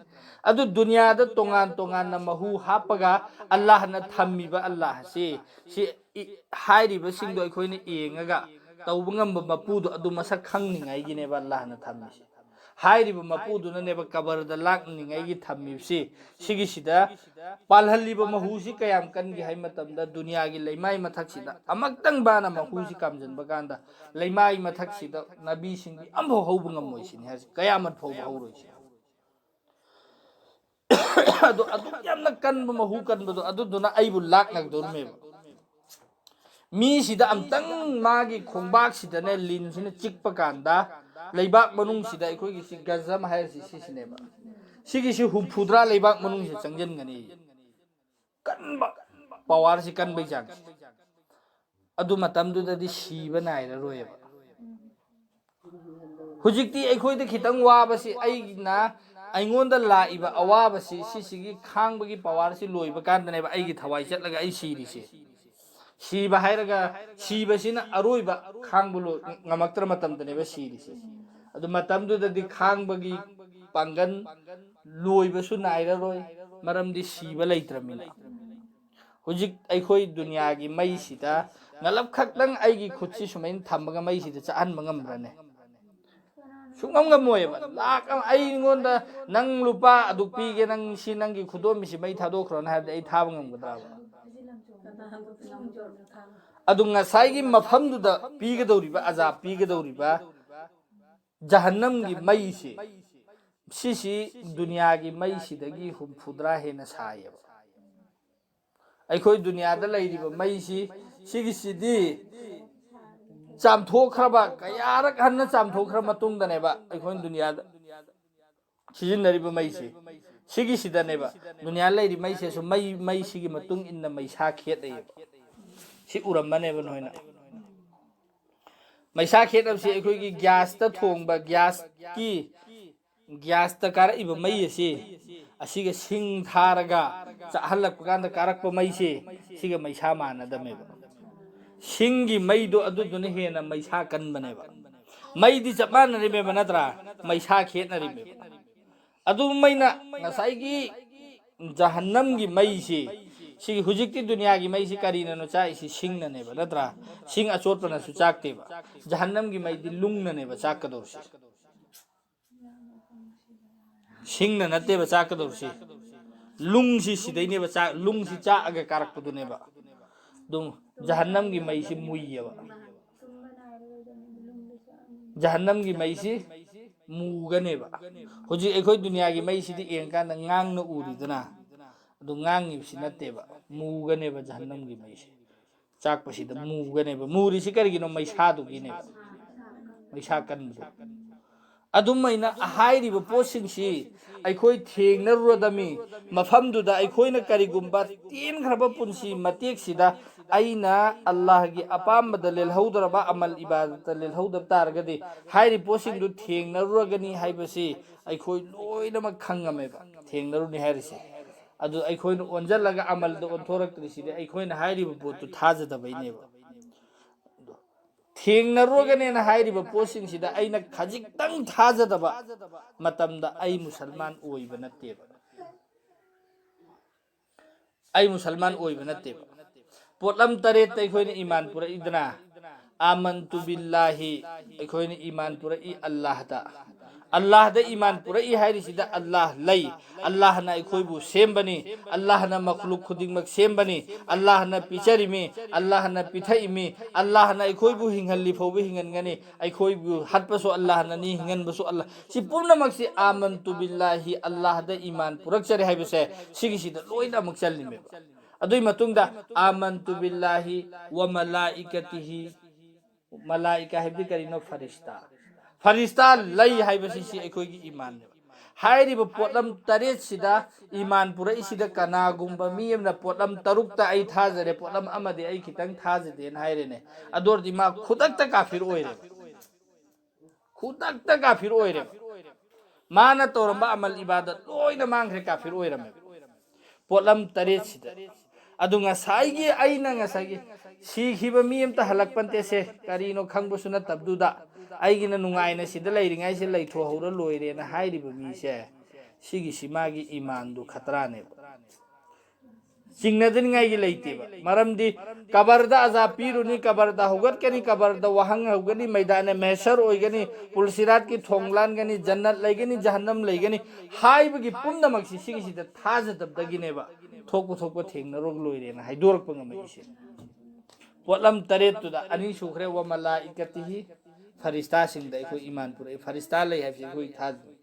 ꯑꯗꯨ ꯗꯨꯅꯤꯌꯥꯗ ꯇꯣꯉꯥꯟ ꯇꯣꯉꯥꯟꯅ ꯃꯍꯨ ꯍꯥꯞꯄꯒ, ꯑꯜꯂꯥꯍꯅ ꯊꯝꯃꯤꯕ ꯑꯜꯂꯥꯍꯁꯤ, ꯁꯤ ꯏ-, ꯍꯥꯏꯔꯤꯕꯁꯤꯡꯗꯣ ꯑꯩꯈꯣꯏꯅ ꯌꯦꯡꯉꯒ ꯇꯧꯕ ꯉꯝꯕ ꯃꯄꯨꯗꯣ ꯑꯗꯨ ꯃꯁꯛ ꯈꯪꯅꯤꯡꯉꯥꯏꯒꯤꯅꯦꯕ ꯑꯜꯂꯥꯍꯅ ꯊꯝꯃꯤꯁꯦ꯫ ꯍꯥꯏꯔꯤꯕ ꯃꯄꯨꯗꯨꯅꯅꯦꯕ ꯀꯕꯔꯗ ꯂꯥꯛꯅꯤꯡꯉꯥꯏꯒꯤ ꯊꯝꯃꯤꯕꯁꯤ꯫ ꯁꯤꯒꯤꯁꯤꯗ ꯄꯥꯜꯍꯜꯂꯤꯕ ꯃꯍꯨꯁꯤ ꯀꯌꯥꯝ ꯀꯟꯒꯦ ꯍꯥꯏ ꯃꯇꯝꯗ, ꯗꯨꯅꯤꯌꯥꯒꯤ ꯂꯩꯃꯥꯏ ꯃꯊꯛꯁꯤꯗ ꯑꯃꯛꯇꯪ ꯃꯥꯅ ꯃꯍꯨꯁꯤ ꯀꯥꯝꯖꯟꯕ ꯀꯥꯟꯗ, ꯂꯩꯃꯥꯏ ꯃꯊꯛꯁꯤꯗ ꯅꯥꯕꯤꯁꯤꯡꯕꯤ ꯑꯃꯐꯥꯎ ꯍꯧꯕ ꯉꯝꯃꯣꯏ ꯁꯤꯅꯤ ꯍꯥꯏꯁꯦ, ꯀꯌꯥꯃꯠ ꯐꯥꯎꯕ ꯍꯧꯔꯣꯏ ꯁꯤꯅꯤ꯫ ꯑꯗꯣ ꯑꯗꯨꯛ ꯌꯥꯝꯅ ꯀꯟꯕ, ꯃꯍꯨ ꯀꯟꯕꯗꯣ, ꯑꯗꯨꯗꯨꯅ ꯑꯩꯕꯨ ꯂꯥꯛꯅꯗꯧꯔꯤꯃꯦꯕ꯫ ꯃꯤꯁꯤꯗ ꯑꯝꯇꯪ ꯃꯥꯒꯤ ꯈꯣꯡꯕꯥꯛꯁꯤꯗꯅꯦ ꯂꯤꯟꯁꯤꯅ ꯆꯤꯛꯄ ꯀꯥꯟꯗ, ꯂꯩꯕꯥꯛ ꯃꯅꯨꯡꯁꯤꯗ ꯑꯩꯈꯣꯏꯒꯤ ꯁꯤ ꯒꯖꯝ ꯍꯥꯏꯔꯤꯁꯤ ꯁꯤꯁꯤꯅꯦꯕ, ꯁꯤꯒꯤꯁꯤ ꯍꯨꯝꯐꯨꯇꯔꯥ ꯂꯩꯕꯥꯛ ꯃꯅꯨꯡꯁꯤꯗ ꯆꯪꯁꯤꯟꯒꯅꯤ꯫ ꯀꯟꯕ, ꯄꯋꯥꯔꯁꯤ ꯀꯟꯕꯩ ꯆꯥꯡꯁꯤ꯫ ꯑꯗꯨ ꯃꯇꯝꯗꯨꯗꯗꯤ ꯁꯤꯕ ꯅꯥꯏꯔꯔꯣꯏꯕ꯫ ꯍꯧꯖꯤꯛꯇꯤ ꯑꯩꯈꯣꯏꯗ ꯈꯤꯇꯪ ꯋꯥꯕꯁꯤ, ꯑꯩꯅ, ꯑꯩꯉꯣꯟꯗ ꯂꯥꯛꯏꯕ ꯑꯋꯥꯕꯁꯤ, ꯁꯤꯁꯤꯒꯤ ꯈꯥꯡꯕꯒꯤ ꯄꯋꯥꯔꯁꯤ ꯂꯣꯏꯕ ꯀꯥꯟꯗꯅꯦꯕ ꯑꯩꯒꯤ ꯊꯋꯥꯏ ꯆꯠꯂꯒ ꯑꯩ ꯁꯤꯔꯤꯁꯦ꯫ ꯁꯤꯕ ꯍꯥꯏꯔꯒ, ꯁꯤꯕꯁꯤꯅ ꯑꯔꯣꯏꯕ ꯈꯥꯡꯕ ꯂꯣꯏ-, ꯉꯝꯃꯛꯇ꯭ꯔ ꯃꯇꯝꯗꯅꯦꯕ ꯁꯤꯔꯤꯁꯦ꯫ ꯑꯗꯨ ꯃꯇꯝꯗꯨꯗꯗꯤ ꯈꯥꯡꯕꯒꯤ ꯄꯥꯡꯒꯜ ꯂꯣꯏꯕꯁꯨ ꯅꯥꯏꯔꯔꯣꯏ, ꯃꯔꯝꯗꯤ ꯁꯤꯕ ꯂꯩꯇ꯭ꯔꯃꯤꯅ꯫ ꯍꯧꯖꯤꯛ ꯑꯩꯈꯣꯏ ꯗꯨꯅꯤꯌꯥꯒꯤ ꯃꯩꯁꯤꯗ ꯉꯂꯞ ꯈꯛꯇꯪ ꯑꯩꯒꯤ ꯈꯨꯠꯁꯤ ꯁꯨꯃꯥꯏꯅ ꯊꯝꯃꯒ ꯃꯩꯁꯤꯗ ꯆꯥꯛꯍꯟꯕ ꯉꯝꯕ꯭ꯔꯅꯦ? ꯁꯨꯡꯉꯝ ꯉꯝꯃꯣꯏꯕ꯫ ꯂꯥꯛ ꯑꯃ, ꯑꯩꯉꯣꯟꯗ "ꯅꯪ ꯂꯨꯄꯥ ꯑꯗꯨꯛ ꯄꯤꯒꯦ, ꯅꯪ ꯁꯤ ꯅꯪꯒꯤ ꯈꯨꯗꯣꯝꯕꯤꯁꯤ ꯃꯩ ꯊꯥꯗꯣꯛꯈ꯭ꯔꯣꯅ" ꯍꯥꯏꯔꯗꯤ ꯑꯩ ꯊꯥꯕ ꯉꯝꯒꯗ꯭ꯔꯕ? ꯑꯗꯨ ꯉꯁꯥꯏꯒꯤ ꯃꯐꯝꯗꯨꯗ ꯄꯤꯒꯗꯧꯔꯤꯕ, ꯑꯖꯥꯕ ꯄꯤꯒꯗꯧꯔꯤꯕ ꯖꯍꯟꯅꯝꯒꯤ ꯃꯩꯁꯤ, ꯁꯤꯁꯤ ꯗꯨꯅꯤꯌꯥꯒꯤ ꯃꯩꯁꯤꯗꯒꯤ ꯍꯨꯝꯐꯨꯇꯔꯥ ꯍꯦꯟꯅ ꯁꯥꯏꯌꯦꯕ꯫ ꯑꯩꯈꯣꯏ ꯗꯨꯅꯤꯌꯥꯗ ꯂꯩꯔꯤꯕ ꯃꯩꯁꯤ, ꯁꯤꯒꯤꯁꯤꯗꯤ ꯆꯥꯝꯊꯣꯛꯈ꯭ꯔꯕ, ꯀꯌꯥꯔꯛ ꯍꯟꯅ ꯆꯥꯝꯊꯣꯛꯈ꯭ꯔ ꯃꯇꯨꯡꯗꯅꯦꯕ ꯑꯩꯈꯣꯏꯅ ꯗꯨꯅꯤꯌꯥꯗ ꯁꯤꯖꯤꯟꯅꯔꯤꯕ ꯃꯩꯁꯤ꯫ ꯁꯤꯒꯤꯁꯤꯗꯅꯦꯕ ꯗꯨꯅꯤꯌꯥ ꯂꯩꯔꯤ ꯃꯩꯁꯤꯁꯨ ꯃꯩ, ꯃꯩꯁꯤꯒꯤ ꯃꯇꯨꯡ ꯏꯟꯅ ꯃꯩꯁꯥ ꯈꯦꯠꯅꯩꯌꯦꯕ꯫ ꯁꯤ ꯎꯔꯝꯃꯅꯦꯕ ꯅꯣꯏꯅ꯫ ꯃꯩꯁꯥ ꯈꯦꯠꯅꯕꯁꯤ ꯑꯩꯈꯣꯏꯒꯤ ꯒ꯭ꯌꯥꯁꯇ ꯊꯣꯡꯕ, ꯒ꯭ꯌꯥꯁꯀꯤ, ꯒ꯭ꯌꯥꯁꯇ ꯀꯥꯔꯛꯏꯕ ꯃꯩ ꯑꯁꯤ, ꯑꯁꯤꯒ ꯁꯤꯡ ꯊꯥꯔꯒ ꯆꯥꯛꯍꯜꯂꯛꯄ ꯀꯥꯟꯗ ꯀꯥꯔꯛꯄ ꯃꯩꯁꯤ, ꯁꯤꯒ ꯃꯩꯁꯥ ꯃꯥꯟꯅꯗꯕꯅꯦꯕ꯫ ꯁꯤꯡꯒꯤ ꯃꯩꯗꯣ ꯑꯗꯨꯗꯨꯅ ꯍꯦꯟꯅ ꯃꯩꯁꯥ ꯀꯟꯕꯅꯦꯕ꯫ ꯃꯩꯗꯤ ꯆꯞ ꯃꯥꯟꯅꯔꯤꯃꯦꯕ, ꯅꯠꯇ꯭ꯔꯥ? ꯃꯩꯁꯥ ꯈꯦꯠꯅꯔꯤꯃꯦꯕ꯫ ꯑꯗꯨꯃꯥꯏꯅ ꯉꯁꯥꯏꯒꯤ ꯖꯍꯟꯅꯝꯒꯤ ꯃꯩꯁꯤ, ꯁꯤꯒꯤ ꯍꯧꯖꯤꯛꯇꯤ ꯗꯨꯅꯤꯌꯥꯒꯤ ꯃꯩꯁꯤ ꯀꯔꯤꯅꯅꯣ ꯆꯥꯛꯏꯁꯤ? ꯁꯤꯡꯅꯅꯦꯕ, ꯅꯠꯇ꯭ꯔꯥ? ꯁꯤꯡ ꯑꯆꯣꯠꯄꯅꯁꯨ ꯆꯥꯛꯇꯦꯕ꯫ ꯖꯍꯟꯅꯝꯒꯤ ꯃꯩꯗꯤ ꯂꯨꯡꯅꯅꯦꯕ ꯆꯥꯛꯀꯗꯧꯔꯤꯁꯤ꯫ ꯁꯤꯡꯅ ꯅꯠꯇꯦꯕ ꯆꯥꯛꯀꯗꯧꯔꯤꯁꯤ, ꯂꯨꯡꯁꯤ ꯁꯤꯗꯩꯅꯦꯕ ꯆꯥꯛ, ꯂꯨꯡꯁꯤ ꯆꯥꯛꯑꯒ ꯀꯥꯔꯛꯄꯗꯨꯅꯦꯕ꯫ ꯑꯗꯨꯝ ꯖꯍꯟꯅꯝꯒꯤ ꯃꯩꯁꯤ ꯃꯨꯏꯌꯦꯕ꯫ ꯖꯍꯟꯅꯝꯒꯤ ꯃꯩꯁꯤ ꯃꯨꯒꯅꯦꯕ꯫ ꯍꯧꯖꯤꯛ ꯑꯩꯈꯣꯏ ꯗꯨꯅꯤꯌꯥꯒꯤ ꯃꯩꯁꯤꯗꯤ ꯌꯦꯡꯀꯥꯟꯗ ꯉꯥꯡꯅ ꯎꯔꯤꯗꯅ, ꯑꯗꯨ ꯉꯥꯡꯉꯤꯕꯁꯤ ꯅꯠꯇꯦꯕ, ꯃꯨꯒꯅꯦꯕ ꯖꯍꯟꯅꯝꯒꯤ ꯃꯩꯁꯤ꯫ ꯆꯥꯛꯄꯁꯤꯗ ꯃꯨꯒꯅꯦꯕ꯫ ꯃꯨꯔꯤꯁꯤ ꯀꯔꯤꯒꯤꯅꯣ? ꯃꯩꯁꯥꯗꯨꯒꯤꯅꯦꯕ, ꯃꯩꯁꯥ ꯀꯟꯕꯗꯣ꯫ ꯑꯗꯨꯃꯥꯏꯅ ꯍꯥꯏꯔꯤꯕ ꯄꯣꯠꯁꯤꯡꯁꯤ ꯑꯩꯈꯣꯏ ꯊꯦꯡꯅꯔꯨꯔꯗꯃꯤ꯫ ꯃꯐꯝꯗꯨꯗ ꯑꯩꯈꯣꯏꯅ ꯀꯔꯤꯒꯨꯝꯕ ꯇꯦꯟꯈ꯭ꯔꯕ ꯄꯨꯟꯁꯤ ꯃꯇꯦꯛꯁꯤꯗ ꯑꯩꯅ ꯑꯜꯂꯥꯍꯒꯤ ꯑꯄꯥꯝꯕꯗ ꯂꯦꯜꯍꯧꯗ꯭ꯔꯕ, ꯑꯃꯜ ꯏꯕꯥꯗꯠꯇ ꯂꯦꯜꯍꯧꯗꯕ ꯇꯥꯔꯒꯗꯤ, ꯍꯥꯏꯔꯤꯕ ꯄꯣꯠꯁꯤꯡꯗꯨ ꯊꯦꯡꯅꯔꯨꯔꯒꯅꯤ ꯍꯥꯏꯕꯁꯤ ꯑꯩꯈꯣꯏ ꯂꯣꯏꯅꯃꯛ ꯈꯪꯉꯝꯃꯦꯕ꯫ ꯊꯦꯡꯅꯔꯨꯅꯤ ꯍꯥꯏꯔꯤꯁꯦ꯫ ꯑꯗꯨ ꯑꯩꯈꯣꯏꯅ ꯑꯣꯟꯁꯤꯜꯂꯒ ꯑꯃꯜꯗ ꯑꯣꯟꯊꯣꯔꯛꯇ꯭ꯔꯤꯁꯤꯗꯤ ꯑꯩꯈꯣꯏꯅ ꯍꯥꯏꯔꯤꯕ ꯄꯣꯠꯇꯨ ꯊꯥꯖꯗꯕꯩꯅꯦꯕ꯫ ꯊꯦꯡꯅꯔꯨꯔꯒꯅꯦꯅ ꯍꯥꯏꯔꯤꯕ ꯄꯣꯠꯁꯤꯡꯁꯤꯗ ꯑꯩꯅ ꯈꯖꯤꯛꯇꯪ ꯊꯥꯖꯗꯕ ꯃꯇꯝꯗ ꯑꯩ ꯃꯨꯁꯜꯃꯥꯟ ꯑꯣꯏꯕ ꯅꯠꯇꯦꯕ꯫ ꯑꯩ ꯃꯨꯁꯜꯃꯥꯟ ꯑꯣꯏꯕ ꯅꯠꯇꯦꯕ꯫ ꯄꯣꯠꯂꯝ ꯇꯔꯦꯠꯇ ꯑꯩꯈꯣꯏꯅ ꯏꯃꯥꯟ ꯄꯨꯔꯛꯏꯗꯅ, ꯑꯥꯃꯟꯇꯨ ꯕꯤꯜꯂꯥꯍꯤ, ꯑꯩꯈꯣꯏꯅ ꯏꯃꯥꯟ ꯄꯨꯔꯛꯏ ꯑꯜꯂꯥꯍꯗ꯫ ꯑꯜꯂꯥꯍꯗ ꯏꯃꯥꯟ ꯄꯨꯔꯛꯏ ꯍꯥꯏꯔꯤꯁꯤꯗ ꯑꯜꯂꯥꯍ ꯂꯩ, ꯑꯜꯂꯥꯍꯅ ꯑꯩꯈꯣꯏꯕꯨ ꯁꯦꯝꯕꯅꯤ, ꯑꯜꯂꯥꯍꯅ ꯃꯈꯂꯨꯛ ꯈꯨꯗꯤꯡꯃꯛ ꯁꯦꯝꯕꯅꯤ, ꯑꯜꯂꯥꯍꯅ ꯄꯤꯖꯔꯤꯃꯤ, ꯑꯜꯂꯥꯍꯅ ꯄꯤꯊꯛꯏꯃꯤ, ꯑꯜꯂꯥꯍꯅ ꯑꯩꯈꯣꯏꯕꯨ ꯍꯤꯡꯍꯜꯂꯤ ꯐꯥꯎꯕ ꯍꯤꯡꯍꯟꯒꯅꯤ, ꯑꯩꯈꯣꯏꯕꯨ ꯍꯥꯠꯄꯁꯨ ꯑꯜꯂꯥꯍꯅꯅꯤ, ꯍꯤꯡꯍꯟꯕꯁꯨ ꯑꯜꯂꯥꯍ꯫ ꯁꯤ ꯄꯨꯝꯅꯃꯛꯁꯤ ꯑꯥꯃꯟꯇꯨ ꯕꯤꯜꯂꯥꯍꯤ, ꯑꯜꯂꯥꯍꯗ ꯏꯃꯥꯟ ꯄꯨꯔꯛꯆꯔꯦ ꯍꯥꯏꯕꯁꯦ, ꯁꯤꯒꯤꯁꯤꯗ ꯂꯣꯏꯅ ꯑꯃꯨꯛ ꯆꯜꯂꯤꯃꯦꯕ꯫ ꯑꯗꯨꯏ ꯃꯇꯨꯡꯗ ꯑꯥꯃꯟꯇꯨ ꯕꯤꯜꯂꯥꯍꯤ ꯋ ꯃꯂꯥꯏꯀꯇꯤꯍꯤ, ꯃꯂꯥꯏꯀꯥ ꯍꯥꯏꯕꯗꯤ ꯀꯔꯤꯅꯣ? ꯐꯔꯤꯁꯇꯥ꯫ ꯐꯔꯤꯁꯇꯥ ꯂꯩ ꯍꯥꯏꯕꯁꯤ ꯁꯤ ꯑꯩꯈꯣꯏꯒꯤ ꯏꯃꯥꯟꯅꯦꯕ꯫ ꯍꯥꯏꯔꯤꯕ ꯄꯣꯠꯂꯝ ꯇꯔꯦꯠꯁꯤꯗ ꯏꯃꯥꯟ ꯄꯨꯔꯛꯏꯁꯤꯗ ꯀꯅꯥꯒꯨꯝꯕ ꯃꯤ ꯑꯃꯅ ꯄꯣꯠꯂꯝ ꯇꯔꯨꯛꯇ ꯑꯩ ꯊꯥꯖꯔꯦ, ꯄꯣꯠꯂꯝ ꯑꯃꯗꯤ ꯑꯩ ꯈꯤꯇꯪ ꯊꯥꯖꯗꯦꯅ ꯍꯥꯏꯔꯦꯅꯦ, ꯑꯗꯨ ꯑꯣꯏꯔꯗꯤ ꯃꯥ ꯈꯨꯗꯛꯇ ꯀꯥꯐꯤꯔ ꯑꯣꯏꯔꯦꯕ꯫ ꯈꯨꯗꯛꯇ ꯀꯥꯐꯤꯔ ꯑꯣꯏꯔꯦꯕ꯫ ꯃꯥꯅ ꯇꯧꯔꯝꯕ ꯑꯃꯜ ꯏꯕꯥꯗꯠ ꯂꯣꯏꯅ ꯃꯥꯡꯈ꯭ꯔꯦ, ꯀꯥꯐꯤꯔ ꯑꯣꯏꯔꯝꯃꯦꯕ꯫ ꯄꯣꯠꯂꯝ ꯇꯔꯦꯠꯁꯤꯗ꯫ ꯑꯗꯨ ꯉꯁꯥꯏꯒꯤ, ꯑꯩꯅ ꯉꯁꯥꯏꯒꯤ ꯁꯤꯈꯤꯕ ꯃꯤ ꯑꯝꯇ ꯍꯜꯂꯛꯄ ꯅꯠꯇꯦꯁꯦ, ꯀꯔꯤꯅꯣ ꯈꯪꯕꯁꯨ ꯅꯠꯇꯕꯗꯨꯗ, ꯑꯩꯒꯤꯅ ꯅꯨꯡꯉꯥꯏꯅ ꯁꯤꯗ ꯂꯩꯔꯤꯉꯩꯁꯤꯗ ꯂꯩꯊꯣꯛꯍꯧꯔ ꯂꯣꯏꯔꯦꯅ ꯍꯥꯏꯔꯤꯕ ꯃꯤꯁꯦ, ꯁꯤꯒꯤꯁꯤ ꯃꯥꯒꯤ ꯏꯃꯥꯟꯗꯨ ꯈꯇ꯭ꯔꯥꯅꯦꯕ꯫ ꯆꯤꯡꯅꯗꯅꯤꯡꯉꯥꯏꯒꯤ ꯂꯩꯇꯦꯕ꯫ ꯃꯔꯝꯗꯤ ꯀꯕꯔꯗ ꯑꯖꯥꯕ ꯄꯤꯔꯨꯅꯤ, ꯀꯕꯔꯗ ꯍꯧꯒꯠꯀꯅꯤ, ꯀꯕꯔꯗ ꯋꯥꯍꯪ ꯍꯧꯒꯅꯤ, ꯃꯩꯗꯥꯅꯦ ꯃꯦꯍꯁꯔ ꯑꯣꯏꯒꯅꯤ, ꯄꯨꯜꯁꯤꯔꯥꯠꯀꯤ ꯊꯣꯡ ꯂꯥꯟꯒꯅꯤ, ꯖꯟꯅꯠ ꯂꯩꯒꯅꯤ, ꯖꯍꯟꯅꯝ ꯂꯩꯒꯅꯤ ꯍꯥꯏꯕꯒꯤ ꯄꯨꯝꯅꯃꯛꯁꯤ ꯁꯤꯒꯤꯁꯤꯗ ꯊꯥꯖꯗꯕꯗꯒꯤꯅꯦꯕ꯫ ꯊꯣꯛꯄ ꯊꯣꯛꯄ ꯊꯦꯡꯅꯔꯨꯔꯒ ꯂꯣꯏꯔꯦꯅ ꯍꯥꯏꯗꯣꯔꯛꯄ ꯉꯝꯃꯛꯏꯁꯦ꯫ ꯄꯣꯠꯂꯝ ꯇꯔꯦꯠꯇꯨꯗ ꯑꯅꯤ ꯁꯨꯈ꯭ꯔꯦ, "ꯋ ꯃꯂꯥꯏꯀꯇꯤꯍꯤ", ꯐꯔꯤꯁꯇꯥꯁꯤꯡꯗ ꯑꯩꯈꯣꯏ ꯏꯃꯥꯟ ꯄꯨꯔꯛꯏ, ꯐꯔꯤꯁꯇꯥ ꯂꯩ ꯍꯥꯏꯕꯁꯤ ꯑꯩꯈꯣꯏ ꯊꯥꯖꯩ꯫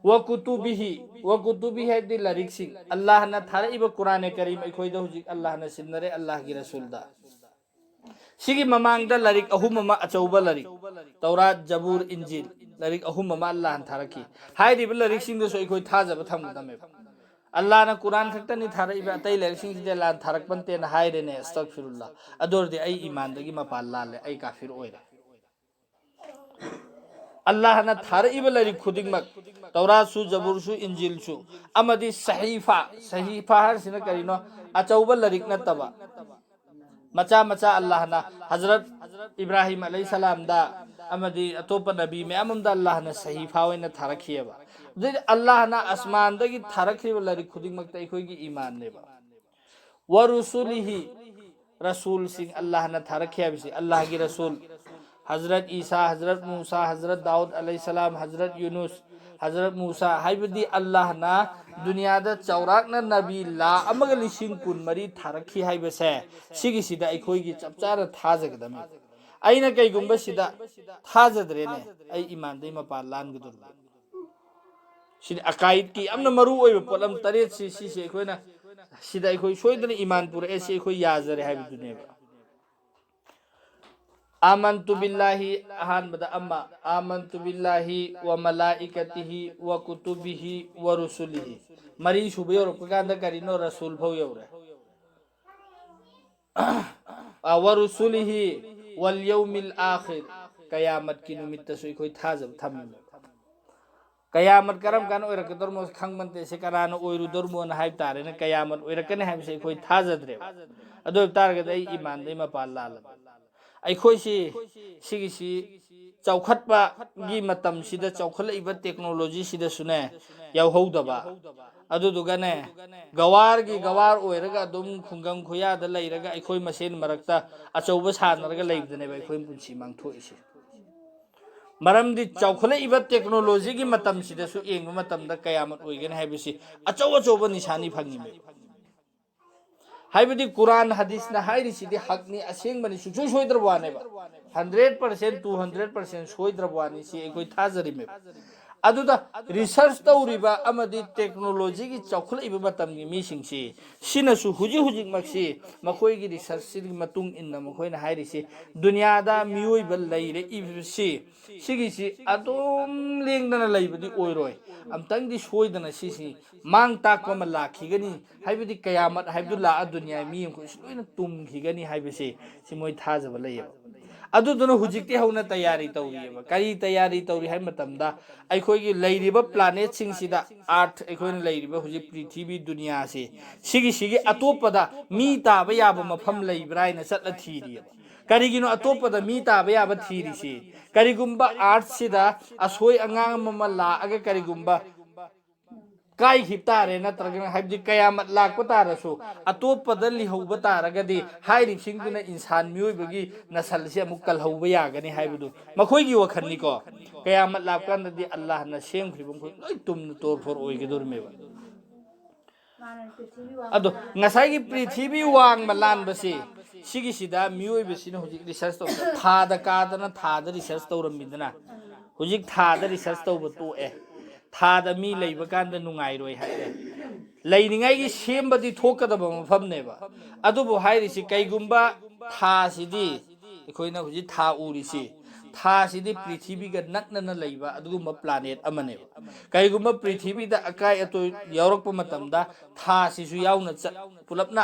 "ꯋ ꯀꯨꯇꯨꯕꯤꯍꯤ", "ꯋ ꯀꯨꯇꯨꯕꯤꯍꯤ" ꯍꯥꯏꯕꯗꯤ ꯂꯥꯏꯔꯤꯛꯁꯤꯡ, ꯑꯜꯂꯥꯍꯅ ꯊꯥꯔꯛꯏꯕ ꯀꯨꯔꯥꯅꯦ ꯀꯔꯤꯝ ꯑꯩꯈꯣꯏꯗ ꯍꯧꯖꯤꯛ ꯑꯜꯂꯥꯍꯅ ꯁꯤꯟꯅꯔꯦ ꯑꯜꯂꯥꯍꯒꯤ ꯔꯁꯨꯜꯗ꯫ ꯁꯤꯒꯤ ꯃꯃꯥꯡꯗ ꯂꯥꯏꯔꯤꯛ ꯑꯍꯨꯝ ꯑꯃ, ꯑꯆꯧꯕ ꯂꯥꯏꯔꯤꯛ, ꯇꯧꯔꯥꯠ, ꯖꯕꯨꯔ, ꯏꯟꯖꯤꯜ, ꯂꯥꯏꯔꯤꯛ ꯑꯍꯨꯝ ꯑꯃ ꯑꯜꯂꯥꯍꯅ ꯊꯥꯔꯛꯈꯤ꯫ ꯍꯥꯏꯔꯤꯕ ꯂꯥꯏꯔꯤꯛꯁꯤꯡꯗꯁꯨ ꯑꯩꯈꯣꯏ ꯊꯥꯖꯕ ꯊꯝꯒꯗꯕꯅꯦꯕ꯫ ꯑꯜꯂꯥꯍꯅ ꯀꯨꯔꯥꯟ ꯈꯛꯇꯅꯤ ꯊꯥꯔꯛꯏꯕ, ꯑꯇꯩ ꯂꯥꯏꯔꯤꯛꯁꯤꯡꯁꯤꯗꯤ ꯑꯜꯂꯥꯍꯅ ꯊꯥꯔꯛꯄ ꯅꯠꯇꯦꯅ ꯍꯥꯏꯔꯦꯅꯦ, ꯑꯁꯇꯒꯐꯤꯔꯨꯜꯂꯥ꯫ ꯑꯗꯨ ꯑꯣꯏꯔꯗꯤ ꯑꯩ ꯏꯃꯥꯟꯗꯒꯤ ꯃꯄꯥꯟ ꯂꯥꯜꯂꯦ, ꯑꯩ ꯀꯥꯐꯤꯔ ꯑꯣꯏꯔꯦ꯫ ꯑꯜꯂꯥꯍꯅ ꯊꯥꯔꯛꯏꯕ ꯂꯥꯏꯔꯤꯛ ꯈꯨꯗꯤꯡꯃꯛ, ꯇꯧꯔꯥꯠꯁꯨ, ꯖꯕꯨꯔꯁꯨ, ꯏꯟꯖꯤꯜꯁꯨ, ꯑꯃꯗꯤ ꯁꯍꯤꯐꯥ, ꯁꯍꯤꯐꯥ ꯍꯥꯏꯔꯤꯁꯤꯅ ꯀꯔꯤꯅꯣ? ꯑꯆꯧꯕ ꯂꯥꯏꯔꯤꯛ ꯅꯠꯇꯕ, ꯃꯆꯥ ꯃꯆꯥ ꯑꯜꯂꯥꯍꯅ ꯍꯖꯔꯠ ꯏꯕ꯭ꯔꯥꯍꯤꯝ ꯑꯂꯩꯍꯤꯁꯁꯂꯥꯝꯗ ꯑꯃꯗꯤ ꯑꯇꯣꯞꯄ ꯅꯕꯤ ꯃꯌꯥꯝ ꯑꯃꯗ ꯑꯜꯂꯥꯍꯅ ꯁꯍꯤꯐꯥ ꯑꯣꯏꯅ ꯊꯥꯔꯛꯈꯤꯑꯕ꯫ ꯑꯗꯨꯗꯤ ꯑꯜꯂꯥꯍꯅ ꯑꯁꯃꯥꯟꯗꯒꯤ ꯊꯥꯔꯛꯈꯤꯕ ꯂꯥꯏꯔꯤꯛ ꯈꯨꯗꯤꯡꯃꯛꯇ ꯑꯩꯈꯣꯏꯒꯤ ꯏꯃꯥꯟꯅꯦꯕ꯫ ꯋꯥꯔꯨꯁꯨꯂꯤꯍꯤ, ꯔꯁꯨꯜꯁꯤꯡ ꯑꯜꯂꯥꯍꯅ ꯊꯥꯔꯛꯈꯤ ꯍꯥꯏꯕꯁꯤ, ꯑꯜꯂꯥꯍꯒꯤ ꯔꯁꯨꯜ ꯍꯖꯔꯠ ꯏꯁꯥ, ꯍꯖꯔꯠ ꯃꯨꯁꯥ, ꯍꯖꯔꯠ ꯗꯥꯎꯗ ꯑꯂꯩꯍꯤꯁꯁꯂꯥꯝ, ꯍꯖꯔꯠ ꯌꯨꯅꯨꯁ, ꯍꯖꯔꯠ ꯃꯨꯁꯥ, ꯍꯥꯏꯕꯗꯤ ꯑꯜꯂꯥꯍꯅ ꯗꯨꯅꯤꯌꯥꯗ ꯆꯥꯎꯔꯥꯛꯅ ꯅꯕꯤ ꯂꯥꯈ ꯑꯃꯒ ꯂꯤꯁꯤꯡ ꯀꯨꯟꯃꯔꯤ ꯊꯥꯔꯛꯈꯤ ꯍꯥꯏꯕꯁꯦ, ꯁꯤꯒꯤꯁꯤꯗ ꯑꯩꯈꯣꯏꯒꯤ ꯆꯞ ꯆꯥꯅ ꯊꯥꯖꯒꯗꯕꯅꯤ꯫ ꯑꯩꯅ ꯀꯩꯒꯨꯝꯕ ꯁꯤꯗ ꯊꯥꯖꯗ꯭ꯔꯦꯅꯦ, ꯑꯩ ꯏꯃꯥꯟꯗꯩ ꯃꯄꯥꯟ ꯂꯥꯟꯒꯗꯧꯔꯤꯕꯅꯤ꯫ ꯁꯤꯗꯤ ꯑꯀꯥꯏꯗꯀꯤ ꯌꯥꯝꯅ ꯃꯔꯨ ꯑꯣꯏꯕ ꯄꯣꯠꯂꯝ ꯇꯔꯦꯠꯁꯤ, ꯁꯤꯁꯦ ꯑꯩꯈꯣꯏꯅ, ꯁꯤꯗ ꯑꯩꯈꯣꯏ ꯁꯣꯏꯗꯅ ꯏꯃꯥꯟ ꯄꯨꯔꯛꯑꯦ, ꯁꯤ ꯑꯩꯈꯣꯏ ꯌꯥꯖꯔꯦ ꯍꯥꯏꯕꯗꯨꯅꯦꯕ꯫ ꯑꯃꯟꯇꯨ ꯕꯤꯜꯂꯥꯍꯤ ꯑꯍꯥꯟꯕꯗ ꯑꯃ, ꯑꯃꯟꯇꯨ ꯕꯤꯜꯂꯥꯍꯤ ꯋ ꯃꯂꯥꯏꯀꯇꯤꯍꯤ ꯋ ꯀꯨꯇꯨꯕꯤꯍꯤ ꯋ ꯔꯨꯁꯨꯂꯤꯍꯤ꯫ ꯃꯔꯤ ꯁꯨꯕ ꯌꯧꯔꯛꯄ ꯀꯥꯟꯗ ꯀꯔꯤꯅꯣ? ꯔꯁꯨꯜ ꯐꯥꯎ ꯌꯧꯔꯦ꯫ ꯑ, ꯋ ꯔꯨꯁꯨꯂꯤꯍꯤ ꯋꯜ ꯌꯧꯃꯤꯜ ꯑꯥꯈꯤꯔ꯫ ꯀꯌꯥꯃꯠꯀꯤ ꯅꯨꯃꯤꯠꯇꯁꯨ ꯑꯩꯈꯣꯏ ꯊꯥꯖꯕ ꯊꯝꯃꯤ꯫ ꯀꯌꯥꯃꯠ ꯀꯔꯝ ꯀꯥꯟꯗ ꯑꯣꯏꯔꯛꯀꯗꯧꯔꯃꯣ ꯈꯪꯕ ꯅꯠꯇꯦ꯫ ꯁꯤ ꯀꯅꯥꯅ ꯑꯣꯏꯔꯨꯗꯧꯔꯃꯣꯅ ꯍꯥꯏꯕ ꯇꯥꯔꯦꯅꯦ꯫ ꯀꯌꯥꯃꯠ ꯑꯣꯏꯔꯛꯀꯅꯤ ꯍꯥꯏꯕꯁꯦ ꯑꯩꯈꯣꯏ ꯊꯥꯖꯗ꯭ꯔꯦꯕ꯫ ꯑꯗꯨ ꯑꯣꯏꯕ ꯇꯥꯔꯒꯗꯤ ꯑꯩ ꯏꯃꯥꯟꯗꯩ ꯃꯄꯥꯟ ꯂꯥꯜꯂꯕ꯫ ꯑꯩꯈꯣꯏꯁꯤ ꯁꯤꯒꯤꯁꯤ ꯆꯥꯎꯈꯠꯄꯒꯤ ꯃꯇꯝꯁꯤꯗ, ꯆꯥꯎꯈꯠꯂꯛꯏꯕ ꯇꯦꯛꯅꯣꯂꯣꯖꯤꯁꯤꯗꯁꯨꯅꯦ ꯌꯥꯎꯍꯧꯗꯕ, ꯑꯗꯨꯗꯨꯒꯅꯦ ꯒꯋꯥꯔꯒꯤ ꯒꯋꯥꯔ ꯑꯣꯏꯔꯒ ꯑꯗꯨꯝ ꯈꯨꯡꯒꯪ ꯈꯨꯌꯥꯗ ꯂꯩꯔꯒ ꯑꯩꯈꯣꯏ ꯃꯁꯦꯟ ꯃꯔꯛꯇ ꯑꯆꯧꯕ ꯁꯥꯟꯅꯔꯒ ꯂꯩꯕꯗꯅꯦꯕ ꯑꯩꯈꯣꯏ ꯄꯨꯟꯁꯤ ꯃꯥꯡꯊꯣꯛꯏꯁꯦ꯫ ꯃꯔꯝꯗꯤ ꯆꯥꯎꯈꯠꯂꯛꯏꯕ ꯇꯦꯛꯅꯣꯂꯣꯖꯤꯒꯤ ꯃꯇꯝꯁꯤꯗꯁꯨ ꯌꯦꯡꯕ ꯃꯇꯝꯗ ꯀꯌꯥꯃꯠ ꯑꯣꯏꯒꯅꯤ ꯍꯥꯏꯕꯁꯤ ꯑꯆꯧ ꯑꯆꯧꯕ ꯅꯤꯁꯥꯅꯤ ꯐꯪꯉꯤꯃꯦꯕ꯫ ꯍꯥꯏꯕꯗꯤ ꯀꯨꯔꯥꯟ ꯍꯗꯤꯁꯅ ꯍꯥꯏꯔꯤꯁꯤꯗꯤ ꯍꯛꯅꯤ, ꯑꯁꯦꯡꯕꯅꯤ, ꯁꯨꯡꯁꯣꯏ ꯁꯣꯏꯗ꯭ꯔꯕ ꯋꯥꯅꯦꯕ꯫ Hundred percent, two hundred percent ꯁꯣꯏꯗ꯭ꯔꯕ ꯋꯥꯅꯤ, ꯁꯤ ꯑꯩꯈꯣꯏ ꯊꯥꯖꯔꯤꯃꯦꯕ꯫ ꯑꯗꯨꯗ ꯔꯤꯁꯔꯁ ꯇꯧꯔꯤꯕ ꯑꯃꯗꯤ ꯇꯦꯛꯅꯣꯂꯣꯖꯤꯒꯤ ꯆꯥꯎꯈꯠꯂꯛꯏꯕ ꯃꯇꯝꯒꯤ ꯃꯤꯁꯤꯡꯁꯤ ꯁꯤꯅꯁꯨ ꯍꯧꯖꯤꯛ ꯍꯧꯖꯤꯛꯃꯛꯁꯤ ꯃꯈꯣꯏꯒꯤ ꯔꯤꯁꯔꯁꯁꯤꯒꯤ ꯃꯇꯨꯡ ꯏꯟꯅ ꯃꯈꯣꯏꯅ ꯍꯥꯏꯔꯤꯁꯤ ꯗꯨꯅꯤꯌꯥꯗ ꯃꯤꯑꯣꯏꯕ ꯂꯩꯔꯛꯏꯕꯁꯤ ꯁꯤꯒꯤꯁꯤ ꯑꯗꯨꯝ ꯂꯦꯡꯗꯅ ꯂꯩꯕꯗꯤ ꯑꯣꯏꯔꯣꯏ꯫ ꯑꯝꯇꯪꯗꯤ ꯁꯣꯏꯗꯅ ꯁꯤꯁꯤ ꯃꯥꯡ ꯇꯥꯛꯄ ꯑꯃ ꯂꯥꯛꯈꯤꯒꯅꯤ꯫ ꯍꯥꯏꯕꯗꯤ ꯀꯌꯥꯃꯠ ꯍꯥꯏꯕꯗꯨ ꯂꯥꯛꯑ ꯗꯨꯅꯤꯌꯥ ꯃꯤ ꯑꯃꯈꯣꯏꯁꯨ ꯂꯣꯏꯅ ꯇꯨꯝꯈꯤꯒꯅꯤ ꯍꯥꯏꯕꯁꯤ ꯁꯤ ꯃꯣꯏ ꯊꯥꯖꯕ ꯂꯩꯌꯦꯕ꯫ ꯑꯗꯨꯗꯨꯅ ꯍꯧꯖꯤꯛꯇꯤ ꯍꯧꯅ ꯇꯌꯥꯔꯤ ꯇꯧꯔꯤꯑꯕ꯫ ꯀꯔꯤ ꯇꯌꯥꯔꯤ ꯇꯧꯔꯤ ꯍꯥꯏꯕ ꯃꯇꯝꯗ ꯑꯩꯈꯣꯏꯒꯤ ꯂꯩꯔꯤꯕ ꯄ꯭ꯂꯥꯅꯦꯠꯁꯤꯡꯁꯤꯗ, ꯑꯥꯔꯊ, ꯑꯩꯈꯣꯏꯅ ꯂꯩꯔꯤꯕ ꯍꯧꯖꯤꯛ ꯄ꯭ꯔꯤꯊꯤꯕꯤ ꯗꯨꯅꯤꯌꯥꯁꯤ, ꯁꯤꯒꯤꯁꯤꯒꯤ ꯑꯇꯣꯞꯄꯗ ꯃꯤ ꯇꯥꯕ ꯌꯥꯕ ꯃꯐꯝ ꯂꯩꯕ꯭ꯔꯥ ꯍꯥꯏꯅ ꯆꯠꯂ ꯊꯤꯔꯤꯑꯕ꯫ ꯀꯔꯤꯒꯤꯅꯣ ꯑꯇꯣꯞꯄꯗ ꯃꯤ ꯇꯥꯕ ꯌꯥꯕ ꯊꯤꯔꯤꯁꯤ? ꯀꯔꯤꯒꯨꯝꯕ ꯑꯥꯔꯊꯁꯤꯗ ꯑꯁꯣꯏ ꯑꯉꯥꯝ ꯑꯃ ꯂꯥꯛꯑꯒ ꯀꯔꯤꯒꯨꯝꯕ ꯀꯥꯏꯈꯤꯕ ꯇꯥꯔꯦ, ꯅꯠꯇ꯭ꯔꯒꯅ ꯍꯥꯏꯕꯗꯤ ꯀꯌꯥꯃꯠ ꯂꯥꯛꯄ ꯇꯥꯔꯁꯨ ꯑꯇꯣꯞꯄꯗ ꯂꯩꯍꯧꯕ ꯇꯥꯔꯒꯗꯤ ꯍꯥꯏꯔꯤꯕꯁꯤꯡꯗꯨꯅ ꯏꯟꯁꯥꯟ ꯃꯤꯑꯣꯏꯕꯒꯤ ꯅꯁꯜꯁꯤ ꯑꯃꯨꯛ ꯀꯜꯍꯧꯕ ꯌꯥꯒꯅꯤ ꯍꯥꯏꯕꯗꯨ ꯃꯈꯣꯏꯒꯤ ꯋꯥꯈꯜꯅꯤꯀꯣ꯫ ꯀꯌꯥꯃꯠ ꯂꯥꯛꯄ ꯀꯥꯟꯗꯗꯤ ꯑꯜꯂꯥꯍꯅ ꯁꯦꯝꯈ꯭ꯔꯤꯕ ꯃꯈꯣꯏ ꯂꯣꯏ ꯇꯨꯝꯅ ꯇꯣꯔ ꯐꯣꯔ ꯑꯣꯏꯒꯗꯧꯔꯤꯃꯦꯕ꯫ ꯑꯗꯣ ꯉꯁꯥꯏꯒꯤ ꯄ꯭ꯔꯤꯊꯤꯕꯤ ꯋꯥꯡꯃ ꯂꯥꯟꯕꯁꯤ, ꯁꯤꯒꯤꯁꯤꯗ ꯃꯤꯑꯣꯏꯕꯁꯤꯅ ꯍꯧꯖꯤꯛ ꯔꯤꯁꯔꯁ ꯇꯧꯕ, ꯊꯥꯗ ꯀꯥꯗꯅ ꯊꯥꯗ ꯔꯤꯁꯔꯁ ꯇꯧꯔꯝꯃꯤꯗꯅ, ꯍꯧꯖꯤꯛ ꯊꯥꯗ ꯔꯤꯁꯔꯁ ꯇꯧꯕ ꯇꯣꯛꯑꯦ꯫ ꯊꯥꯗ ꯃꯤ ꯂꯩꯕ ꯀꯥꯟꯗ ꯅꯨꯡꯉꯥꯏꯔꯣꯏ ꯍꯥꯏꯔꯦ꯫ ꯂꯩꯅꯤꯡꯉꯥꯏꯒꯤ ꯁꯦꯝꯕꯗꯤ ꯊꯣꯛꯀꯗꯕ ꯃꯐꯝꯅꯦꯕ꯫ ꯑꯗꯨꯕꯨ ꯍꯥꯏꯔꯤꯁꯤ ꯀꯩꯒꯨꯝꯕ ꯊꯥꯁꯤꯗꯤ ꯑꯩꯈꯣꯏꯅ ꯍꯧꯖꯤꯛ ꯊꯥ ꯎꯔꯤꯁꯤ, ꯊꯥꯁꯤꯗꯤ ꯄ꯭ꯔꯤꯊꯤꯕꯤꯒ ꯅꯛꯅꯅ ꯂꯩꯕ ꯑꯗꯨꯒꯨꯝꯕ ꯄ꯭ꯂꯥꯅꯦꯠ ꯑꯃꯅꯦꯕ꯫ ꯀꯩꯒꯨꯝꯕ ꯄ꯭ꯔꯤꯊꯤꯕꯤꯗ ꯑꯀꯥꯏ ꯑꯇꯣꯏ ꯌꯥꯎꯔꯛꯄ ꯃꯇꯝꯗ ꯊꯥꯁꯤꯁꯨ ꯌꯥꯎꯅ ꯆꯠ-, ꯄꯨꯂꯞꯅ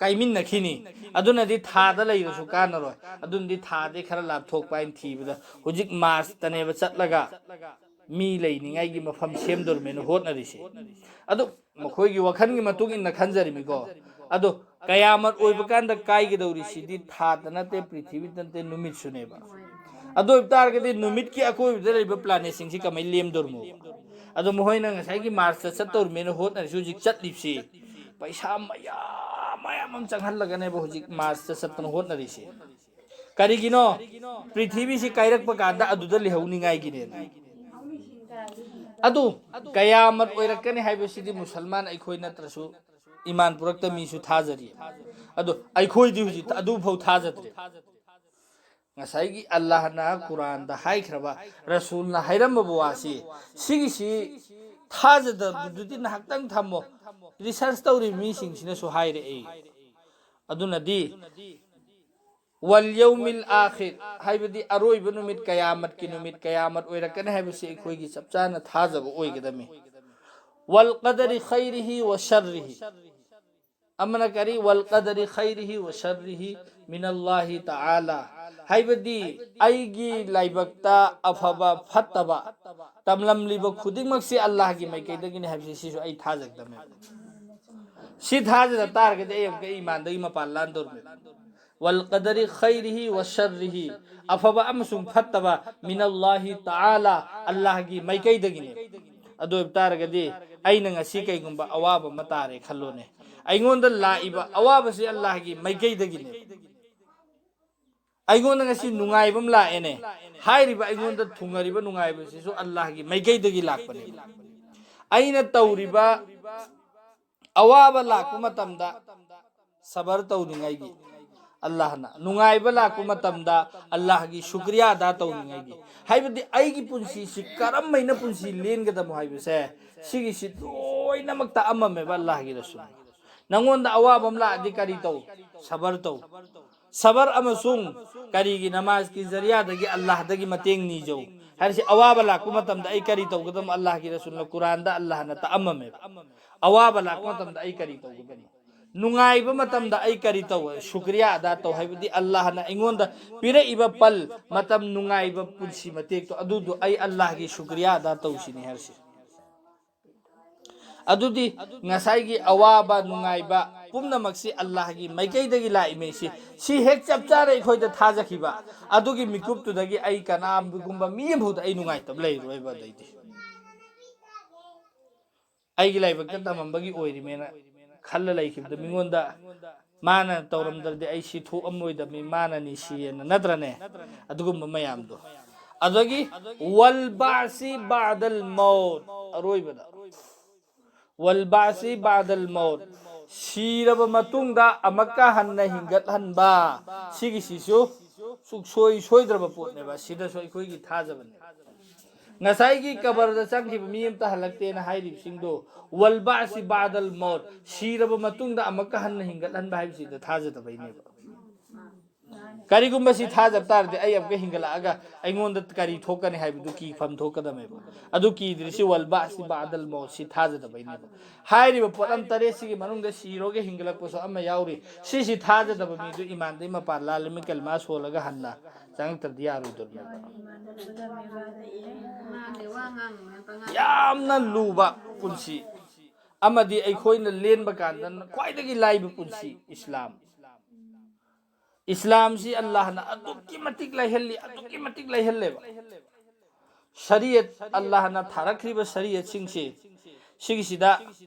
ꯀꯥꯏꯃꯤꯟꯅꯈꯤꯅꯤ꯫ ꯑꯗꯨꯅꯗꯤ ꯊꯥꯗ ꯂꯩꯔꯁꯨ ꯀꯥꯟꯅꯔꯣꯏ꯫ ꯑꯗꯨꯅꯗꯤ ꯊꯥꯗꯤ ꯈꯔ ꯂꯥꯞꯊꯣꯛꯄ ꯍꯥꯏꯅ ꯊꯤꯕꯗ ꯍꯧꯖꯤꯛ ꯃꯥꯔꯁꯇꯅꯦꯕ ꯆꯠꯂꯒ ꯃꯤ ꯂꯩꯅꯤꯡꯉꯥꯏꯒꯤ ꯃꯐꯝ ꯁꯦꯝꯗꯣꯔꯤꯕꯅꯦꯅ ꯍꯣꯠꯅꯔꯤꯁꯦ꯫ ꯑꯗꯨ ꯃꯈꯣꯏꯒꯤ ꯋꯥꯈꯜꯒꯤ ꯃꯇꯨꯡ ꯏꯟꯅ ꯈꯟꯖꯔꯤꯃꯤꯀꯣ꯫ ꯑꯗꯣ ꯀꯌꯥꯃꯠ ꯑꯣꯏꯕ ꯀꯥꯟꯗ ꯀꯥꯏꯒꯗꯧꯔꯤꯁꯤꯗꯤ ꯊꯥꯗ ꯅꯠꯇꯦ, ꯄ꯭ꯔꯤꯊꯤꯕꯤꯗ ꯅꯠꯇꯦ, ꯅꯨꯃꯤꯠꯁꯨꯅꯦꯕ꯫ ꯑꯗꯨ ꯑꯣꯏꯕ ꯇꯥꯔꯒꯗꯤ ꯅꯨꯃꯤꯠꯀꯤ ꯑꯀꯣꯏꯕꯗ ꯂꯩꯔꯤꯕ ꯄ꯭ꯂꯥꯅꯦꯠꯁꯤꯡꯁꯤ ꯀꯃꯥꯏꯅ ꯂꯦꯝꯗꯣꯔꯤꯃꯣ? ꯑꯗꯣ ꯃꯈꯣꯏꯅ ꯉꯁꯥꯏꯒꯤ ꯃꯥꯔꯁꯇ ꯆꯠꯇꯧꯔꯤꯃꯦꯅ ꯍꯣꯠꯅꯔꯤꯁꯤ ꯍꯧꯖꯤꯛ ꯆꯠꯂꯤꯕꯁꯤ ꯄꯩꯁꯥ ꯃꯌꯥꯝ ꯃꯌꯥꯝ ꯑꯃ ꯆꯪꯍꯜꯂꯒꯅꯦꯕ ꯍꯧꯖꯤꯛ ꯃꯥꯔꯁꯇ ꯆꯠꯇꯅ ꯍꯣꯠꯅꯔꯤꯁꯦ꯫ ꯀꯔꯤꯒꯤꯅꯣ? ꯄ꯭ꯔꯤꯊꯤꯕꯤꯁꯤ ꯀꯥꯏꯔꯛꯄ ꯀꯥꯟꯗ ꯑꯗꯨꯗ ꯂꯩꯍꯧꯅꯤꯉꯥꯏꯒꯤꯅꯦꯅ꯫ ꯑꯗꯨ ꯀꯌꯥꯃꯠ ꯑꯣꯏꯔꯛꯀꯅꯤ ꯍꯥꯏꯕꯁꯤꯗꯤ ꯃꯨꯁꯜꯃꯥꯟ ꯑꯩꯈꯣꯏ ꯅꯠꯇ꯭ꯔꯁꯨ ꯏꯃꯥꯟ ꯄꯨꯔꯛꯇ ꯃꯤꯁꯨ ꯊꯥꯖꯔꯤ꯫ ꯑꯗꯣ ꯑꯩꯈꯣꯏꯗꯤ ꯍꯧꯖꯤꯛ ꯑꯗꯨꯐꯥꯎ ꯊꯥꯖꯗ꯭ꯔꯦ꯫ ꯉꯁꯥꯏꯒꯤ ꯑꯜꯂꯥꯍꯅ ꯀꯨꯔꯥꯟꯗ ꯍꯥꯏꯈ꯭ꯔꯕ, ꯔꯁꯨꯜꯅ ꯍꯥꯏꯔꯝꯕꯕꯨ ꯋꯥꯁꯤ, ꯁꯤꯒꯤꯁꯤ ꯊꯥꯖꯗꯕꯗꯨꯗꯤ ꯉꯥꯏꯍꯥꯛꯇꯪ ꯊꯝꯃꯣ꯫ ꯔꯤꯁꯔꯁ ꯇꯧꯔꯤꯕ ꯃꯤꯁꯤꯡꯁꯤꯅꯁꯨ ꯍꯥꯏꯔꯛꯏ꯫ ꯑꯗꯨꯅꯗꯤ ꯋꯜ ꯌꯧꯃꯤꯜ ꯑꯥꯈꯤꯔ ꯍꯥꯏꯕꯗꯤ ꯑꯔꯣꯏꯕ ꯅꯨꯃꯤꯠ, ꯀꯌꯥꯃꯠꯀꯤ ꯅꯨꯃꯤꯠ, ꯀꯌꯥꯃꯠ ꯑꯣꯏꯔꯛꯀꯅꯤ ꯍꯥꯏꯕꯁꯤ ꯑꯩꯈꯣꯏꯒꯤ ꯆꯞ ꯆꯥꯅ ꯊꯥꯖꯕ ꯑꯣꯏꯒꯗꯕꯅꯤ꯫ ꯋꯜ ꯀꯗꯔꯤ ꯈꯩꯔꯤꯍꯤ ꯋ ꯁꯔꯔꯤꯍꯤ꯫ ꯑꯃꯅ ꯀꯔꯤ? ꯋꯜ ꯀꯗꯔꯤ ꯈꯩꯔꯤꯍꯤ ꯋ ꯁꯔꯔꯤꯍꯤ ꯃꯤꯅꯜꯂꯥꯍꯤ ꯇꯥꯂꯥ꯫ ꯍꯥꯏꯕꯗꯤ ꯑꯩꯒꯤ ꯂꯥꯏꯕꯛꯇ ꯑꯐꯕ ꯐꯠꯇꯕ ꯇꯝꯂꯝꯂꯤꯕ ꯈꯨꯗꯤꯡꯃꯛꯁꯤ ꯑꯜꯂꯥꯍꯒꯤ ꯃꯥꯏꯀꯩꯗꯒꯤꯅꯤ ꯍꯥꯏꯕꯁꯤ ꯁꯤꯁꯨ ꯑꯩ ꯊꯥꯖꯒꯗꯕꯅꯦ꯫ ꯁꯤ ꯊꯥꯖꯗ ꯇꯥꯔꯒꯗꯤ ꯑꯩ ꯑꯃꯨꯛꯀ ꯏꯃꯥꯟꯗꯒꯤ ꯃꯄꯥꯟ ꯂꯥꯟꯗꯧꯔꯤꯕꯅꯤ꯫ ꯋꯜ ꯀꯗꯔꯤ ꯈꯩꯔꯤꯍꯤ ꯋ ꯁꯔꯔꯤꯍꯤ, ꯑꯐꯕ ꯑꯃꯁꯨꯡ ꯐꯠꯇꯕ ꯃꯤꯅꯜꯂꯥꯍꯤ ꯇꯥꯂꯥ, ꯑꯜꯂꯥꯍꯒꯤ ꯃꯥꯏꯀꯩꯗꯒꯤꯅꯦ꯫ ꯑꯗꯨ ꯑꯣꯏꯕ ꯇꯥꯔꯒꯗꯤ ꯑꯩꯅ ꯉꯁꯤ ꯀꯩꯒꯨꯝꯕ ꯑꯋꯥꯕ ꯑꯃ ꯇꯥꯔꯦ ꯈꯜꯂꯣꯅꯦ, ꯑꯩꯉꯣꯟꯗ ꯂꯥꯛꯏꯕ ꯑꯋꯥꯕꯁꯤ ꯑꯜꯂꯥꯍꯒꯤ ꯃꯥꯏꯀꯩꯗꯒꯤꯅꯦ꯫ ꯑꯩꯉꯣꯟꯗ ꯉꯁꯤ ꯅꯨꯡꯉꯥꯏꯕ ꯑꯃ ꯂꯥꯛꯑꯦꯅꯦ, ꯍꯥꯏꯔꯤꯕ ꯑꯩꯉꯣꯟꯗ ꯊꯨꯡꯉꯔꯤꯕ ꯅꯨꯡꯉꯥꯏꯕꯁꯤꯁꯨ ꯑꯜꯂꯥꯍꯒꯤ ꯃꯥꯏꯀꯩꯗꯒꯤ ꯂꯥꯛꯄꯅꯦꯕ꯫ ꯑꯩꯅ ꯇꯧꯔꯤꯕ ꯑꯋꯥꯕ ꯂꯥꯛꯄ ꯃꯇꯝꯗ ꯁꯕꯔ ꯇꯧꯅꯤꯡꯉꯥꯏꯒꯤ, ꯑꯜꯂꯥꯍꯅ ꯅꯨꯡꯉꯥꯏꯕ ꯂꯥꯛꯄ ꯃꯇꯝꯗ ꯑꯜꯂꯥꯍꯒꯤ ꯁꯨꯀ꯭ꯔꯤꯌꯥ ꯑꯗꯥ ꯇꯧꯅꯤꯡꯉꯥꯏꯒꯤ, ꯍꯥꯏꯕꯗꯤ ꯑꯩꯒꯤ ꯄꯨꯟꯁꯤꯁꯤ ꯀꯔꯝꯃꯥꯏꯅ ꯄꯨꯟꯁꯤ ꯂꯦꯟꯒꯗꯕꯅꯣ ꯍꯥꯏꯕꯁꯦ, ꯁꯤꯒꯤꯁꯤ ꯂꯣꯏꯅꯃꯛ ꯇꯥꯛꯑꯝꯃꯝꯃꯦꯕ ꯑꯜꯂꯥꯍꯒꯤ ꯔꯁꯨꯜꯅ꯫ ꯅꯪꯉꯣꯟꯗ ꯑꯋꯥꯕ ꯑꯃ ꯂꯥꯛꯑꯗꯤ ꯀꯔꯤ ꯇꯧ? ꯁꯕꯔ ꯇꯧ꯫ ꯁꯕꯔ ꯑꯃꯁꯨꯡ ꯀꯔꯤꯒꯤ ꯅꯃꯥꯖꯀꯤ ꯖꯔꯤꯌꯥꯗꯒꯤ ꯑꯜꯂꯥꯍꯗꯒꯤ ꯃꯇꯦꯡ ꯅꯤꯖꯧ ꯍꯥꯏꯔꯤꯁꯤ꯫ ꯑꯋꯥꯕ ꯂꯥꯛꯄ ꯃꯇꯝꯗ ꯑꯩ ꯀꯔꯤ ꯇꯧꯒꯗꯕꯅꯣ ꯑꯜꯂꯥꯍꯒꯤ ꯔꯁꯨꯜꯅ ꯀꯨꯔꯥꯟꯗ ꯑꯜꯂꯥꯍꯅ ꯇꯥꯛꯑꯝꯃꯝꯃꯦꯕ꯫ ꯑꯋꯥꯕ ꯂꯥꯛꯄ ꯃꯇꯝꯗ ꯑꯩ ꯀꯔꯤ ꯇꯧꯒꯗꯕꯅꯣ? ꯅꯨꯡꯉꯥꯏꯕ ꯃꯇꯝꯗ ꯑꯩ ꯀꯔꯤ ꯇꯧ? ꯁꯨꯀ꯭ꯔꯤꯌꯥ ꯑꯗꯥ ꯇꯧ ꯍꯥꯏꯕꯗꯤ ꯑꯜꯂꯥꯍꯅ ꯑꯩꯉꯣꯟꯗ ꯄꯤꯔꯛꯏꯕ ꯄꯜ, ꯃꯇꯝ, ꯅꯨꯡꯉꯥꯏꯕ ꯄꯨꯟꯁꯤ ꯃꯇꯦꯛꯇꯣ ꯑꯗꯨꯗꯣ ꯑꯩ ꯑꯜꯂꯥꯍꯒꯤ ꯁꯨꯀ꯭ꯔꯤꯌꯥ ꯑꯗꯥ ꯇꯧꯁꯤꯅꯤ ꯍꯥꯏꯔꯤꯁꯤ꯫ ꯑꯗꯨꯗꯤ ꯉꯁꯥꯏꯒꯤ ꯑꯋꯥꯕ ꯅꯨꯡꯉꯥꯏꯕ ꯄꯨꯝꯅꯃꯛꯁꯤ ꯑꯜꯂꯥꯍꯒꯤ ꯃꯥꯏꯀꯩꯗꯒꯤ ꯂꯥꯛꯏꯃꯦ꯫ ꯁꯤ ꯁꯤ ꯍꯦꯛ ꯆꯞ ꯆꯥꯅ ꯑꯩꯈꯣꯏꯗ ꯊꯥꯖꯈꯤꯕ ꯑꯗꯨꯒꯤ ꯃꯤꯀꯨꯞꯇꯨꯗꯒꯤ ꯑꯩ ꯀꯅꯥꯒꯨꯝꯕ ꯃꯤ ꯑꯃꯐꯥꯎꯗ ꯑꯩ ꯅꯨꯡꯉꯥꯏꯇꯕ ꯂꯩꯔꯣꯏꯕ꯫ ꯑꯗꯩꯗꯤ ꯑꯩꯒꯤ ꯂꯥꯏꯕꯛꯇ ꯇꯝꯃꯝꯕꯒꯤ ꯑꯣꯏꯔꯤꯃꯦꯅ ꯈꯜꯂ ꯂꯩꯈꯤꯕꯗ ꯃꯤꯉꯣꯟꯗ ꯃꯥꯅ ꯇꯧꯔꯝꯗ꯭ꯔꯗꯤ ꯑꯩ ꯁꯤ ꯊꯣꯛꯑꯝꯂꯣꯏꯗꯕꯅꯤ, ꯃꯥꯅꯅꯤ ꯁꯤꯌꯦꯅ, ꯅꯠꯇ꯭ꯔꯅꯦ? ꯑꯗꯨꯒꯨꯝꯕ ꯃꯌꯥꯝꯗꯣ꯫ ꯑꯗꯒꯤ ꯋꯜ ꯕꯥꯁꯤ ꯕꯥꯗꯜ ꯃꯧꯠ, ꯑꯔꯣꯏꯕꯗ ꯋꯜ ꯕꯥꯁꯤ ꯕꯥꯗꯜ ꯃꯧꯠ, ꯁꯤꯔꯕ ꯃꯇꯨꯡꯗ ꯑꯃꯨꯛꯀ ꯍꯟꯅ ꯍꯤꯡꯒꯠꯍꯟꯕ, ꯁꯤꯒꯤꯁꯤꯁꯨ ꯁꯨꯡꯁꯣꯏ ꯁꯣꯏꯗ꯭ꯔꯕ ꯄꯣꯠꯅꯦꯕ꯫ ꯁꯤꯗꯁꯨ ꯑꯩꯈꯣꯏꯒꯤ ꯊꯥꯖꯕꯅꯦ꯫ ꯉꯁꯥꯏꯒꯤ ꯀꯕꯔꯗ ꯆꯪꯈꯤꯕ ꯃꯤ ꯑꯃꯇ ꯍꯜꯂꯛꯇꯦꯅ ꯍꯥꯏꯔꯤꯕꯁꯤꯡꯗꯣ, ꯋꯜ ꯕꯥꯁꯤ ꯕꯥꯗꯜ ꯃꯧꯠ, ꯁꯤꯔꯕ ꯃꯇꯨꯡꯗ ꯑꯃꯨꯛꯀ ꯍꯟꯅ ꯍꯤꯡꯒꯠꯍꯟꯕ ꯍꯥꯏꯕꯁꯤꯗ ꯊꯥꯖꯗꯕꯩꯅꯦꯕ꯫ ꯀꯔꯤꯒꯨꯝꯕ ꯁꯤ ꯊꯥꯖꯕ ꯇꯥꯔꯗꯤ ꯑꯩ ꯑꯃꯨꯛꯀ ꯍꯤꯡꯒꯠꯂꯛꯑꯒ ꯑꯩꯉꯣꯟꯗ ꯀꯔꯤ ꯊꯣꯛꯀꯅꯤ ꯍꯥꯏꯕꯗꯨ ꯀꯤꯐꯝ ꯊꯣꯛꯀꯗꯕꯅꯦꯕ꯫ ꯑꯗꯨ ꯀꯤꯗ꯭ꯔꯤꯁꯤ ꯋꯜ ꯕꯥꯁꯤ ꯕꯥꯗꯜ ꯃꯧꯠ ꯁꯤ ꯊꯥꯖꯗꯕꯩꯅꯦꯕ꯫ ꯍꯥꯏꯔꯤꯕ ꯄꯣꯠꯂꯝ ꯇꯔꯦꯠꯁꯤꯒꯤ ꯃꯅꯨꯡꯗ ꯁꯤꯔꯣꯒ ꯍꯤꯡꯒꯠꯂꯛꯄꯁꯨ ꯑꯃ ꯌꯥꯎꯔꯤ꯫ ꯁꯤꯁꯤ ꯊꯥꯖꯗꯕ ꯃꯤꯗꯨ ꯏꯃꯥꯟꯗꯩ ꯃꯄꯥꯟ ꯂꯥꯜꯂꯤ, ꯃꯤ ꯀꯜꯃꯥ ꯁꯣꯜꯂꯒ ꯍꯟꯅ ꯆꯪꯉꯛꯇ꯭ꯔꯗꯤ ꯌꯥꯔꯣꯏꯗꯧꯔꯤꯕꯅꯦꯕ꯫ ꯌꯥꯝꯅ ꯂꯨꯕ ꯄꯨꯟꯁꯤ ꯑꯃꯗꯤ ꯑꯩꯈꯣꯏꯅ ꯂꯦꯟꯕ ꯀꯥꯟꯗ ꯈ꯭ꯋꯥꯏꯗꯒꯤ ꯂꯥꯏꯕ ꯄꯨꯟꯁꯤ ꯏꯁꯂꯥꯝ꯫ ꯏꯁꯂꯥꯝꯁꯤ ꯑꯜꯂꯥꯍꯅ ꯑꯗꯨꯛꯀꯤ ꯃꯇꯤꯛ ꯂꯥꯏꯍꯜꯂꯤ, ꯑꯗꯨꯛꯀꯤ ꯃꯇꯤꯛ ꯂꯥꯏꯍꯜꯂꯦꯕ꯫ ꯁꯔꯤꯌꯠ, ꯑꯜꯂꯥꯍꯅ ꯊꯥꯔꯛꯈ꯭ꯔꯤꯕ ꯁꯔꯤꯌꯠꯁꯤꯡꯁꯤ, ꯁꯤꯒꯤꯁꯤꯗ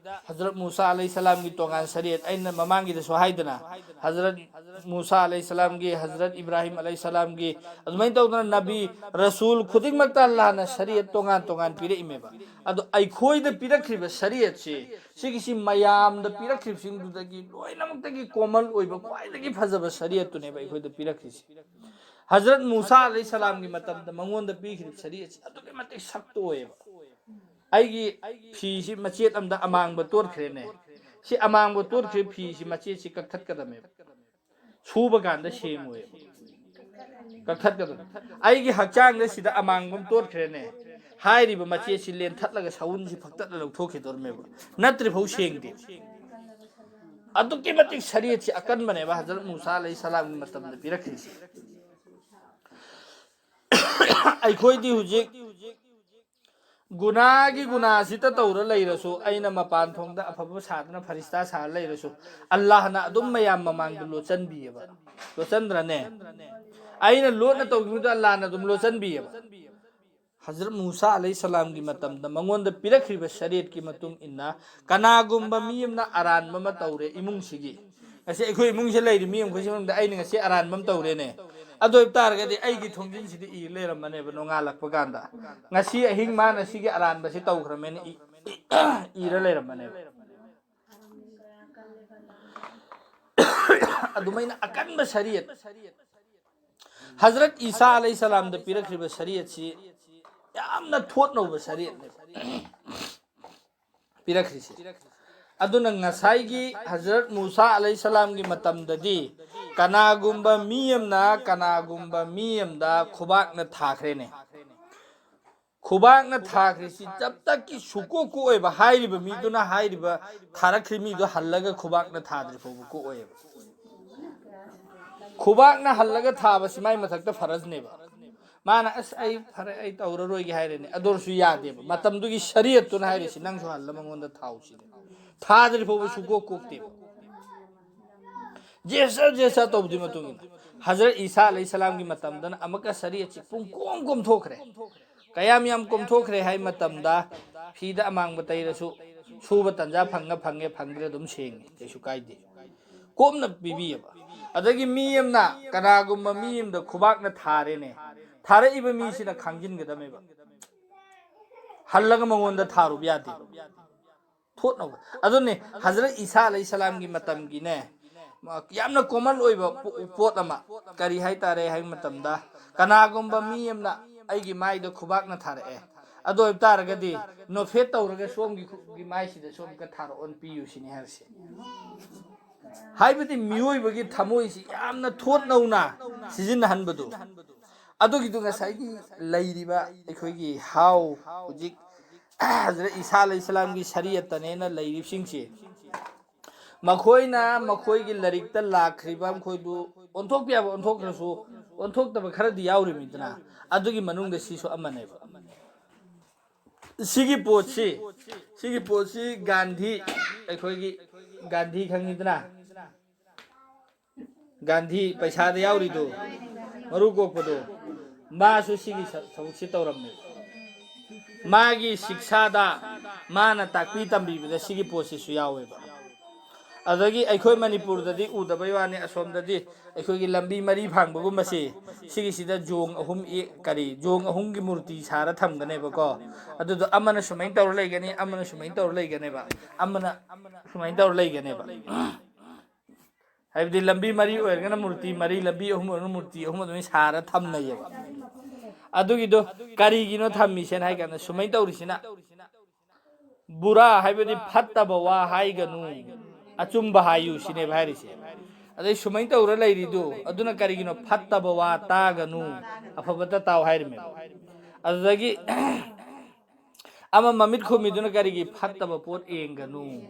ꯍꯖꯔꯠ ꯃꯨꯁꯥ ꯑꯂꯩꯍꯤ ꯁꯂꯥꯝꯒꯤ ꯇꯣꯉꯥꯟ ꯁꯔꯤꯌꯠ, ꯑꯩꯅ ꯃꯃꯥꯡꯒꯤꯗꯁꯨ ꯍꯥꯏꯗꯅ, ꯍꯖꯔꯠ ꯃꯨꯁꯥ ꯑꯂꯩꯍꯤ ꯁꯂꯥꯝꯒꯤ, ꯍꯖꯔꯠ ꯏꯕ꯭ꯔꯥꯍꯤꯝ ꯑꯂꯩꯍꯤ ꯁꯂꯥꯝꯒꯤ, ꯑꯗꯨꯃꯥꯏꯅ ꯇꯧꯗꯅ ꯅꯕꯤ, ꯔꯁꯨꯜ ꯈꯨꯗꯤꯡꯃꯛꯇ ꯑꯜꯂꯥꯍꯅ ꯁꯔꯤꯌꯠ ꯇꯣꯉꯥꯟ ꯇꯣꯉꯥꯟ ꯄꯤꯔꯛꯏꯃꯦꯕ꯫ ꯑꯗꯣ ꯑꯩꯈꯣꯏꯗ ꯄꯤꯔꯛꯈ꯭ꯔꯤꯕ ꯁꯔꯤꯌꯠꯁꯤ, ꯁꯤꯒꯤꯁꯤ ꯃꯌꯥꯝꯗ ꯄꯤꯔꯛꯈ꯭ꯔꯤꯕꯁꯤꯡꯗꯨꯗꯒꯤ ꯂꯣꯏꯅꯃꯛꯇꯒꯤ ꯀꯣꯃꯟ ꯑꯣꯏꯕ ꯈ꯭ꯋꯥꯏꯗꯒꯤ ꯐꯖꯕ ꯁꯔꯤꯌꯠꯇꯨꯅꯦꯕ ꯑꯩꯈꯣꯏꯗ ꯄꯤꯔꯛꯈ꯭ꯔꯤꯁꯤ꯫ ꯍꯖꯔꯠ ꯃꯨꯁꯥ ꯑꯂꯩꯍꯤ ꯁꯂꯥꯝꯒꯤ ꯃꯇꯝꯗ ꯃꯉꯣꯟꯗ ꯄꯤꯈ꯭ꯔꯤꯕ ꯁꯔꯤꯌꯠꯁꯤ ꯑꯗꯨꯛꯀꯤ ꯃꯇꯤꯛ ꯁꯛꯇ ꯑꯣꯏꯌꯦꯕ꯫ ꯑꯩꯒꯤ ꯐꯤꯁꯤ ꯃꯆꯦꯠ ꯑꯃꯗ ꯑꯃꯥꯡꯕ ꯇꯣꯠꯈ꯭ꯔꯦꯅꯦ꯫ ꯁꯤ ꯑꯃꯥꯡꯕ ꯇꯣꯠꯈ꯭ꯔꯤꯕ ꯐꯤꯁꯤ ꯃꯆꯦꯠꯁꯤ ꯀꯛꯊꯠꯀꯗꯕꯅꯦꯕ꯫ ꯁꯨꯕ ꯀꯥꯟꯗ ꯁꯦꯡꯉꯣꯏꯕ, ꯀꯛꯊꯠꯀꯗꯕꯅꯤ꯫ ꯑꯩꯒꯤ ꯍꯛꯆꯥꯡꯗ ꯁꯤꯗ ꯑꯃꯥꯡꯕ ꯑꯃ ꯇꯣꯠꯈ꯭ꯔꯦꯅꯦ, ꯍꯥꯏꯔꯤꯕ ꯃꯆꯦꯠꯁꯤ ꯂꯦꯟꯊꯠꯂꯒ ꯁꯎꯟꯁꯤ ꯐꯛꯇꯠꯂ ꯂꯧꯊꯣꯛꯈꯤꯗꯧꯔꯝꯃꯦꯕ, ꯅꯠꯇ꯭ꯔꯤꯐꯥꯎ ꯁꯦꯡꯗꯦ꯫ ꯑꯗꯨꯛꯀꯤ ꯃꯇꯤꯛ ꯁꯔꯤꯌꯠꯁꯤ ꯑꯀꯟꯕꯅꯦꯕ ꯍꯖꯔꯠ ꯃꯨꯁꯥ ꯑꯂꯩꯍꯤ ꯁꯂꯥꯝꯒꯤ ꯃꯇꯝꯗ ꯄꯤꯔꯛꯈ꯭ꯔꯤꯁꯤ꯫ ꯑꯩꯈꯣꯏꯗꯤ ꯍꯧꯖꯤꯛ ꯒꯨꯅꯥꯒꯤ ꯒꯨꯅꯥꯁꯤꯇ ꯇꯧꯔ ꯂꯩꯔꯁꯨ, ꯑꯩꯅ ꯃꯄꯥꯟ ꯊꯣꯡꯗ ꯑꯐꯕ ꯁꯥꯗꯅ ꯐꯔꯤꯁꯇꯥ ꯁꯥꯔ ꯂꯩꯔꯁꯨ, ꯑꯜꯂꯥꯍꯅ ꯑꯗꯨꯝ ꯃꯌꯥꯝ ꯃꯃꯥꯡꯗ ꯂꯣꯠꯆꯟꯕꯤꯌꯦꯕ꯫ ꯂꯣꯠꯆꯟꯗ꯭ꯔꯅꯦ? ꯑꯩꯅ ꯂꯣꯠꯅ ꯇꯧꯈꯤꯕꯗꯣ ꯑꯜꯂꯥꯍꯅ ꯑꯗꯨꯝ ꯂꯣꯠꯆꯟꯕꯤꯌꯦꯕ꯫ ꯍꯖꯔꯠ ꯃꯨꯁꯥ ꯑꯂꯩꯍꯤ ꯁꯂꯥꯝꯒꯤ ꯃꯇꯝꯗ ꯃꯉꯣꯟꯗ ꯄꯤꯔꯛꯈ꯭ꯔꯤꯕ ꯁꯔꯤꯌꯠꯀꯤ ꯃꯇꯨꯡ ꯏꯟꯅ ꯀꯅꯥꯒꯨꯝꯕ ꯃꯤ ꯑꯃꯅ ꯑꯔꯥꯟꯕ ꯑꯃ ꯇꯧꯔꯦ ꯏꯃꯨꯡꯁꯤꯒꯤ, ꯉꯁꯤ ꯑꯩꯈꯣꯏ ꯏꯃꯨꯡꯁꯤ ꯂꯩꯔꯤ ꯃꯤ ꯑꯃꯈꯩꯁꯤ ꯃꯅꯨꯡꯗ ꯑꯩꯅ ꯉꯁꯤ ꯑꯔꯥꯟꯕ ꯑꯃ ꯇꯧꯔꯦꯅꯦ, ꯑꯗꯨ ꯑꯣꯏꯕ ꯇꯥꯔꯒꯗꯤ ꯑꯩꯒꯤ ꯊꯣꯡꯖꯤꯟꯁꯤꯗ ꯏꯔ ꯂꯩꯔꯝꯃꯅꯦꯕ ꯅꯣꯡꯉꯥꯜꯂꯛꯄ ꯀꯥꯟꯗ, "ꯉꯁꯤ ꯑꯍꯤꯡ ꯃꯥꯅ ꯁꯤꯒꯤ ꯑꯔꯥꯟꯕꯁꯤ ꯇꯧꯈ꯭ꯔꯃꯦꯅ" ꯏ-, ꯏꯔ ꯂꯩꯔꯝꯃꯅꯦꯕ꯫ ꯑꯗꯨꯃꯥꯏꯅ ꯑꯀꯟꯕ ꯁꯔꯤꯌꯠ, ꯍꯖꯔꯠ ꯏꯁꯥ ꯑꯂꯩꯍꯤ ꯁꯂꯥꯝꯗ ꯄꯤꯔꯛꯈ꯭ꯔꯤꯕ ꯁꯔꯤꯌꯠꯁꯤ ꯌꯥꯝꯅ ꯊꯣꯠꯅꯧꯕ ꯁꯔꯤꯌꯠꯅꯦꯕ ꯄꯤꯔꯛꯈ꯭ꯔꯤꯁꯦ꯫ ꯑꯗꯨꯅ ꯉꯁꯥꯏꯒꯤ ꯍꯖꯔꯠ ꯃꯨꯁꯥ ꯑꯂꯩꯍꯤ ꯁꯂꯥꯝꯒꯤ ꯃꯇꯝꯗꯗꯤ ꯀꯅꯥꯒꯨꯝꯕ ꯃꯤ ꯑꯃꯅ ꯀꯅꯥꯒꯨꯝꯕ ꯃꯤ ꯑꯃꯗ ꯈꯨꯕꯥꯛꯅ ꯊꯥꯈ꯭ꯔꯦꯅꯦ꯫ ꯈꯨꯕꯥꯛꯅ ꯊꯥꯈ꯭ꯔꯤꯁꯤ ꯖꯕ ꯇꯛꯀꯤ ꯁꯨꯀꯣꯛ ꯀꯣꯛꯑꯣꯏꯕ, ꯍꯥꯏꯔꯤꯕ ꯃꯤꯗꯨꯅ ꯍꯥꯏꯔꯤꯕ ꯊꯥꯔꯛꯈ꯭ꯔꯤ ꯃꯤꯗꯣ ꯍꯜꯂꯒ ꯈꯨꯕꯥꯛꯅ ꯊꯥꯗ꯭ꯔꯤ ꯐꯥꯎꯕ ꯀꯣꯛꯑꯣꯏꯕ꯫ ꯈꯨꯕꯥꯛꯅ ꯍꯜꯂꯒ ꯊꯥꯕꯁꯤ ꯃꯥꯏ ꯃꯊꯛꯇ ꯐꯔꯖꯅꯦꯕ꯫ ꯃꯥꯅ "ꯑꯁ, ꯑꯩ ꯐꯔꯦ, ꯑꯩ ꯇꯧꯔꯔꯣꯏꯒꯦ" ꯍꯥꯏꯔꯦꯅꯦ, ꯑꯗꯨ ꯑꯣꯏꯔꯁꯨ ꯌꯥꯗꯦꯕ꯫ ꯃꯇꯝꯗꯨꯒꯤ ꯁꯔꯤꯌꯠꯇꯨꯅ ꯍꯥꯏꯔꯤꯁꯤ "ꯅꯪꯁꯨ ꯍꯜꯂ ꯃꯉꯣꯟꯗ ꯊꯥꯎ" ꯁꯤꯅꯦ꯫ ꯊꯥꯗ꯭ꯔꯤ ꯐꯥꯎꯕ ꯁꯨꯀꯣꯛ ꯀꯣꯛꯇꯦꯕ꯫ ꯖꯦꯁꯥ ꯖꯦꯁꯥ ꯇꯧꯕꯗꯨꯒꯤ ꯃꯇꯨꯡ ꯏꯟꯅ ꯍꯖꯔꯠ ꯏꯁꯥ ꯑꯂꯩꯍꯤ ꯁꯂꯥꯝꯒꯤ ꯃꯇꯝꯗꯅ ꯑꯃꯨꯛꯀ ꯁꯔꯤꯌꯠꯁꯤ ꯄꯨꯡ ꯀꯣꯝ ꯀꯣꯝꯊꯣꯛꯈ꯭ꯔꯦ꯫ ꯀꯌꯥꯝ ꯌꯥꯝ ꯀꯣꯝꯊꯣꯛꯈ꯭ꯔꯦ ꯍꯥꯏ ꯃꯇꯝꯗ, ꯐꯤꯗ ꯑꯃꯥꯡꯕ ꯇꯩꯔꯁꯨ ꯁꯨꯕ ꯇꯟꯖꯥ ꯐꯪꯉ ꯐꯪꯉꯦ, ꯐꯪꯗ꯭ꯔꯦ ꯑꯗꯨꯝ ꯁꯦꯡꯉꯤ, ꯀꯩꯁꯨ ꯀꯥꯏꯗꯦ꯫ ꯀꯣꯝꯅ ꯄꯤꯕꯤꯌꯦꯕ꯫ ꯑꯗꯒꯤ ꯃꯤ ꯑꯃꯅ, ꯀꯅꯥꯒꯨꯝꯕ ꯃꯤ ꯑꯃꯗ ꯈꯨꯕꯥꯛꯅ ꯊꯥꯔꯦꯅꯦ, ꯊꯥꯔꯛꯏꯕ ꯃꯤꯁꯤꯅ ꯈꯥꯡꯖꯤꯟꯒꯗꯕꯅꯦꯕ, ꯍꯜꯂꯒ ꯃꯉꯣꯟꯗ ꯊꯥꯔꯨꯕ ꯌꯥꯗꯦ꯫ ꯊꯣꯠꯅꯕ꯫ ꯑꯗꯨꯅꯤ ꯍꯖꯔꯠ ꯏꯁꯥ ꯑꯂꯩꯍꯤ ꯁꯂꯥꯝꯒꯤ ꯃꯇꯝꯒꯤꯅꯦ, ꯌꯥꯝꯅ ꯀꯣꯃꯟ ꯑꯣꯏꯕ ꯄꯣ-, ꯄꯣꯠ ꯑꯃ ꯀꯔꯤ ꯍꯥꯏꯇꯥꯔꯦ ꯍꯥꯏꯕ ꯃꯇꯝꯗ, ꯀꯅꯥꯒꯨꯝꯕ ꯃꯤ ꯑꯃꯅ ꯑꯩꯒꯤ ꯃꯥꯏꯗ ꯈꯨꯕꯥꯛꯅ ꯊꯥꯔꯛꯑꯦ, ꯑꯗꯨ ꯑꯣꯏꯕ ꯇꯥꯔꯒꯗꯤ ꯅꯣꯐꯦꯠ ꯇꯧꯔꯒ ꯁꯣꯝꯒꯤ ꯈꯨ-, ꯒꯤ ꯃꯥꯏꯁꯤꯗ ꯁꯣꯝꯒ ꯊꯥꯔꯛꯑꯣꯅ ꯄꯤꯌꯨ ꯁꯤꯅꯤ ꯍꯥꯏꯔꯤꯁꯦ꯫ ꯍꯥꯏꯕꯗꯤ ꯃꯤꯑꯣꯏꯕꯒꯤ ꯊꯃꯣꯏꯁꯤ ꯌꯥꯝꯅ ꯊꯣꯠ ꯅꯧꯅ ꯁꯤꯖꯤꯟꯅꯍꯟꯕꯗꯨ꯫ ꯑꯗꯨꯒꯤꯗꯨ ꯉꯁꯥꯏꯒꯤ ꯂꯩꯔꯤꯕ ꯑꯩꯈꯣꯏꯒꯤ ꯍꯥꯎ ꯍꯧꯖꯤꯛ ꯍꯖꯔꯠ ꯏꯁꯥ ꯑꯂꯩꯍꯤꯁꯁꯂꯥꯝꯒꯤ ꯁꯔꯤꯌꯠꯇꯅꯦꯅ ꯂꯩꯔꯤꯕꯁꯤꯡꯁꯦ, ꯃꯈꯣꯏꯅ ꯃꯈꯣꯏꯒꯤ ꯂꯥꯏꯔꯤꯛꯇ ꯂꯥꯛꯈ꯭ꯔꯤꯕ ꯃꯈꯣꯏꯗꯨ ꯑꯣꯟꯊꯣꯛꯄ ꯌꯥꯕ ꯑꯣꯟꯊꯣꯛꯈ꯭ꯔꯁꯨ, ꯑꯣꯟꯊꯣꯛꯇꯕ ꯈꯔꯗꯤ ꯌꯥꯎꯔꯤꯕꯅꯤꯗꯅ꯫ ꯑꯗꯨꯒꯤ ꯃꯅꯨꯡꯗ ꯁꯤꯁꯨ ꯑꯃꯅꯦꯕ꯫ ꯁꯤꯒꯤ ꯄꯣꯠꯁꯤ, ꯁꯤꯒꯤ ꯄꯣꯠꯁꯤ ꯒꯥꯟꯙꯤ, ꯑꯩꯈꯣꯏꯒꯤ ꯒꯥꯟꯙꯤ ꯈꯪꯉꯤꯗꯅ, ꯒꯥꯟꯙꯤ ꯄꯩꯁꯥꯗ ꯌꯥꯎꯔꯤꯗꯨ, ꯃꯔꯨ ꯀꯣꯛꯄꯗꯨ, ꯃꯥꯁꯨ ꯁꯤꯒꯤ ꯊꯕꯛꯁꯤ ꯇꯧꯔꯝꯃꯦ꯫ ꯃꯥꯒꯤ ꯁꯤꯛꯁꯥꯗ ꯃꯥꯅ ꯇꯥꯛꯄꯤ ꯇꯝꯕꯤꯕꯗ ꯁꯤꯒꯤ ꯄꯣꯠꯁꯤꯁꯨ ꯌꯥꯎꯋꯦꯕ꯫ ꯑꯗꯒꯤ ꯑꯩꯈꯣꯏ ꯃꯅꯤꯄꯨꯔꯗꯗꯤ ꯎꯗꯕꯩ ꯋꯥꯅꯤ, ꯑꯁꯣꯝꯗꯗꯤ ꯑꯩꯈꯣꯏꯒꯤ ꯂꯝꯕꯤ ꯃꯔꯤ ꯐꯥꯡꯕꯒꯨꯝꯕꯁꯤ, ꯁꯤꯒꯤꯁꯤꯗ ꯖꯣꯡ ꯑꯍꯨꯝ ꯀꯔꯤ ꯖꯣꯡ ꯑꯍꯨꯝꯒꯤ ꯃꯨꯔꯇꯤ ꯁꯥꯔ ꯊꯝꯒꯅꯦꯕꯀꯣ꯫ ꯑꯗꯨꯗꯣ ꯑꯃꯅ ꯁꯨꯃꯥꯏꯅ ꯇꯧꯔ ꯂꯩꯒꯅꯤ, ꯑꯃꯅ ꯁꯨꯃꯥꯏꯅ ꯇꯧꯔ ꯂꯩꯒꯅꯦꯕ, ꯑꯃꯅ ꯁꯨꯃꯥꯏꯅ ꯇꯧꯔ ꯂꯩꯒꯅꯦꯕ꯫ ꯍꯥꯏꯕꯗꯤ ꯂꯝꯕꯤ ꯃꯔꯤ ꯑꯣꯏꯔꯒꯅ ꯃꯨꯔꯇꯤ ꯃꯔꯤ, ꯂꯝꯕꯤ ꯑꯍꯨꯝ ꯑꯣꯏꯔꯒꯅ ꯃꯨꯔꯇꯤ ꯑꯍꯨꯝ ꯑꯗꯨꯃꯥꯏꯅ ꯁꯥꯔ ꯊꯝꯅꯩꯌꯦꯕ꯫ ꯑꯗꯨꯒꯤꯗꯣ ꯀꯔꯤꯒꯤꯅꯣ ꯊꯝꯃꯤꯁꯦꯅ ꯍꯥꯏ ꯀꯥꯟꯗ, ꯁꯨꯃꯥꯏꯅ ꯇꯧꯔꯤꯁꯤꯅ ꯕꯨꯔꯥ ꯍꯥꯏꯕꯗꯤ ꯐꯠꯇꯕ ꯋꯥ ꯍꯥꯏꯒꯅꯨ, ꯑꯆꯨꯝꯕ ꯍꯥꯏꯌꯨ ꯁꯤꯅꯦꯕ ꯍꯥꯏꯔꯤꯁꯦ꯫ ꯑꯗꯩ ꯁꯨꯃꯥꯏꯅ ꯇꯧꯔ ꯂꯩꯔꯤꯗꯨ ꯑꯗꯨꯅ ꯀꯔꯤꯒꯤꯅꯣ? ꯐꯠꯇꯕ ꯋꯥ ꯇꯥꯒꯅꯨ, ꯑꯐꯕꯇ ꯇꯥꯎ ꯍꯥꯏꯔꯤꯃꯦꯕ꯫ ꯑꯗꯨꯗꯒꯤ ꯑꯃ ꯃꯃꯤꯠ ꯈꯨꯝꯃꯤꯗꯨꯅ ꯀꯔꯤꯒꯤ? ꯐꯠꯇꯕ ꯄꯣꯠ ꯌꯦꯡꯒꯅꯨ꯫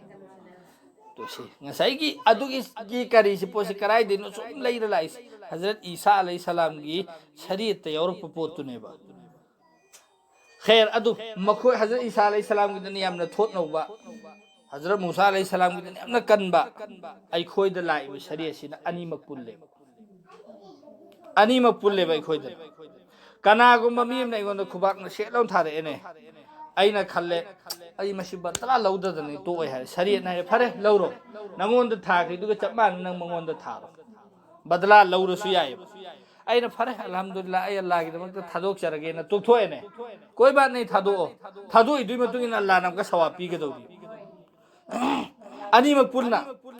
ꯇꯨ ꯁꯤ ꯉꯁꯥꯏꯒꯤ ꯑꯗꯨꯒꯤ ꯀꯔꯤꯁꯤ ꯄꯣꯠꯁꯤ ꯀꯗꯥꯏꯗꯩꯅꯣ ꯁꯨꯝ ꯂꯩꯔ ꯂꯥꯛꯏꯁꯦ? ꯍꯖꯔꯠ ꯏꯁꯥ ꯑꯂꯩꯍꯤ ꯁꯂꯥꯝꯒꯤ ꯁꯔꯤꯌꯠꯇ ꯌꯥꯎꯔꯛꯄ ꯄꯣꯠꯇꯨꯅꯦꯕ꯫ ꯈꯦꯔ ꯑꯗꯨ ꯃꯈꯣꯏ ꯍꯖꯔꯠ ꯏꯁꯥ ꯑꯂꯩꯍꯤ ꯁꯂꯥꯝꯒꯤꯗꯅ ꯌꯥꯝꯅ ꯊꯣꯠꯅꯧꯕ, ꯍꯖꯔꯠ ꯃꯨꯁꯥ ꯑꯂꯩꯍꯤ ꯁꯂꯥꯝꯒꯤꯗꯅ ꯌꯥꯝꯅ ꯀꯟꯕ꯫ ꯑꯩꯈꯣꯏꯗ ꯂꯥꯛꯏꯕ ꯁꯔꯤꯌꯠꯁꯤꯅ ꯑꯅꯤꯃꯛ ꯄꯨꯜꯂꯦꯕ꯫ ꯑꯅꯤꯃꯛ ꯄꯨꯜꯂꯦꯕ ꯑꯩꯈꯣꯏꯗ꯫ ꯀꯅꯥꯒꯨꯝꯕ ꯃꯤ ꯑꯃꯅ ꯑꯩꯉꯣꯟꯗ ꯈꯨꯕꯥꯛꯅ ꯁꯦꯠ ꯂꯧꯅ ꯊꯥꯔꯛꯑꯦꯅꯦ, ꯑꯩꯅ ꯈꯜꯂꯦ, "ꯑꯩ ꯃꯁꯤ ꯕꯇꯂꯥ ꯂꯧꯗꯗꯅ ꯇꯣꯛꯑꯣꯏ" ꯍꯥꯏꯔꯦ꯫ ꯁꯔꯤꯌꯠꯅ ꯍꯥꯏꯔꯦ, "ꯐꯔꯦ, ꯂꯧꯔꯣ, ꯅꯪꯉꯣꯟꯗ ꯊꯥꯈ꯭ꯔꯤꯗꯨꯒ ꯆꯞ ꯃꯥꯟꯅ ꯅꯪ ꯃꯉꯣꯟꯗ ꯊꯥꯔꯣ, ꯕꯗꯂꯥ ꯂꯧꯔꯁꯨ ꯌꯥꯏꯑꯕ"꯫ ꯑꯩꯅ, "ꯐꯔꯦ, ꯑꯜꯍꯝꯗꯨꯂꯤꯜꯂꯥ, ꯑꯩ ꯑꯜꯂꯥꯒꯤꯗꯃꯛꯇ ꯊꯥꯗꯣꯛꯆꯔꯒꯦꯅ" ꯇꯣꯛꯊꯣꯛꯑꯦꯅꯦ꯫ ꯀꯣꯏ ꯕꯥꯠ ꯅꯩ, ꯊꯥꯗꯣꯛꯑꯣ꯫ ꯊꯥꯗꯣꯛꯏꯗꯨꯒꯤ ꯃꯇꯨꯡ ꯏꯟꯅ ꯑꯜꯂꯥꯅ ꯑꯃꯨꯛꯀ ꯁꯋꯥꯕ ꯄꯤꯒꯗꯧꯔꯤ꯫ ꯑꯅꯤꯃꯛ ꯄꯨꯟꯅ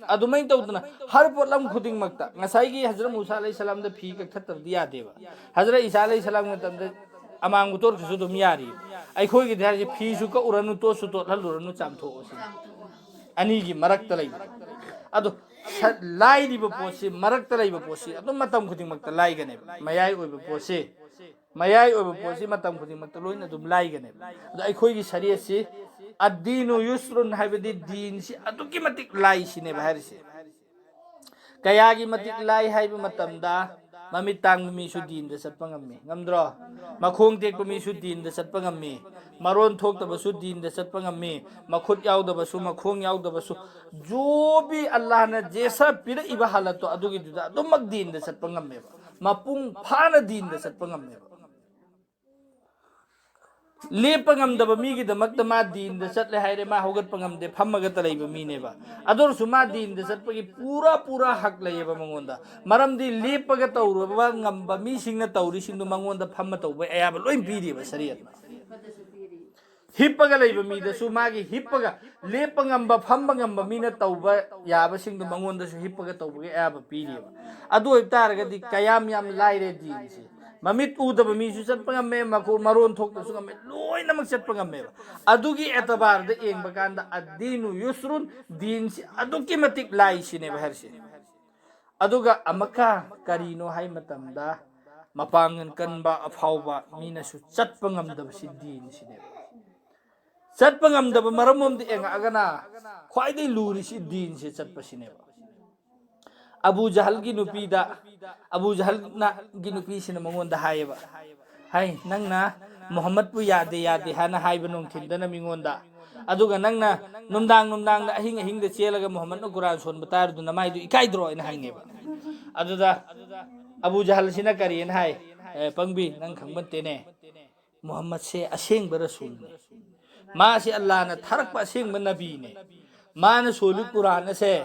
ꯑꯗꯨꯃꯥꯏꯅ ꯇꯧꯗꯅ ꯍꯔ ꯄꯣꯠꯂꯝ ꯈꯨꯗꯤꯡꯃꯛꯇ ꯉꯁꯥꯏꯒꯤ ꯍꯖꯔꯠ ꯃꯨꯁꯥ ꯑꯂꯩꯍꯤ ꯁꯂꯥꯝꯗ ꯐꯤ ꯀꯛꯊꯠꯇꯕꯗꯤ ꯌꯥꯗꯦꯕ꯫ ꯍꯖꯔꯠ ꯏꯁꯥ ꯑꯂꯩꯍꯤ ꯁꯂꯥꯝꯒꯤ ꯃꯇꯝꯗ ꯑꯃꯥꯡꯕ ꯇꯣꯠꯈ꯭ꯔꯁꯨ ꯑꯗꯨꯝ ꯌꯥꯔꯤ꯫ ꯑꯩꯈꯣꯏꯒꯤꯗꯤ ꯍꯥꯏꯔꯤꯁꯦ ꯐꯤꯁꯨ ꯀꯛꯎꯔꯅꯨ, ꯇꯣꯠꯁꯨ ꯇꯣꯠꯍꯜꯂꯨꯔꯅꯨ, ꯆꯥꯝꯊꯣꯛꯑꯣ ꯁꯤꯅꯤ꯫ ꯑꯅꯤꯒꯤ ꯃꯔꯛꯇ ꯂꯩꯕ꯫ ꯑꯗꯣ ꯁꯠ-, ꯂꯥꯏꯔꯤꯕ ꯄꯣꯠꯁꯤ, ꯃꯔꯛꯇ ꯂꯩꯕ ꯄꯣꯠꯁꯤ ꯑꯗꯨꯝ ꯃꯇꯝ ꯈꯨꯗꯤꯡꯃꯛꯇ ꯂꯥꯏꯒꯅꯦꯕ꯫ ꯃꯌꯥꯏ ꯑꯣꯏꯕ ꯄꯣꯠꯁꯤ, ꯃꯌꯥꯏ ꯑꯣꯏꯕ ꯄꯣꯠꯁꯤ ꯃꯇꯝ ꯈꯨꯗꯤꯡꯃꯛꯇ ꯂꯣꯏꯅ ꯑꯗꯨꯝ ꯂꯥꯏꯒꯅꯦꯕ꯫ ꯑꯗꯣ ꯑꯩꯈꯣꯏꯒꯤ ꯁꯔꯤꯌꯠꯁꯤ, "ꯑꯗꯤꯅꯨ ꯌꯨꯁ꯭ꯔꯨꯟ" ꯍꯥꯏꯕꯗꯤ ꯗꯤꯟꯁꯤ ꯑꯗꯨꯛꯀꯤ ꯃꯇꯤꯛ ꯂꯥꯏꯁꯤꯅꯦꯕ ꯍꯥꯏꯔꯤꯁꯦ꯫ ꯀꯌꯥꯒꯤ ꯃꯇꯤꯛ ꯂꯥꯏ ꯍꯥꯏꯕ ꯃꯇꯝꯗ, ꯃꯃꯤꯠ ꯇꯥꯡꯕ ꯃꯤꯁꯨ ꯗꯤꯟꯗ ꯆꯠꯄ ꯉꯝꯃꯤ, ꯉꯝꯗ꯭ꯔꯣ? ꯃꯈꯣꯡ ꯇꯦꯛꯄ ꯃꯤꯁꯨ ꯗꯤꯟꯗ ꯆꯠꯄ ꯉꯝꯃꯤ, ꯃꯔꯣꯟ ꯊꯣꯛꯇꯕꯁꯨ ꯗꯤꯟꯗ ꯆꯠꯄ ꯉꯝꯃꯤ, ꯃꯈꯨꯠ ꯌꯥꯎꯗꯕꯁꯨ, ꯃꯈꯣꯡ ꯌꯥꯎꯗꯕꯁꯨ, ꯖꯣꯕꯤ ꯑꯜꯂꯥꯍꯅ ꯖꯦꯁꯥ ꯄꯤꯔꯛꯏꯕ ꯍꯥꯂꯠꯇꯣ, ꯑꯗꯨꯒꯤꯗꯨꯗ ꯑꯗꯨꯃꯛ ꯗꯤꯟꯗ ꯆꯠꯄ ꯉꯝꯃꯦꯕ, ꯃꯄꯨꯡ ꯐꯥꯅ ꯗꯤꯟꯗ ꯆꯠꯄ ꯉꯝꯃꯦꯕ꯫ ꯂꯦꯞꯄ ꯉꯝꯗꯕ ꯃꯤꯒꯤꯗꯃꯛꯇ ꯃꯥ ꯗꯤꯟꯗ ꯆꯠꯂꯦ ꯍꯥꯏꯔꯦ, ꯃꯥ ꯍꯧꯒꯠꯄ ꯉꯝꯗꯦ, ꯐꯝꯃꯒꯇ ꯂꯩꯕ ꯃꯤꯅꯦꯕ꯫ ꯑꯗꯨ ꯑꯣꯏꯔꯁꯨ ꯃꯥ ꯗꯤꯟꯗ ꯆꯠꯄꯒꯤ ꯄꯨꯔꯥ ꯄꯨꯔꯥ ꯍꯛ ꯂꯩꯌꯦꯕ ꯃꯉꯣꯟꯗ꯫ ꯃꯔꯝꯗꯤ ꯂꯦꯞꯄꯒ ꯇꯧꯔꯨꯕ ꯉꯝꯕ ꯃꯤꯁꯤꯡꯅ ꯇꯧꯔꯤꯁꯤꯡꯗꯨ ꯃꯉꯣꯟꯗ ꯐꯝꯃ ꯇꯧꯕ ꯑꯌꯥꯕ ꯂꯣꯏ ꯄꯤꯔꯤꯕ ꯁꯔꯤꯌꯠꯅ꯫ ꯍꯤꯞꯄꯒ ꯂꯩꯕ ꯃꯤꯗꯁꯨ ꯃꯥꯒꯤ ꯍꯤꯞꯄꯒ, ꯂꯦꯞꯄ ꯉꯝꯕ, ꯐꯝꯕ ꯉꯝꯕ ꯃꯤꯅ ꯇꯧꯕ ꯌꯥꯕꯁꯤꯡꯗꯣ ꯃꯉꯣꯟꯗꯁꯨ ꯍꯤꯞꯄꯒ ꯇꯧꯕꯒꯤ ꯑꯌꯥꯕ ꯄꯤꯔꯤꯑꯕ꯫ ꯑꯗꯨ ꯑꯣꯏꯕ ꯇꯥꯔꯒꯗꯤ ꯀꯌꯥꯝ ꯌꯥꯝ ꯂꯥꯏꯔꯦ ꯗꯤꯟꯁꯦ꯫ ꯃꯃꯤꯠ ꯎꯗꯕ ꯃꯤꯁꯨ ꯆꯠꯄ ꯉꯝꯃꯦ, ꯃꯈꯣ-, ꯃꯔꯣꯟ ꯊꯣꯛꯇꯕꯁꯨ ꯉꯝꯃꯦ, ꯂꯣꯏꯅꯃꯛ ꯆꯠꯄ ꯉꯝꯃꯦꯕ꯫ ꯑꯗꯨꯒꯤ ꯑꯦꯇꯕꯥꯔꯗ ꯌꯦꯡꯕ ꯀꯥꯟꯗ "ꯑꯗꯤꯅꯨ ꯌꯨꯁ꯭ꯔꯨꯟ", ꯗꯤꯟꯁꯤ ꯑꯗꯨꯛꯀꯤ ꯃꯇꯤꯛ ꯂꯥꯏꯁꯤꯅꯦꯕ ꯍꯥꯏꯔꯤꯁꯦ꯫ ꯑꯗꯨꯒ ꯑꯃꯨꯛꯀ ꯀꯔꯤꯅꯣ ꯍꯥꯏ ꯃꯇꯝꯗ, ꯃꯄꯥꯡꯒꯜ ꯀꯟꯕ, ꯑꯐꯥꯎꯕ ꯃꯤꯅꯁꯨ ꯆꯠꯄ ꯉꯝꯗꯕꯁꯤ ꯗꯤꯟꯁꯤꯅꯦꯕ꯫ ꯆꯠꯄ ꯉꯝꯗꯕ ꯃꯔꯝ ꯑꯃꯗꯤ ꯌꯦꯡꯉꯛꯑꯒꯅ, ꯈ꯭ꯋꯥꯏꯗꯒꯤ ꯂꯨꯔꯤꯁꯤ ꯗꯤꯟꯁꯦ ꯆꯠꯄꯁꯤꯅꯦꯕ꯫ ꯑꯕꯨ ꯖꯍꯜꯒꯤ ꯅꯨꯄꯤꯗ, ꯑꯕꯨ ꯖꯍꯜꯅꯒꯤ ꯅꯨꯄꯤꯁꯤꯅ ꯃꯉꯣꯟꯗ ꯍꯥꯏꯌꯦꯕ, "ꯍꯥꯏ, ꯅꯪꯅ ꯃꯨꯍꯝꯃꯗꯄꯨ ꯌꯥꯗꯦ, ꯌꯥꯗꯦ ꯍꯥꯏꯅ ꯍꯥꯏꯕ ꯅꯨꯡꯊꯤꯟꯗꯅ ꯃꯤꯉꯣꯟꯗ, ꯑꯗꯨꯒ ꯅꯪꯅ ꯅꯨꯡꯗꯥꯡ ꯅꯨꯡꯗꯥꯡꯗ, ꯑꯍꯤꯡ ꯑꯍꯤꯡꯗ ꯆꯦꯜꯂꯒ ꯃꯨꯍꯝꯃꯗꯅ ꯀꯨꯔꯥꯟ ꯁꯣꯟꯕ ꯇꯥꯔꯗꯨ ꯅꯃꯥꯏꯗꯨ ꯏꯀꯥꯏꯗ꯭ꯔꯣ?" ꯍꯥꯏꯅ ꯍꯪꯉꯦꯕ꯫ ꯑꯗꯨꯗ ꯑꯕꯨ ꯖꯍꯜꯁꯤꯅ ꯀꯔꯤꯅ ꯍꯥꯏ? "ꯑꯦ, ꯄꯪꯕꯤ, ꯅꯪ ꯈꯪꯕ ꯅꯠꯇꯦꯅꯦ꯫ ꯃꯨꯍꯝꯃꯗꯁꯦ ꯑꯁꯦꯡꯕ ꯔꯁꯨꯜꯅꯦ꯫ ꯃꯥꯁꯦ ꯑꯜꯂꯥꯍꯅ ꯊꯥꯔꯛꯄ ꯑꯁꯦꯡꯕ ꯅꯕꯤꯅꯦ꯫ ꯃꯥꯅ ꯁꯣꯜꯂꯤ ꯀꯨꯔꯥꯟ ꯑꯁꯦ,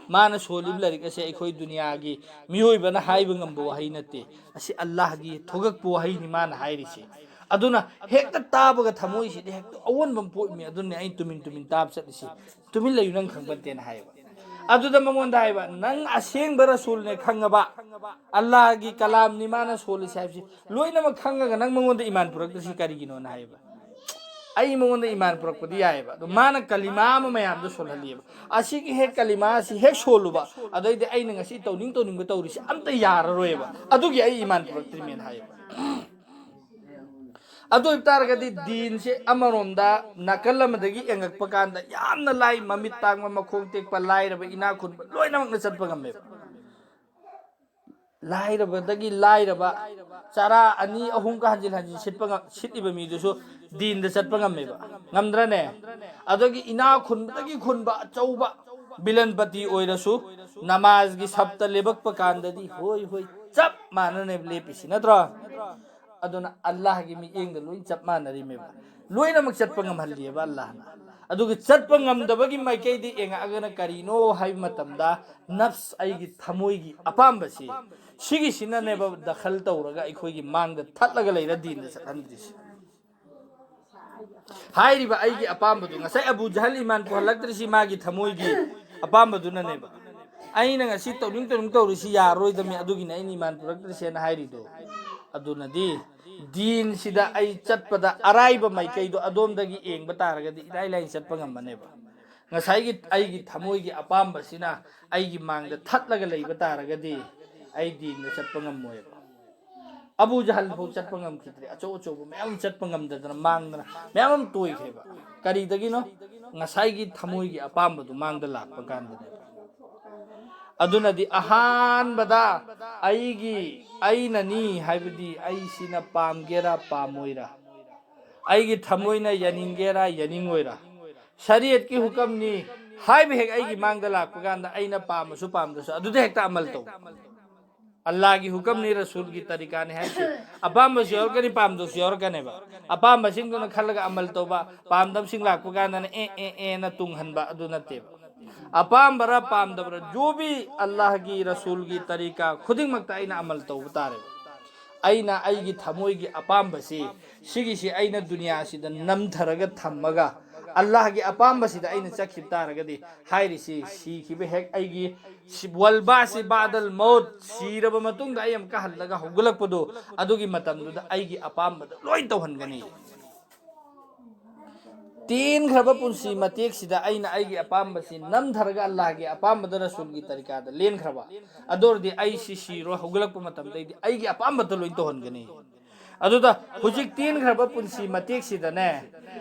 ꯃꯥꯅ ꯁꯣꯜꯂꯤꯕ ꯂꯥꯏꯔꯤꯛ ꯑꯁꯦ ꯑꯩꯈꯣꯏ ꯗꯨꯅꯤꯌꯥꯒꯤ ꯃꯤꯑꯣꯏꯕꯅ ꯍꯥꯏꯕ ꯉꯝꯕ ꯋꯥꯍꯩ ꯅꯠꯇꯦ꯫ ꯑꯁꯤ ꯑꯜꯂꯥꯍꯒꯤ ꯊꯣꯛꯂꯛꯄ ꯋꯥꯍꯩꯅꯤ ꯃꯥꯅ ꯍꯥꯏꯔꯤꯁꯦ꯫ ꯑꯗꯨꯅ ꯍꯦꯛꯇ ꯇꯥꯕꯒ ꯊꯃꯣꯏꯁꯤꯗꯤ ꯍꯦꯛꯇ ꯑꯑꯣꯟꯕ ꯑꯃ ꯄꯣꯛꯏꯃꯤ꯫ ꯑꯗꯨꯅꯦ ꯑꯩꯅ ꯇꯨꯃꯤꯟ ꯇꯨꯃꯤꯟ ꯇꯥꯕ ꯆꯠꯂꯤꯁꯤ꯫ ꯇꯨꯃꯤꯟ ꯂꯩꯌꯨ, ꯅꯪ ꯈꯪꯕ ꯅꯠꯇꯦꯅ" ꯍꯥꯏꯌꯦꯕ꯫ ꯑꯗꯨꯗ ꯃꯉꯣꯟꯗ ꯍꯥꯏꯕ, "ꯅꯪ ꯑꯁꯦꯡꯕ ꯔꯁꯨꯜꯅꯦ ꯈꯪꯉꯕ, ꯑꯜꯂꯥꯍꯒꯤ ꯀꯂꯥꯝꯅꯤ ꯃꯥꯅ ꯁꯣꯜꯂꯤꯁꯦ ꯍꯥꯏꯕꯁꯤ ꯂꯣꯏꯅꯃꯛ ꯈꯪꯉꯒ ꯅꯪ ꯃꯉꯣꯟꯗ ꯏꯃꯥꯟ ꯄꯨꯔꯛꯇ꯭ꯔꯤꯁꯤ ꯀꯔꯤꯒꯤꯅꯣꯅ?" ꯍꯥꯏꯌꯦꯕ꯫ ꯑꯩ ꯃꯉꯣꯟꯗ ꯏꯃꯥꯟ ꯄꯨꯔꯛꯄꯗꯤ ꯌꯥꯏꯑꯕ, ꯑꯗꯣ ꯃꯥꯅ ꯀꯂꯤꯃꯥ ꯑꯃ ꯃꯌꯥꯝꯗꯣ ꯁꯣꯜꯍꯜꯂꯤꯑꯕ꯫ ꯑꯁꯤꯒꯤ ꯍꯦꯛ ꯀꯂꯤꯃꯥ ꯑꯁꯤ ꯍꯦꯛ ꯁꯣꯜꯂꯨꯕ, ꯑꯗꯩꯗꯤ ꯑꯩꯅ ꯉꯁꯤ ꯇꯧꯅꯤꯡ ꯇꯧꯅꯤꯡꯕ ꯇꯧꯔꯤꯁꯦ ꯑꯝꯇ ꯌꯥꯔꯔꯣꯏꯕ, ꯑꯗꯨꯒꯤ ꯑꯩ ꯏꯃꯥꯟ ꯄꯨꯔꯛꯇ꯭ꯔꯤꯃꯦꯅ ꯍꯥꯏꯌꯦꯕ꯫ ꯑꯗꯨ ꯑꯣꯏꯕ ꯇꯥꯔꯒꯗꯤ ꯗꯤꯟꯁꯦ ꯑꯃꯔꯣꯝꯗ ꯅꯥꯀꯜ ꯑꯃꯗꯒꯤ ꯌꯦꯡꯉꯛꯄ ꯀꯥꯟꯗ ꯌꯥꯝꯅ ꯂꯥꯏ, ꯃꯃꯤꯠ ꯇꯥꯡꯕ, ꯃꯈꯣꯡ ꯇꯦꯛꯄ, ꯂꯥꯏꯔꯕ, ꯏꯅꯥꯛ ꯈꯨꯟꯕ ꯂꯣꯏꯅꯃꯛꯅ ꯆꯠꯄ ꯉꯝꯃꯦꯕ꯫ ꯂꯥꯏꯔꯕꯗꯒꯤ ꯂꯥꯏꯔꯕ, ꯆꯔꯥ ꯑꯅꯤ ꯑꯍꯨꯝꯒ ꯍꯟꯖꯤꯟ ꯍꯟꯖꯤꯟ ꯁꯤꯠꯄ ꯉꯝ-, ꯁꯤꯠꯂꯤꯕ ꯃꯤꯗꯨꯁꯨ ꯗꯤꯟꯗ ꯆꯠꯄ ꯉꯝꯃꯦꯕ, ꯉꯝꯗ꯭ꯔꯅꯦ? ꯑꯗꯒꯤ ꯏꯅꯥꯛ ꯈꯨꯟꯕꯗꯒꯤ ꯈꯨꯟꯕ ꯑꯆꯧꯕ ꯕꯤꯂꯟꯄꯇꯤ ꯑꯣꯏꯔꯁꯨ, ꯅꯃꯥꯖꯒꯤ ꯁꯞꯇ ꯂꯦꯞꯄꯛꯄ ꯀꯥꯟꯗꯗꯤ ꯍꯣꯏ ꯍꯣꯏ ꯆꯞ ꯃꯥꯟꯅꯅꯦꯕ ꯂꯦꯞꯄꯤꯁꯤ, ꯅꯠꯇ꯭ꯔꯣ? ꯑꯗꯨꯅ ꯑꯜꯂꯥꯍꯒꯤ ꯃꯤꯠꯌꯦꯡꯗ ꯂꯣꯏ ꯆꯞ ꯃꯥꯟꯅꯔꯤꯃꯦꯕ, ꯂꯣꯏꯅꯃꯛ ꯆꯠꯄ ꯉꯝꯍꯜꯂꯤꯑꯕ ꯑꯜꯂꯥꯍꯅ꯫ ꯑꯗꯨꯒ ꯆꯠꯄ ꯉꯝꯗꯕꯒꯤ ꯃꯥꯏꯀꯩꯗ ꯌꯦꯡꯉꯛꯑꯒꯅ ꯀꯔꯤꯅꯣ ꯍꯥꯏꯕ ꯃꯇꯝꯗ, ꯅꯐꯁ, ꯑꯩꯒꯤ ꯊꯃꯣꯏꯒꯤ ꯑꯄꯥꯝꯕꯁꯤ, ꯁꯤꯒꯤꯁꯤꯅꯅꯦꯕ ꯗꯈꯜ ꯇꯧꯔꯒ ꯑꯩꯈꯣꯏꯒꯤ ꯃꯥꯡꯗ ꯊꯠꯂꯒ ꯂꯩꯔ ꯗꯤꯟꯗ ꯆꯠꯍꯟꯗ꯭ꯔꯤꯁꯤ꯫ ꯍꯥꯏꯔꯤꯕ ꯑꯩꯒꯤ ꯑꯄꯥꯝꯕꯗꯨ, ꯉꯁꯥꯏ ꯑꯕꯨ ꯖꯍꯜ ꯏꯃꯥꯟ ꯄꯨꯍꯜꯂꯛꯇ꯭ꯔꯤꯁꯤ ꯃꯥꯒꯤ ꯊꯃꯣꯏꯒꯤ ꯑꯄꯥꯝꯕꯗꯨꯅꯅꯦꯕ꯫ ꯑꯩꯅ ꯉꯁꯤ ꯇꯧꯅꯤꯡ ꯇꯧꯅꯤꯡ ꯇꯧꯔꯤꯁꯤ ꯌꯥꯔꯔꯣꯏꯗꯕꯅꯤ, ꯑꯗꯨꯒꯤꯅꯤ ꯑꯩꯅ ꯏꯃꯥꯟ ꯄꯨꯔꯛꯇ꯭ꯔꯤꯁꯦꯅ ꯍꯥꯏꯔꯤꯗꯣ꯫ ꯑꯗꯨꯅꯗꯤ ꯗꯤꯟꯁꯤꯗ ꯑꯩ ꯆꯠꯄꯗ ꯑꯔꯥꯏꯕ ꯃꯥꯏꯀꯩꯗꯣ ꯑꯗꯣꯝꯗꯒꯤ ꯌꯦꯡꯕ ꯇꯥꯔꯒꯗꯤ ꯏꯔꯥꯏ ꯂꯥꯏꯅ ꯆꯠꯄ ꯉꯝꯃꯅꯦꯕ꯫ ꯉꯁꯥꯏꯒꯤ ꯑꯩꯒꯤ ꯊꯃꯣꯏꯒꯤ ꯑꯄꯥꯝꯕꯁꯤꯅ ꯑꯩꯒꯤ ꯃꯥꯡꯗ ꯊꯠꯂꯒ ꯂꯩꯕ ꯇꯥꯔꯒꯗꯤ ꯑꯩ ꯗꯤꯟꯗ ꯆꯠꯄ ꯉꯝꯃꯣꯏꯕ꯫ ꯑꯕꯨ ꯖꯍꯜ ꯐꯥꯎ ꯆꯠꯄ ꯉꯝꯈꯤꯗ꯭ꯔꯦ, ꯑꯆꯧ ꯑꯆꯧꯕ ꯃꯌꯥꯝ ꯑꯃ ꯆꯠꯄ ꯉꯝꯗꯗꯅ ꯃꯥꯡꯗꯅ ꯃꯌꯥꯝ ꯑꯃ ꯇꯣꯏꯈ꯭ꯔꯦꯕ꯫ ꯀꯔꯤꯗꯒꯤꯅꯣ? ꯉꯁꯥꯏꯒꯤ ꯊꯃꯣꯏꯒꯤ ꯑꯄꯥꯝꯕꯗꯨ ꯃꯥꯡꯗ ꯂꯥꯛꯄ ꯀꯥꯟꯗꯅꯦꯕ꯫ ꯑꯗꯨꯅꯗꯤ ꯑꯍꯥꯟꯕꯗ ꯑꯩꯒꯤ, ꯑꯩꯅꯅꯤ ꯍꯥꯏꯕꯗꯤ ꯑꯩꯁꯤꯅ ꯄꯥꯝꯒꯦꯔꯥ ꯄꯥꯝꯃꯣꯏꯔꯥ, ꯑꯩꯒꯤ ꯊꯃꯣꯏꯅ ꯌꯥꯅꯤꯡꯒꯦꯔꯥ ꯌꯥꯅꯤꯡꯉꯣꯏꯔꯥ, ꯁꯔꯤꯌꯠꯀꯤ ꯍꯨꯀꯝꯅꯤ ꯍꯥꯏꯕ ꯍꯦꯛ ꯑꯩꯒꯤ ꯃꯥꯡꯗ ꯂꯥꯛꯄ ꯀꯥꯟꯗ ꯑꯩꯅ ꯄꯥꯝꯃꯁꯨ ꯄꯥꯝꯗ꯭ꯔꯁꯨ ꯑꯗꯨꯗ ꯍꯦꯛꯇ ꯑꯃꯜ ꯇꯧ꯫ ꯑꯜꯂꯥꯍꯒꯤ ꯍꯨꯀꯝꯅꯤ, ꯔꯁꯨꯜꯒꯤ ꯇꯔꯤꯀꯥꯅꯤ ꯍꯥꯏꯕꯁꯤ ꯑꯄꯥꯝꯕꯁꯨ ꯌꯥꯎꯔꯛꯀꯅꯤ, ꯄꯥꯝꯗꯕꯁꯨ ꯌꯥꯎꯔꯛꯀꯅꯦꯕ꯫ ꯑꯄꯥꯝꯕꯁꯤꯡꯗꯨꯅ ꯈꯜꯂꯒ ꯑꯃꯜ ꯇꯧꯕ, ꯄꯥꯝꯗꯕꯁꯤꯡ ꯂꯥꯛꯄ ꯀꯥꯟꯗꯅ ꯑꯦ ꯑꯦ ꯑꯦꯅ ꯇꯨꯡꯍꯟꯕ ꯑꯗꯨ ꯅꯠꯇꯦꯕ꯫ ꯑꯄꯥꯝꯕꯔꯥ ꯄꯥꯝꯗꯕꯔꯥ, ꯖꯣ ꯚꯤ ꯑꯜꯂꯥꯍꯒꯤ ꯔꯁꯨꯜꯒꯤ ꯇꯔꯤꯀꯥ ꯈꯨꯗꯤꯡꯃꯛꯇ ꯑꯩꯅ ꯑꯃꯜ ꯇꯧꯕ ꯇꯥꯔꯦꯕ꯫ ꯑꯩꯅ ꯑꯩꯒꯤ ꯊꯃꯣꯏꯒꯤ ꯑꯄꯥꯝꯕꯁꯤ, ꯁꯤꯒꯤꯁꯤ ꯑꯩꯅ ꯗꯨꯅꯤꯌꯥꯁꯤꯗ ꯅꯝꯊꯔꯒ ꯊꯝꯃꯒ ꯑꯜꯂꯥꯍꯒꯤ ꯑꯄꯥꯝꯕꯁꯤꯗ ꯑꯩꯅ ꯆꯠꯈꯤꯕ ꯇꯥꯔꯒꯗꯤ, ꯍꯥꯏꯔꯤꯁꯤ ꯁꯤꯈꯤꯕ ꯍꯦꯛ ꯑꯩꯒꯤ ꯁꯤ-, ꯋꯜꯕꯥꯁꯤ ꯕꯥꯗꯜ ꯃꯧꯠ, ꯁꯤꯔꯕ ꯃꯇꯨꯡꯗ ꯑꯩ ꯑꯃꯨꯛꯀ ꯍꯜꯂꯒ ꯍꯧꯒꯠꯂꯛꯄꯗꯣ, ꯑꯗꯨꯒꯤ ꯃꯇꯝꯗꯨꯗ ꯑꯩꯒꯤ ꯑꯄꯥꯝꯕꯗ ꯂꯣꯏ ꯇꯧꯍꯟꯒꯅꯤ꯫ ꯇꯦꯟꯈ꯭ꯔꯕ ꯄꯨꯟꯁꯤ ꯃꯇꯦꯛꯁꯤꯗ ꯑꯩꯅ ꯑꯩꯒꯤ ꯑꯄꯥꯝꯕꯁꯤ ꯅꯝꯊꯔꯒ ꯑꯜꯂꯥꯍꯒꯤ ꯑꯄꯥꯝꯕꯗ, ꯔꯁꯨꯜꯒꯤ ꯇꯔꯤꯀꯥꯗ ꯂꯦꯟꯈ꯭ꯔꯕ, ꯑꯗꯨ ꯑꯣꯏꯔꯗꯤ ꯑꯩꯁꯤ ꯁꯤꯔꯣꯏ, ꯍꯧꯒꯠꯂꯛꯄ ꯃꯇꯝꯗꯩꯗꯤ ꯑꯩꯒꯤ ꯑꯄꯥꯝꯕꯇ ꯂꯣꯏ ꯇꯧꯍꯟꯒꯅꯤ꯫ ꯑꯗꯨꯗ ꯍꯧꯖꯤꯛ ꯇꯦꯟꯈ꯭ꯔꯕ ꯄꯨꯟꯁꯤ ꯃꯇꯦꯛꯁꯤꯗꯅꯦ,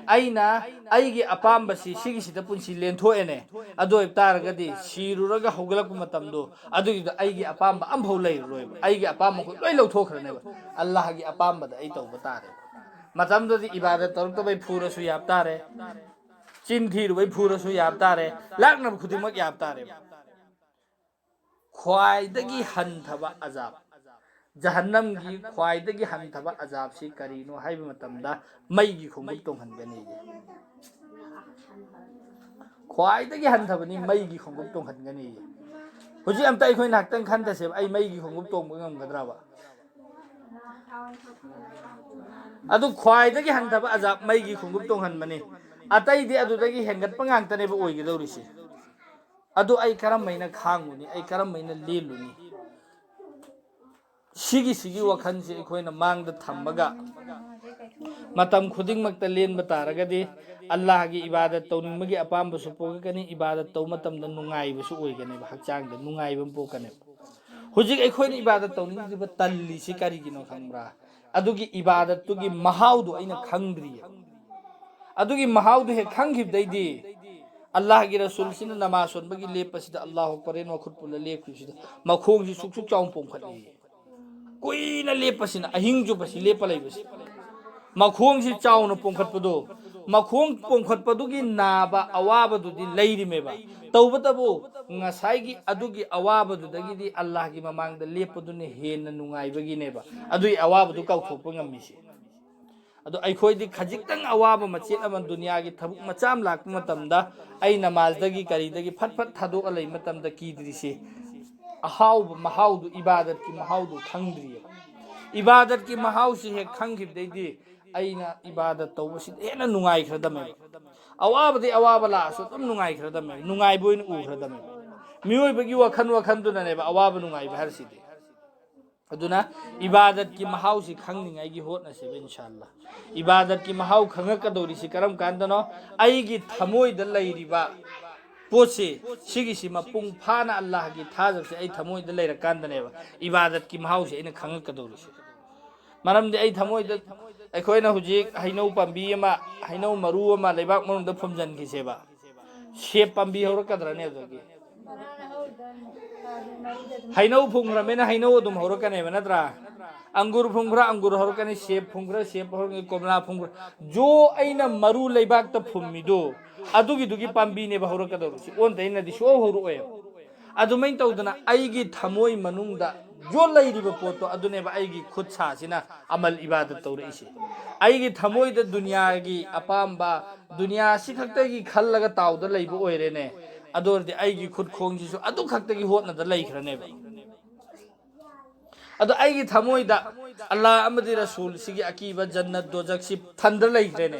ꯑꯩꯅ ꯑꯩꯒꯤ ꯑꯄꯥꯝꯕꯁꯤ ꯁꯤꯒꯤꯁꯤꯗ ꯄꯨꯟꯁꯤ ꯂꯦꯟꯊꯣꯛꯑꯦꯅꯦ, ꯑꯗꯨ ꯑꯣꯏꯕ ꯇꯥꯔꯒꯗꯤ ꯁꯤꯔꯨꯔꯒ ꯍꯧꯒꯠꯂꯛꯄ ꯃꯇꯝꯗꯣ ꯑꯗꯨꯒꯤꯗ ꯑꯩꯒꯤ ꯑꯄꯥꯝꯕ ꯑꯃꯐꯥꯎ ꯂꯩꯔꯔꯣꯏꯕ꯫ ꯑꯩꯒꯤ ꯑꯄꯥꯝꯕ ꯃꯈꯣꯏ ꯂꯣꯏ ꯂꯧꯊꯣꯛꯈ꯭ꯔꯅꯦꯕ꯫ ꯑꯜꯂꯥꯍꯒꯤ ꯑꯄꯥꯝꯕꯗ ꯑꯩ ꯇꯧꯕ ꯇꯥꯔꯦ꯫ ꯃꯇꯝꯗꯨꯗꯤ ꯏꯕꯥꯗꯠ ꯇꯧꯔꯛꯇꯕꯩ ꯐꯨꯔꯁꯨ ꯌꯥꯕ ꯇꯥꯔꯦ, ꯆꯤꯟ ꯊꯤꯔꯨꯕꯩ ꯐꯨꯔꯁꯨ ꯌꯥꯕ ꯇꯥꯔꯦ, ꯂꯥꯛꯅꯕ ꯈꯨꯗꯤꯡꯃꯛ ꯌꯥꯕ ꯇꯥꯔꯦꯕ꯫ ꯈ꯭ꯋꯥꯏꯗꯒꯤ ꯍꯟꯊꯕ ꯑꯖꯥꯕ, ꯖꯍꯟꯅꯝꯒꯤ ꯈ꯭ꯋꯥꯏꯗꯒꯤ ꯍꯟꯊꯕ ꯑꯖꯥꯕꯁꯤ ꯀꯔꯤꯅꯣ ꯍꯥꯏꯕ ꯃꯇꯝꯗ, ꯃꯩꯒꯤ ꯈꯣꯡꯎꯞ ꯇꯣꯡꯍꯟꯒꯅꯤ꯫ ꯈ꯭ꯋꯥꯏꯗꯒꯤ ꯍꯟꯊꯕꯅꯤ, ꯃꯩꯒꯤ ꯈꯣꯡꯎꯞ ꯇꯣꯡꯍꯟꯒꯅꯤ꯫ ꯍꯧꯖꯤꯛ ꯑꯝꯇ ꯑꯩꯈꯣꯏ ꯉꯥꯏꯍꯥꯛꯇꯪ ꯈꯟꯊꯁꯦꯕ, ꯑꯩ ꯃꯩꯒꯤ ꯈꯣꯡꯎꯞ ꯇꯣꯡꯕ ꯉꯝꯒꯗ꯭ꯔꯕ? ꯑꯗꯨ ꯈ꯭ꯋꯥꯏꯗꯒꯤ ꯍꯟꯊꯕ ꯑꯖꯥꯕ ꯃꯩꯒꯤ ꯈꯣꯡꯎꯞ ꯇꯣꯡꯍꯟꯕꯅꯤ꯫ ꯑꯇꯩꯗꯤ ꯑꯗꯨꯗꯒꯤ ꯍꯦꯟꯒꯠꯄ ꯉꯥꯛꯇꯅꯦꯕ ꯑꯣꯏꯒꯗꯧꯔꯤꯁꯦ꯫ ꯑꯗꯨ ꯑꯩ ꯀꯔꯝꯃꯥꯏꯅ ꯈꯥꯡꯉꯨꯅꯤ? ꯑꯩ ꯀꯔꯝꯃꯥꯏꯅ ꯂꯦꯜꯂꯨꯅꯤ? ꯁꯤꯒꯤ, ꯁꯤꯒꯤ ꯋꯥꯈꯜꯁꯤ ꯑꯩꯈꯣꯏꯅ ꯃꯥꯡꯗ ꯊꯝꯃꯒ ꯃꯇꯝ ꯈꯨꯗꯤꯡꯃꯛꯇ ꯂꯦꯟꯕ ꯇꯥꯔꯒꯗꯤ, ꯑꯜꯂꯥꯍꯒꯤ ꯏꯕꯥꯗꯠ ꯇꯧꯅꯤꯡꯕꯒꯤ ꯑꯄꯥꯝꯕꯁꯨ ꯄꯣꯛꯂꯛꯀꯅꯤ, ꯏꯕꯥꯗꯠ ꯇꯧꯕ ꯃꯇꯝꯗ ꯅꯨꯡꯉꯥꯏꯕꯁꯨ ꯑꯣꯏꯒꯅꯦꯕ, ꯍꯛꯆꯥꯡꯗ ꯅꯨꯡꯉꯥꯏꯕ ꯑꯃ ꯄꯣꯛꯀꯅꯦꯕ꯫ ꯍꯧꯖꯤꯛ ꯑꯩꯈꯣꯏꯅ ꯏꯕꯥꯗꯠ ꯇꯧꯅꯤꯡꯗ꯭ꯔꯤꯕ, ꯇꯜꯂꯤꯁꯤ ꯀꯔꯤꯒꯤꯅꯣ ꯈꯪꯕ꯭ꯔꯥ? ꯑꯗꯨꯒꯤ ꯏꯕꯥꯗꯠꯇꯨꯒꯤ ꯃꯍꯥꯎꯗꯣ ꯑꯩꯅ ꯈꯪꯗ꯭ꯔꯤꯌꯦ꯫ ꯑꯗꯨꯒꯤ ꯃꯍꯥꯎꯗꯣ ꯍꯦꯛ ꯈꯪꯈꯤꯕꯗꯩꯗꯤ, ꯑꯜꯂꯥꯍꯒꯤ ꯔꯁꯨꯜꯁꯤꯅ ꯅꯃꯥꯖ ꯁꯣꯟꯕꯒꯤ ꯂꯦꯞꯄꯁꯤꯗ, ꯑꯜꯂꯥꯍꯨ ꯑꯛꯕꯔ ꯍꯥꯏꯅ ꯃꯈꯨꯠ ꯄꯨꯜꯂ ꯂꯦꯞꯈꯤꯕꯁꯤꯗ, ꯃꯈꯣꯡꯁꯤ ꯁꯨꯛ ꯁꯨꯛ ꯆꯥꯎꯅ ꯄꯣꯝꯈꯠꯂꯤ꯫ ꯀꯨꯏꯅ ꯂꯦꯞꯄꯁꯤꯅ, ꯑꯍꯤꯡ ꯆꯨꯞꯄꯁꯤ ꯂꯦꯞꯄ ꯂꯩꯕꯁꯤ, ꯃꯈꯣꯡꯁꯤ ꯆꯥꯎꯅ ꯄꯣꯝꯈꯠꯄꯗꯣ, ꯃꯈꯣꯡ ꯄꯣꯝꯈꯠꯄꯗꯨꯒꯤ ꯅꯥꯕ ꯑꯋꯥꯕꯗꯨꯗꯤ ꯂꯩꯔꯤꯃꯦꯕ꯫ ꯇꯧꯕꯇꯕꯨ ꯉꯁꯥꯏꯒꯤ ꯑꯗꯨꯒꯤ ꯑꯋꯥꯕꯗꯨꯗꯒꯤꯗꯤ ꯑꯜꯂꯥꯍꯒꯤ ꯃꯃꯥꯡꯗ ꯂꯦꯞꯄꯗꯨꯅ ꯍꯦꯟꯅ ꯅꯨꯡꯉꯥꯏꯕꯒꯤꯅꯦꯕ ꯑꯗꯨꯒꯤ ꯑꯋꯥꯕꯗꯨ ꯀꯥꯎꯊꯣꯛꯄ ꯉꯝꯃꯤꯁꯦ꯫ ꯑꯗꯣ ꯑꯩꯈꯣꯏꯗꯤ ꯈꯖꯤꯛꯇꯪ ꯑꯋꯥꯕ ꯃꯆꯦꯠ ꯑꯃ, ꯗꯨꯅꯤꯌꯥꯒꯤ ꯊꯕꯛ ꯃꯆꯥ ꯑꯃ ꯂꯥꯛꯄ ꯃꯇꯝꯗ, ꯑꯩ ꯅꯃꯥꯖꯗꯒꯤ ꯀꯔꯤꯗꯒꯤ ꯐꯠ ꯐꯠ ꯊꯥꯗꯣꯛꯑ ꯂꯩ ꯃꯇꯝꯗ ꯀꯤꯗ꯭ꯔꯤꯁꯦ, ꯑꯍꯥꯎꯕ ꯃꯍꯥꯎꯗꯨ, ꯏꯕꯥꯗꯠꯀꯤ ꯃꯍꯥꯎꯗꯨ ꯈꯪꯗ꯭ꯔꯤꯑꯕ꯫ ꯏꯕꯥꯗꯠꯀꯤ ꯃꯍꯥꯎꯁꯤ ꯍꯦꯛ ꯈꯪꯈꯤꯕꯗꯩꯗꯤ ꯑꯩꯅ ꯏꯕꯥꯗꯠ ꯇꯧꯕꯁꯤꯗ ꯍꯦꯟꯅ ꯅꯨꯡꯉꯥꯏꯈ꯭ꯔꯗꯝꯃꯦꯕ꯫ ꯑꯋꯥꯕꯗꯤ ꯑꯋꯥꯕ ꯂꯥꯛꯑꯁꯨ ꯑꯗꯨꯝ ꯅꯨꯡꯉꯥꯏꯈ꯭ꯔꯗꯝꯃꯦꯕ, ꯅꯨꯡꯉꯥꯏꯕ ꯑꯣꯏꯅ ꯎꯈ꯭ꯔꯗꯝꯃꯦꯕ꯫ ꯃꯤꯑꯣꯏꯕꯒꯤ ꯋꯥꯈꯜ ꯋꯥꯈꯜꯗꯨꯅꯅꯦꯕ ꯑꯋꯥꯕ ꯅꯨꯡꯉꯥꯏꯕ ꯍꯥꯏꯔꯤꯁꯤꯗꯤ꯫ ꯑꯗꯨꯅ ꯏꯕꯥꯗꯠꯀꯤ ꯃꯍꯥꯎꯁꯤ ꯈꯪꯅꯤꯡꯉꯥꯏꯒꯤ ꯍꯣꯠꯅꯁꯦꯕ, ꯏꯟꯁꯥ ꯑꯜꯂꯥ꯫ ꯏꯕꯥꯗꯠꯀꯤ ꯃꯍꯥꯎ ꯈꯪꯉꯛꯀꯗꯧꯔꯤꯁꯤ ꯀꯔꯝ ꯀꯥꯟꯗꯅꯣ? ꯑꯩꯒꯤ ꯊꯃꯣꯏꯗ ꯂꯩꯔꯤꯕ ꯄꯣꯠꯁꯤ, ꯁꯤꯒꯤꯁꯤ ꯃꯄꯨꯡ ꯐꯥꯅ ꯑꯜꯂꯥꯍꯒꯤ ꯊꯥꯖꯕꯁꯦ ꯑꯩ ꯊꯃꯣꯏꯗ ꯂꯩꯔꯀꯥꯟꯗꯅꯦꯕ ꯏꯕꯥꯗꯠꯀꯤ ꯃꯍꯥꯎꯁꯦ ꯑꯩꯅ ꯈꯪꯉꯛꯀꯗꯧꯔꯤꯁꯦ꯫ ꯃꯔꯝꯗꯤ ꯑꯩ ꯊꯃꯣꯏꯗ, ꯑꯩꯈꯣꯏꯅ ꯍꯧꯖꯤꯛ ꯍꯩꯅꯧ ꯄꯥꯝꯕꯤ ꯑꯃ, ꯍꯩꯅꯧ ꯃꯔꯨ ꯑꯃ ꯂꯩꯕꯥꯛ ꯃꯅꯨꯡꯗ ꯐꯨꯝꯖꯤꯟꯈꯤꯁꯦꯕ, ꯁꯦꯞ ꯄꯥꯝꯕꯤ ꯍꯧꯔꯛꯀꯗ꯭ꯔꯅꯦ ꯑꯗꯨꯗꯒꯤ? ꯍꯩꯅꯧ ꯐꯨꯝꯈ꯭ꯔꯃꯦꯅ ꯍꯩꯅꯧ ꯑꯗꯨꯝ ꯍꯧꯔꯛꯀꯅꯦꯕ, ꯅꯠꯇ꯭ꯔꯥ? ꯑꯪꯒꯨꯔ ꯐꯨꯝꯈ꯭ꯔ ꯑꯪꯒꯨꯔ ꯍꯧꯔꯛꯀꯅꯤ, ꯁꯦꯞ ꯐꯨꯝꯈ꯭ꯔ ꯁꯦꯞ ꯍꯧꯔꯛꯀꯅꯤ, ꯀꯣꯝꯂꯥ ꯐꯨꯝꯈ꯭ꯔ, ꯖꯣ ꯑꯩꯅ ꯃꯔꯨ ꯂꯩꯕꯥꯛꯇ ꯐꯨꯝꯃꯤꯗꯣ, ꯑꯗꯨꯒꯤꯗꯨꯒꯤ ꯄꯥꯝꯕꯤꯅꯦꯕ ꯍꯧꯔꯛꯀꯗꯧꯔꯤꯁꯤ, ꯑꯣꯟ ꯇꯩꯅꯗꯤ ꯁꯨꯡꯍꯧ ꯍꯧꯔꯛꯑꯣꯏꯕ꯫ ꯑꯗꯨꯃꯥꯏꯅ ꯇꯧꯗꯅ ꯑꯩꯒꯤ ꯊꯃꯣꯏ ꯃꯅꯨꯡꯗ ꯖꯣ ꯂꯩꯔꯤꯕ ꯄꯣꯠꯇꯣ, ꯑꯗꯨꯅꯦꯕ ꯑꯩꯒꯤ ꯈꯨꯠ ꯁꯥꯁꯤꯅ ꯑꯃꯜ ꯏꯕꯥꯗꯠ ꯇꯧꯔꯛꯏꯁꯦ꯫ ꯑꯩꯒꯤ ꯊꯃꯣꯏꯗ ꯗꯨꯅꯤꯌꯥꯒꯤ ꯑꯄꯥꯝꯕ, ꯗꯨꯅꯤꯌꯥꯁꯤ ꯈꯛꯇꯒꯤ ꯈꯜꯂꯒ ꯇꯥꯎꯗ ꯂꯩꯕ ꯑꯣꯏꯔꯦꯅꯦ, ꯑꯗꯨ ꯑꯣꯏꯔꯗꯤ ꯑꯩꯒꯤ ꯈꯨꯠ ꯈꯣꯡꯁꯤꯁꯨ ꯑꯗꯨ ꯈꯛꯇꯒꯤ ꯍꯣꯠꯅꯗ ꯂꯩꯈ꯭ꯔꯅꯦꯕ꯫ ꯑꯗꯣ ꯑꯩꯒꯤ ꯊꯃꯣꯏꯗ ꯑꯜꯂꯥ ꯑꯃꯗꯤ ꯔꯁꯨꯜꯁꯤꯒꯤ ꯑꯀꯤꯕ, ꯖꯟꯅꯠ ꯗꯣꯖꯛꯁꯤ ꯊꯟꯗ ꯂꯩꯈ꯭ꯔꯦꯅꯦ,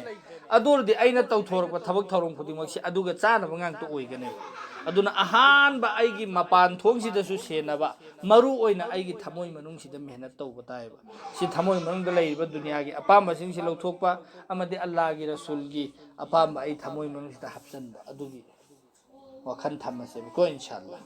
ꯑꯗꯨ ꯑꯣꯏꯔꯗꯤ ꯑꯩꯅ ꯇꯧꯊꯣꯔꯛꯄ ꯊꯕꯛ ꯊꯧꯔꯝ ꯈꯨꯗꯤꯡꯃꯛꯁꯤ ꯑꯗꯨꯒ ꯆꯥꯅꯕ ꯉꯥꯛꯇ ꯑꯣꯏꯒꯅꯦꯕ꯫ ꯑꯗꯨꯅ ꯑꯍꯥꯟꯕ ꯑꯩꯒꯤ ꯃꯄꯥꯟ ꯊꯣꯡꯁꯤꯗꯁꯨ ꯁꯦꯟꯅꯕ, ꯃꯔꯨ ꯑꯣꯏꯅ ꯑꯩꯒꯤ ꯊꯃꯣꯏ ꯃꯅꯨꯡꯁꯤꯗ ꯃꯦꯍꯅꯠ ꯇꯧꯕ ꯇꯥꯏꯌꯦꯕ꯫ ꯁꯤ ꯊꯃꯣꯏ ꯃꯅꯨꯡꯗ ꯂꯩꯔꯤꯕ ꯗꯨꯅꯤꯌꯥꯒꯤ ꯑꯄꯥꯝꯕꯁꯤꯡꯁꯤ ꯂꯧꯊꯣꯛꯄ ꯑꯃꯗꯤ ꯑꯜꯂꯥꯒꯤ ꯔꯁꯨꯜꯒꯤ ꯑꯄꯥꯝꯕ ꯑꯩ ꯊꯃꯣꯏ ꯃꯅꯨꯡꯁꯤꯗ ꯍꯥꯞꯆꯤꯟꯕ, ꯑꯗꯨꯒꯤ ꯋꯥꯈꯜ ꯊꯝꯃꯁꯦꯕꯀꯣ, ꯏꯟꯁꯥ ꯑꯜꯂꯥ꯫